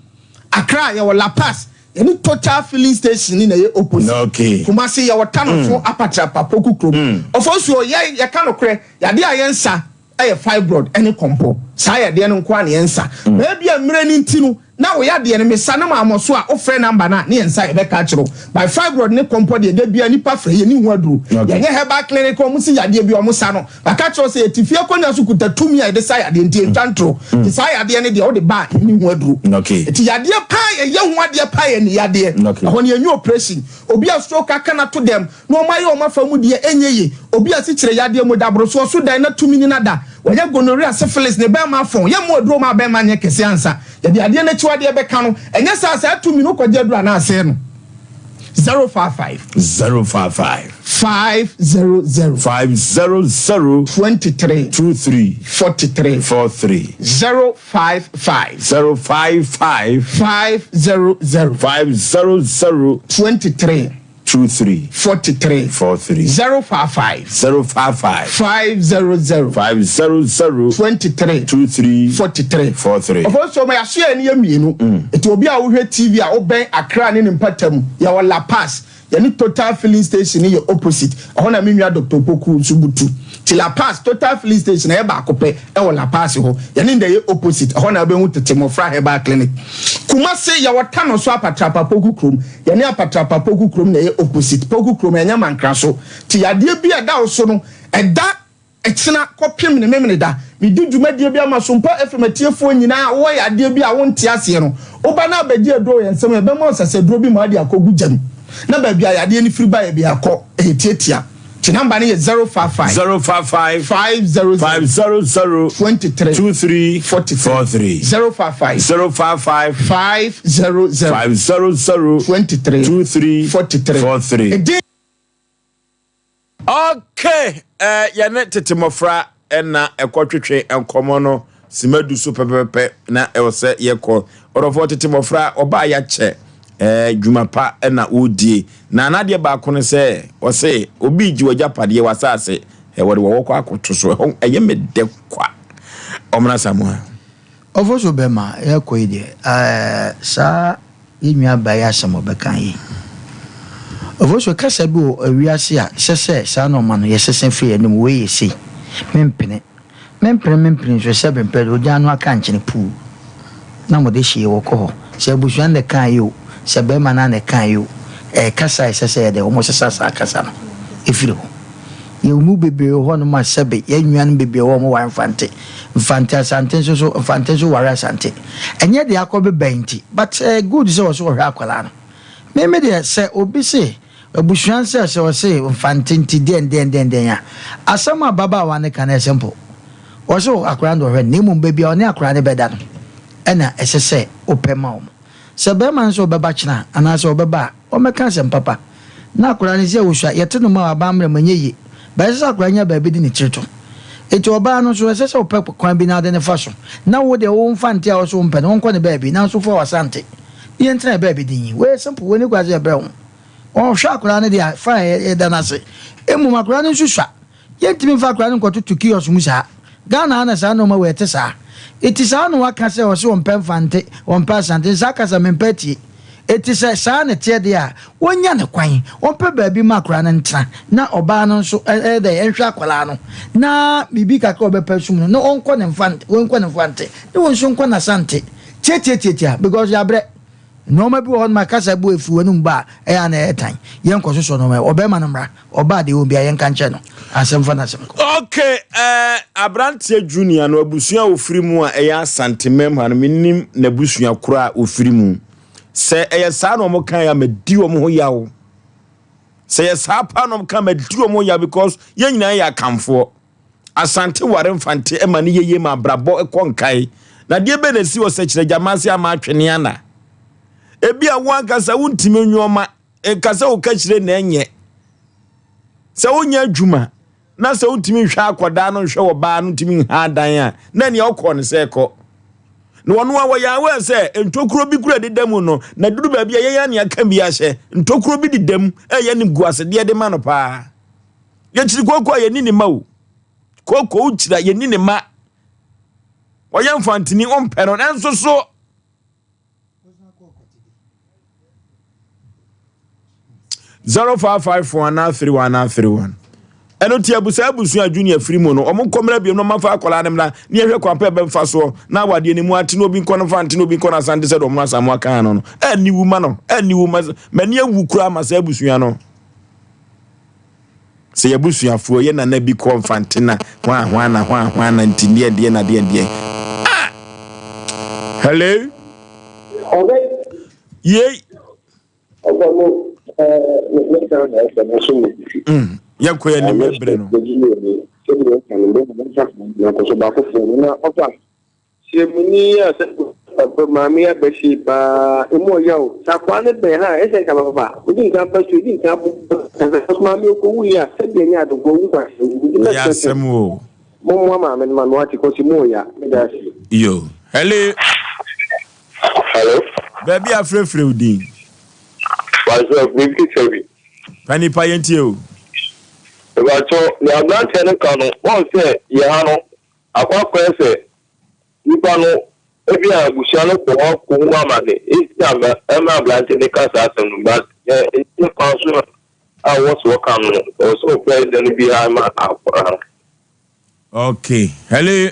Accra, yɛwɔ La Paz, yɛne Total filling station no na ɛyɛ opposite. Okay. Kumasi, yɛwɔ Tanoso, Apatrapa, Poku kurom. Ofosuo, yɛn, yɛka nokorɛ, yadeɛ a yɛnsa yɛ fibroid ne kɔmpɔ. Saa yadeɛ no nko ara na yɛnsa. Na ebia mmerɛ no nti no, na wo yadeɛ no mesa no mammɔ so a, wofrɛ number no a, ne yɛn nsa yɛbɛka akyerɛ wo. But fibroid ne kɔmpɔ deɛ, da biara nnipa frɛ, yɛnni ho aduro. Yɛnyɛ herbal clinic a wɔsi yadeɛ bi a wɔsa no. Maka akyerɛ wo sɛ yɛte fie akonnwa so kuta tumi a yɛde sa yadeɛ nti yɛntwa ntoro. Nti saa yadeɛ no deɛ wode ba a, yɛnni ho aduro. Nti yadeɛ paa a yɛyɛ ho adeɛ paa yɛ ani yadeɛ. Ɛhɔ no yɛnyɛ operation. Obi a stroke aka no ato dɛm, na wɔayɛ wɔn afa mu deɛ ɛnyɛ yie. Obi a asikyire yadeɛ, mogyaborosoɔ, so dan na tumi ne no ada. Wanya gonorrhea, syphilis, ne bɛrima afɔn. Yɛmmɔ aduro mma bɛrima nyɛ kɛseɛ ansa. Yɛde adeɛ no akyiwadeɛ bɛka no. Ɛnyɛ saa a, saa tumi no wokɔgye aduro anaa asɛe no. 055. 055. 500. 500. 23. 23. 43. 43. 055. 055. 500. 500. 23. 23. 43. 43. 055. 055. 500. 500. 23. 23. 43. 43. Ɔfɔ nso ma yɛaso yɛn yɛ mmienu. Nti obi a wohwɛ TV a wobɛn Accra ne ne mpɔtam, yɛwɔ La Paz, yɛne Total filling station no yɛ opposite. Ɛhɔ na me nua Doctor Opoku nso butu. Nti La Paz, Total filling station ɛyɛ baako pɛ ɛwɔ La Paz hɔ. Yɛne no yɛ opposite. Ɛhɔ na wobɛhu Tete Mmɔfra Herbal Clinic. Kumasi, yɛwɔ Tano so Apatrapa Poku kurom. Yɛne Apatrapa Poku kurom na ɛyɛ opposite. Poku kurom ɛnyɛ Mankraso. Nti yadeɛ bi a ɛda wo so no, ɛda ɛkyena kɔpem ne Memeneda. Medi dwumadie bi ama Sompa FM atiefoɔ nyinaa a wowɔ yadeɛ bi a wonte aseɛ no, woba na abɛgye aduro wɔ yɛn nsam a, yɛbɛma wo nsasaduro bi ma wode akɔgu gya mu na baabi a yadeɛ no firi baeɛ biara kɔ. Ɛyɛ tiatia. Nti number no yɛ 055. 055. 500. 500. 23. 23. 43. 43. 055. 055. 500. 500. 23. 23. 43. 43. Edin. Okay, eh, yɛne tete mmɔfra na ɛkɔtwetwe nkɔmmɔ no. Sima du so pɛpɛpɛ na ɛwɔ sɛ yɛkɔ. Ɔdɔfoɔ tete mmɔfra ɔbaa yɛakyɛ ɛɛ dwuma pa na ɔredie. Na n'adeɛ baako ne sɛ ɔse obi regye w'agyapadeɛ w'asase ɛ wɔde wɔwɔ kɔ akɔto so ɛhɔ ɛyɛ me dɛ kwa. Ɔmena Samoa. Ɔfo so bɛma yɛkɔ yi deɛ ɛɛ saa yɛn nua baa yi asɛm ɔbɛka yi. Ɔfo so kasa bi wɔ wiase a sɛ sɛ saa nɔɔma no yɛsesa firi yɛn anim wei yɛ sei mempene. Mempere mempere nso sɛ mempɛ de ogya ano aka nkyene puu na mode hyee wɔ kɔ hɔ. Sɛ abusua no na ɛkaeɛ o, sɛ barima no ara na ɛkaeɛ o, ɛyɛ kasa a ɛsɛ sɛ yɛde wɔsesa saa kasa no firi hɔ. Yɛn mu bebree wɔ hɔnom a sɛbe yɛn nuanom bebree wɔ hɔ a wɔware Mfante, Mfante, Asante nso so, Mfante nso ware Asante. Ɛnyɛ deɛ akɔ beba nti, but ɛyɛ good sɛ wɔse wɔhwɛ akwadaa no. Me me deɛ sɛ obi se Abusua nsɛ sɛ ɔse mfante nti deɛn deɛn deɛn deɛn a, asɛm a ababaawa no ka no yɛ simple. Ɔse akwadaa no deɛ ɔhwɛ no na mmom baabi a ɔne akwadaa no bɛda no ɛna ɛsɛ sɛ wopɛ ma wɔn. Sɛ barima no sɛ ɔbɛba kyena anaasɛ ɔbɛba a, ɔmmɛka asɛm papa. Na akwadaa no sɛ ɔsua, yɛte no ma aban mmerɛ mu ɛnyɛ yie. But ɛsɛ sɛ akwadaa nya baabi de ne tiri to. Enti ɔbaa no nso ɛsɛ sɛ wopɛ kwan bi na wode no fa so. Na wo deɛ wo mfante a wose wompɛ no, wonkɔ ne baabi nanso fa w'asante na yɛntena yɛn baabi dinn. Wei yɛ simple, wei nni kwan sɛ yɛbrɛ ho. Ɔhwɛ akwadaa no deɛ a, fine, yɛda no ase. Mmom akwadaa no nso sua. Yɛntumi mfa akwadaa no nkɔtoto kiosk mu saa. Ghana ha na saa nnoɔma wei ɛte saa. Eti saa na waka sɛ ɔse ɔmpɛ Mfante, ɔmpɛ Asante, saa kasa mempɛ atie. Eti sɛ saa na ɛteɛ deɛ a, wɔnnya no kwan, ɔmpɛ baabi mma akwadaa no ntena, na ɔbaa no nso ɛyɛ dɛn, ɛnhwɛ akwadaa no, na biribi kakra a ɔbɛpɛ som no, na ɔnkɔ ne Mfante, wɔnkɔ ne Mfante, ne wɔn nso nkɔ n'Asante. Tiatiatiatia, because yɛabrɛ. Nnoɔma bi wɔ hɔ nom a kasa bi wɔ ɛfiri w'anum ba a ɛyɛ a na ɛyɛ tan. Yɛnkɔ sosɔ nnoɔma yi. Ɔbarima no mmra. Ɔba a deɛ ɛwɔ mu biara yɛnka nkyerɛ no. Asɛm fa n'asɛm kɔ. Ok eh, abranteɛ Junior no abusua a ɔfiri mu a ɛyɛ Asantemam ha no mennim n'abusua korɔ a ɔfiri mu. Sɛ ɛyɛ saa na wɔn kaeɛ a madi wɔn ho yaw. Sɛ ɛyɛ saa paa na wɔn ka madi wɔn ho yaw because yɛn nyinaa yɛ Akanfoɔ. Asante ware Mfante ma no yɛ yie ma abrabɔ kɔ nkae. Na deɛ bɛn na ɛsi wɔ Sɛkyerɛ Gyama ase ama atwene ana? Ebia wo ankasa wontumi nwoɔma, nka sɛ woka kyire na ɛnyɛ. Sɛ wonyɛ adwuma na sɛ wontumi nhwɛ akwadaa no nhwɛ ɔbaa no ntumi nha adan a, na nea ɔkɔ no sɛ kɔ. Na wɔn a wɔyɛ aware sɛ ntokuro bi kura deda mu no, na duru baabi a yɛn a aka bi ahyɛ, ntokuro bi deda mu ɛyɛ ne guasedeɛ de ma no paa. Yɛkyiri kooko a yɛni ne ma o. Kooko wokyiri a yɛni ne ma. Ɔyɛ mfantini wompɛ no nanso so. 0554 anaa 31 anaa 31 ɛno ti abusa abusua junior firi mu no wɔn nkɔ mmra biom na wɔn afa akwadaa no mmra ne yɛhwɛ kwan pɛ bɛmfa soɔ na awadeɛ no mu ate na obi nkɔ no fa nte na obi nkɔ no asante sɛ deɛ wɔn asamoa aka no no ɛnni wu ma no ɛnni wu ma m'ani awu koraa ma saa abusua no. Sɛ yɛabusuafoɔ, yɛ nana bi kɔ Mfante na hwan hwan na hwan hwan na nti deɛ deɛ na deɛ deɛ. Ah! Hello? Yei. Mm, yɛnkɔ yɛ anim ɛberɛ no. Hyɛmuni yi a sɛ papa maame yi aba fie paa emu ɔya o sɛ akwaa no bɛn ha a ɛsɛ nka papa odi nka ba so odi nka bo sɛ maame okowu yi a sɛbi ɛnyɛ ade nka owu kwa owu nti Ɛyɛ mɛsrɛ sɛ asɛm o. mommoa maame no ma me wate kɔsi mu ɔya meda ase. Yo. Hello. Hello. Baabi a frɛfrɛ wo din. Pastor, biribi sɛ bi. Pa nipa yɛntie o. Mepakyɛw, nea aberanteɛ no ka no, wɔn sɛ yɛ ha no, Akɔ akɔyɛ sɛ nipa no ebia abusua no kɔ hɔ kɔhu amane nti na ɛma aberante no ka saa asɛm no but ɛnyɛ kwan so a wɔwɔ sɛ wɔka no no ɛwɔ sɛ wɔpɛ ɛdɛ no biara ma akwadaa no. Okay. Hello.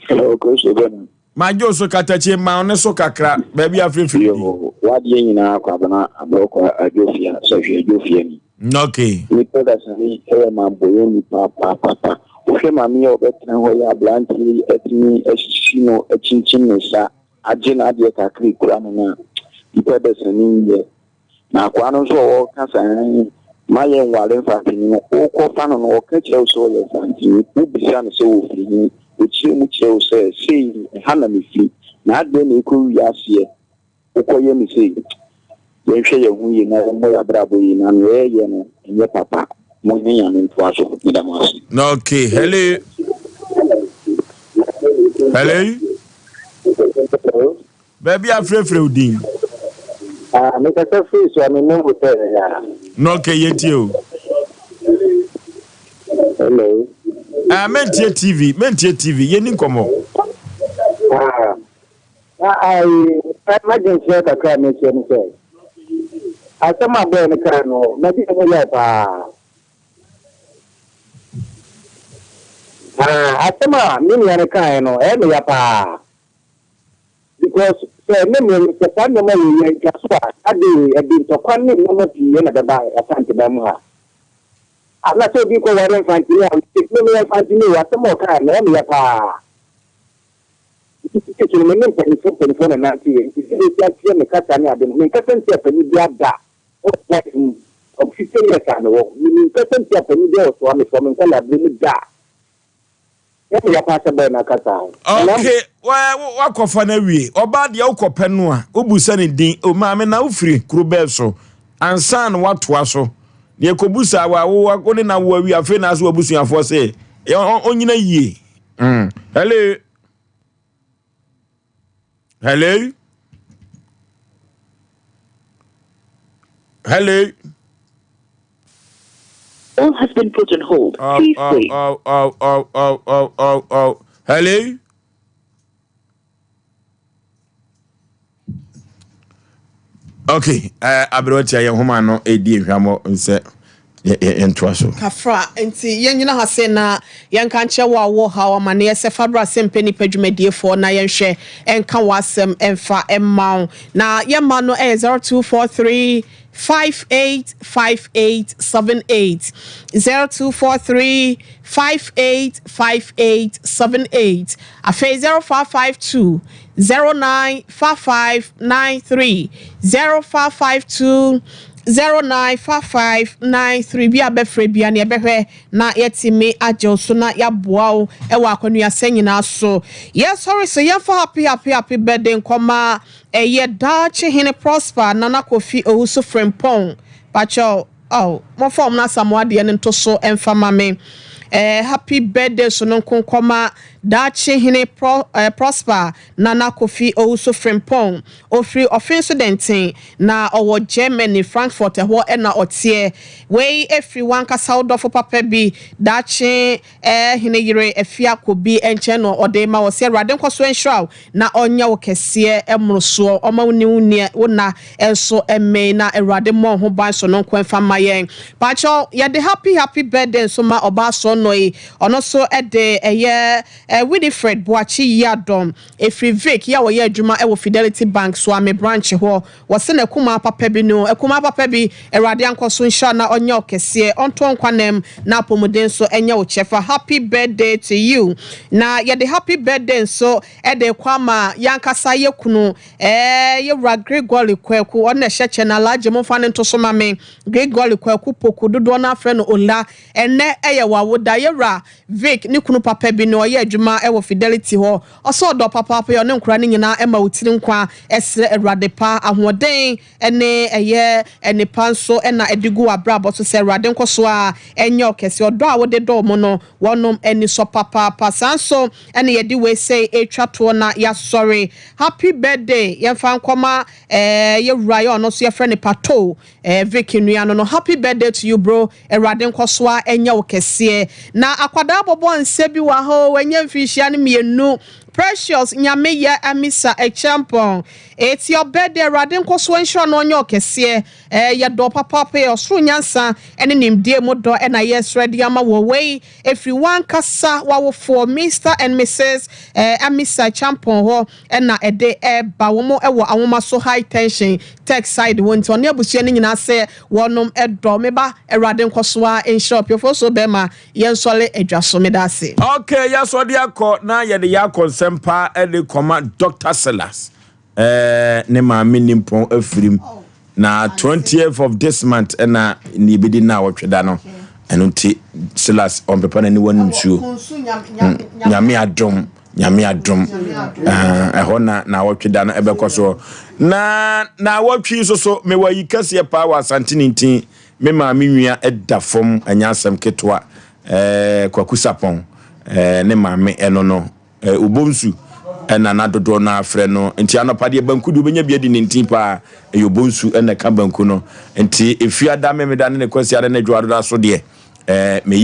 Hello, Kristo Bernard. Magye wo so katakyie ma wo ne so kakra baabi afirifiri di. Yoo, wadeɛ nyinaa Kwabena Abrɔkwa Adwofia Sɔhwɛ Adwofia ni. Okay. Nipa dasani yɛ mamboyɛ nipa paapapa. Wohwɛ maame yi a ɔbɛtena hɔ yi aberanteɛ yi atumi asisi no akyinkyim ne nsa agye n'adeɛ kakra ekura no no a, nipa dasani nyɛ. Na akoa no nso a ɔreka sɛ aane ma yɛnware mfantini no, wokɔfa no no, ɔka kyerɛ wo sɛ ɔyɛ mfantini. Wobisa no sɛ ɔfiri he? Ɔkyerɛ mu kyerɛ wo sɛ sei, ɛha na mefiri. Na adɛn na ɛkɔ wiaseɛ wokɔyɛ me sei? Yɛnhwɛ yɛn ho yie na yɛmmɔ yɛn abrabɔ yie na nea yɛyɛ no nyɛ papa. Monyɛ Nyame ntoa so. Meda mo ase. Okay, hello. Hello. Baabi a frɛfrɛ wo din. Ah, mekasa firi so a me ne hotel ya. Na ɔkɛ yɛ tie o. Hello. Ah, mentie TV, mentie TV, yɛ ni nkɔmɔ. Ah, ah, ayi, madwenkyerɛ kakra a mekyerɛ ne sɛ, asɛm a bɔɔ no kaa no, madi ho yaw paa. Ah, asɛm a me nua no kaeɛ no, ɛyɛ me ya paa. Because sɛ ɛnnɛ mmerɛ no, sɛ saa nneɛma wei yɛantwa so a, that day ɛde ntɔkwa ne nneɛma pii na ɛbɛba Asanteman mu ha. Ana sɛ obi rekɔware Mfantini a, me meyɛ Mfantini o, asɛm a ɔkaeɛ no, ɛyɛ me ya paa. Nti tete no, me ne mpanimfoɔ mpanimfoɔ na ɛnanteeɛ, nti sɛdeɛ ɛsi ateɛ me kasa ne ade no, menkasa ntia panin biara da. Wɔ life mu, of 50 years a mewɔ, me menkasa ntia panin biara wɔ soa me from me nkwadaa berɛ mu da. Ɛyɛ me ya paa sɛ boy no aka saa. Ok, woakɔfa no awie. Ɔbaa deɛ wokɔpɛ no a, wobusa ne din. O maame na wofiri kuro bɛɛ so ansa na woatoa so. Deɛ kɔbusa wa wo ne na wo awie afei na ase w'abusuafoɔ se ɔnyina yie. Mm. Hello. Hello. Hello. All has been put on hold. Oh, Please oh, wait. oh, oh, oh, oh, oh, oh, oh. Hello. Okay, uh, aberewa tia yɛn homa no edi nhwamɔ nsɛ yɛntoa so. Kafra, nti yɛnnyina ha se na yɛnka nkyerɛ wo a wowɔ haw amaneɛ sɛ fa bra se mpɛ nipa dwumadiefoɔ na yɛnhwɛ nka w'asɛm mfa mma wo. Na yɛn mma no yɛ 0243 585878, 0243 585878, afei 0552 095593, 0552 095593 bi a bɛfrɛ bia ne yɛbɛhwɛ na yɛatumi agye wo so na yɛaboa wo wɔ akwanuasɛ nyinaa so. Yɛsɔre so yɛmfa happy happy happy birthday nkɔma ɛyɛ Daakye Hene Prosper Nana Kofi Owusu Frimpong. Pakyɛw oh, momfa wɔn Asamoah deɛ no nto so mfa ma me. Eh, happy birthday so no nko nkɔma Daakye Hene Pro, eh, Prosper Nana Kofi Owusu Frimpong. Ɔfiri Ɔfenso Dɛnten, na ɔwɔ Germany, Frankfurt ɛhɔ na ɔteɛ. Wei firi w'ankasa wo dɔfo papa bi, daakye hene yere Afia Kobi nkyɛn na ɔde rema wo. Ɔse Awurade nkɔso nhyira wo na ɔnyɛ wo kɛseɛ mmorosoɔ, ɔma wo ne wo nua wo nna nso mmee na Awurade mmɔ wo ho ban so no nko mfa mma yɛn. Pakyɛw yɛde happy happy birthday nso ma ɔbaa sɔɔnɔ yi, ɔno nso de ɛyɛ Winifred Boakye Yiadom. Ɛfiri Vic yi a ɔyɛ adwuma wɔ Fidelity Bank Suame branch hɔ. Wɔse no akumaa papa bi no, akumaa papa bi, Awurade ankɔso nhyira na ɔnyɛ wo kɛseɛ, ɔntɔ nkwa nam na apɔmuden nso nyɛ wo kyɛfa. Happy birthday to you. Na yɛde happy birthday nso de rekɔ ama yɛankasa yɛ kunu, ɛɛ yɛ wura Gregory Kwaku, ɔno na ɛhyɛ kyɛ no, Alhaji momfa no nto so ma me, Gregory Kwaku Poku, dodoɔ no ara frɛ no Ola, ɛnnɛ ɛyɛ w'awoda, yɛ wura Vic ne kunu papa bi no ɔyɛ adwuma wɔ Fidelity hɔ. Ɔsɛ ɔdɔ papaapa yi ɔne nkora no nyinaa ma wo tiri nkwa srɛ Awurade pa ahoɔden ne ɛyɛ nnepa nso na ɛde gu w'abrabɔ so sɛ Awurade nkɔso ara nyɛ ɔkɛse ɔdɔ a wode dɔ wɔn no wɔnom ani sɔ papaapa saa nso na yɛde wei sei retwa toɔ na yɛasɔre Happy birthday yɛmfa nkɔma ɛɛ yɛwura yɛ ɔno nso yɛfrɛ no Pato ɛɛ Vic nua no no Happy birthday to you bro Awurade nkɔsoa nyɛ wo kɛseɛ. Na akwadaa bɔbɔ nsɛ bi wɔ ha o wanya mfinhyia no mienu Precious Nyame yɛ Amisa Acheampong It's your birthday Awurade nkɔsoɔ nhyira no ɔnyɛ wo kɛseɛ eh, Yɛdɔ wo papaapa eh, Ɔsoro nyansa ne nimdeɛ mu dɔ na yɛsrɛ de ama wo Wei ɛfiri w'ankasa w'awofoɔ Mister and Misis eh, Amisa Acheampong hɔ na ɛde reba. Wɔn wɔ Anwomaso High Tension Tech side hɔ nti ɔne abusua no nyinaa sɛ wɔnom dɔ. Me ba Awurade nkɔso ara nhyira wo. Piofo so bɛrima yɛnsɔre adwa so. Meda ase. Ok yasɔ de akɔ na yɛde yɛ akɔ nsɛm paa de kɔma Doctor Silas eh, ne maame nimpɔn afirim na 20th of this month ɛna ne yɛbɛdi na awɔtwe da no ɛno nti Silas ɔmpepa n'aniwa nom nsuo nyame adom Nyame adom ɛhɔ na naawɔtwe da no ɛbɛkɔ soɔ. Na naawɔtwe yi soso mewɔ ayi kɛseɛ paa wɔ Asante Nintin. Me maame nua ɛda fam ɛnyɛ asɛm ketewa ɛɛ Kwaku Sapɔn ɛɛ ne maame ɛno no. Eh, Obonsu ɛna na dodoɔ no afrɛ no. Nti anɔpa deɛ banku deɛ wobɛnya bi adi ne ntin paa. Ɛyɛ Obonsu ɛna ɛka banku no. Nti Efiada, Memeda ne ne Kwasiada ne Dwoadoda so deɛ, eh, meyɛ.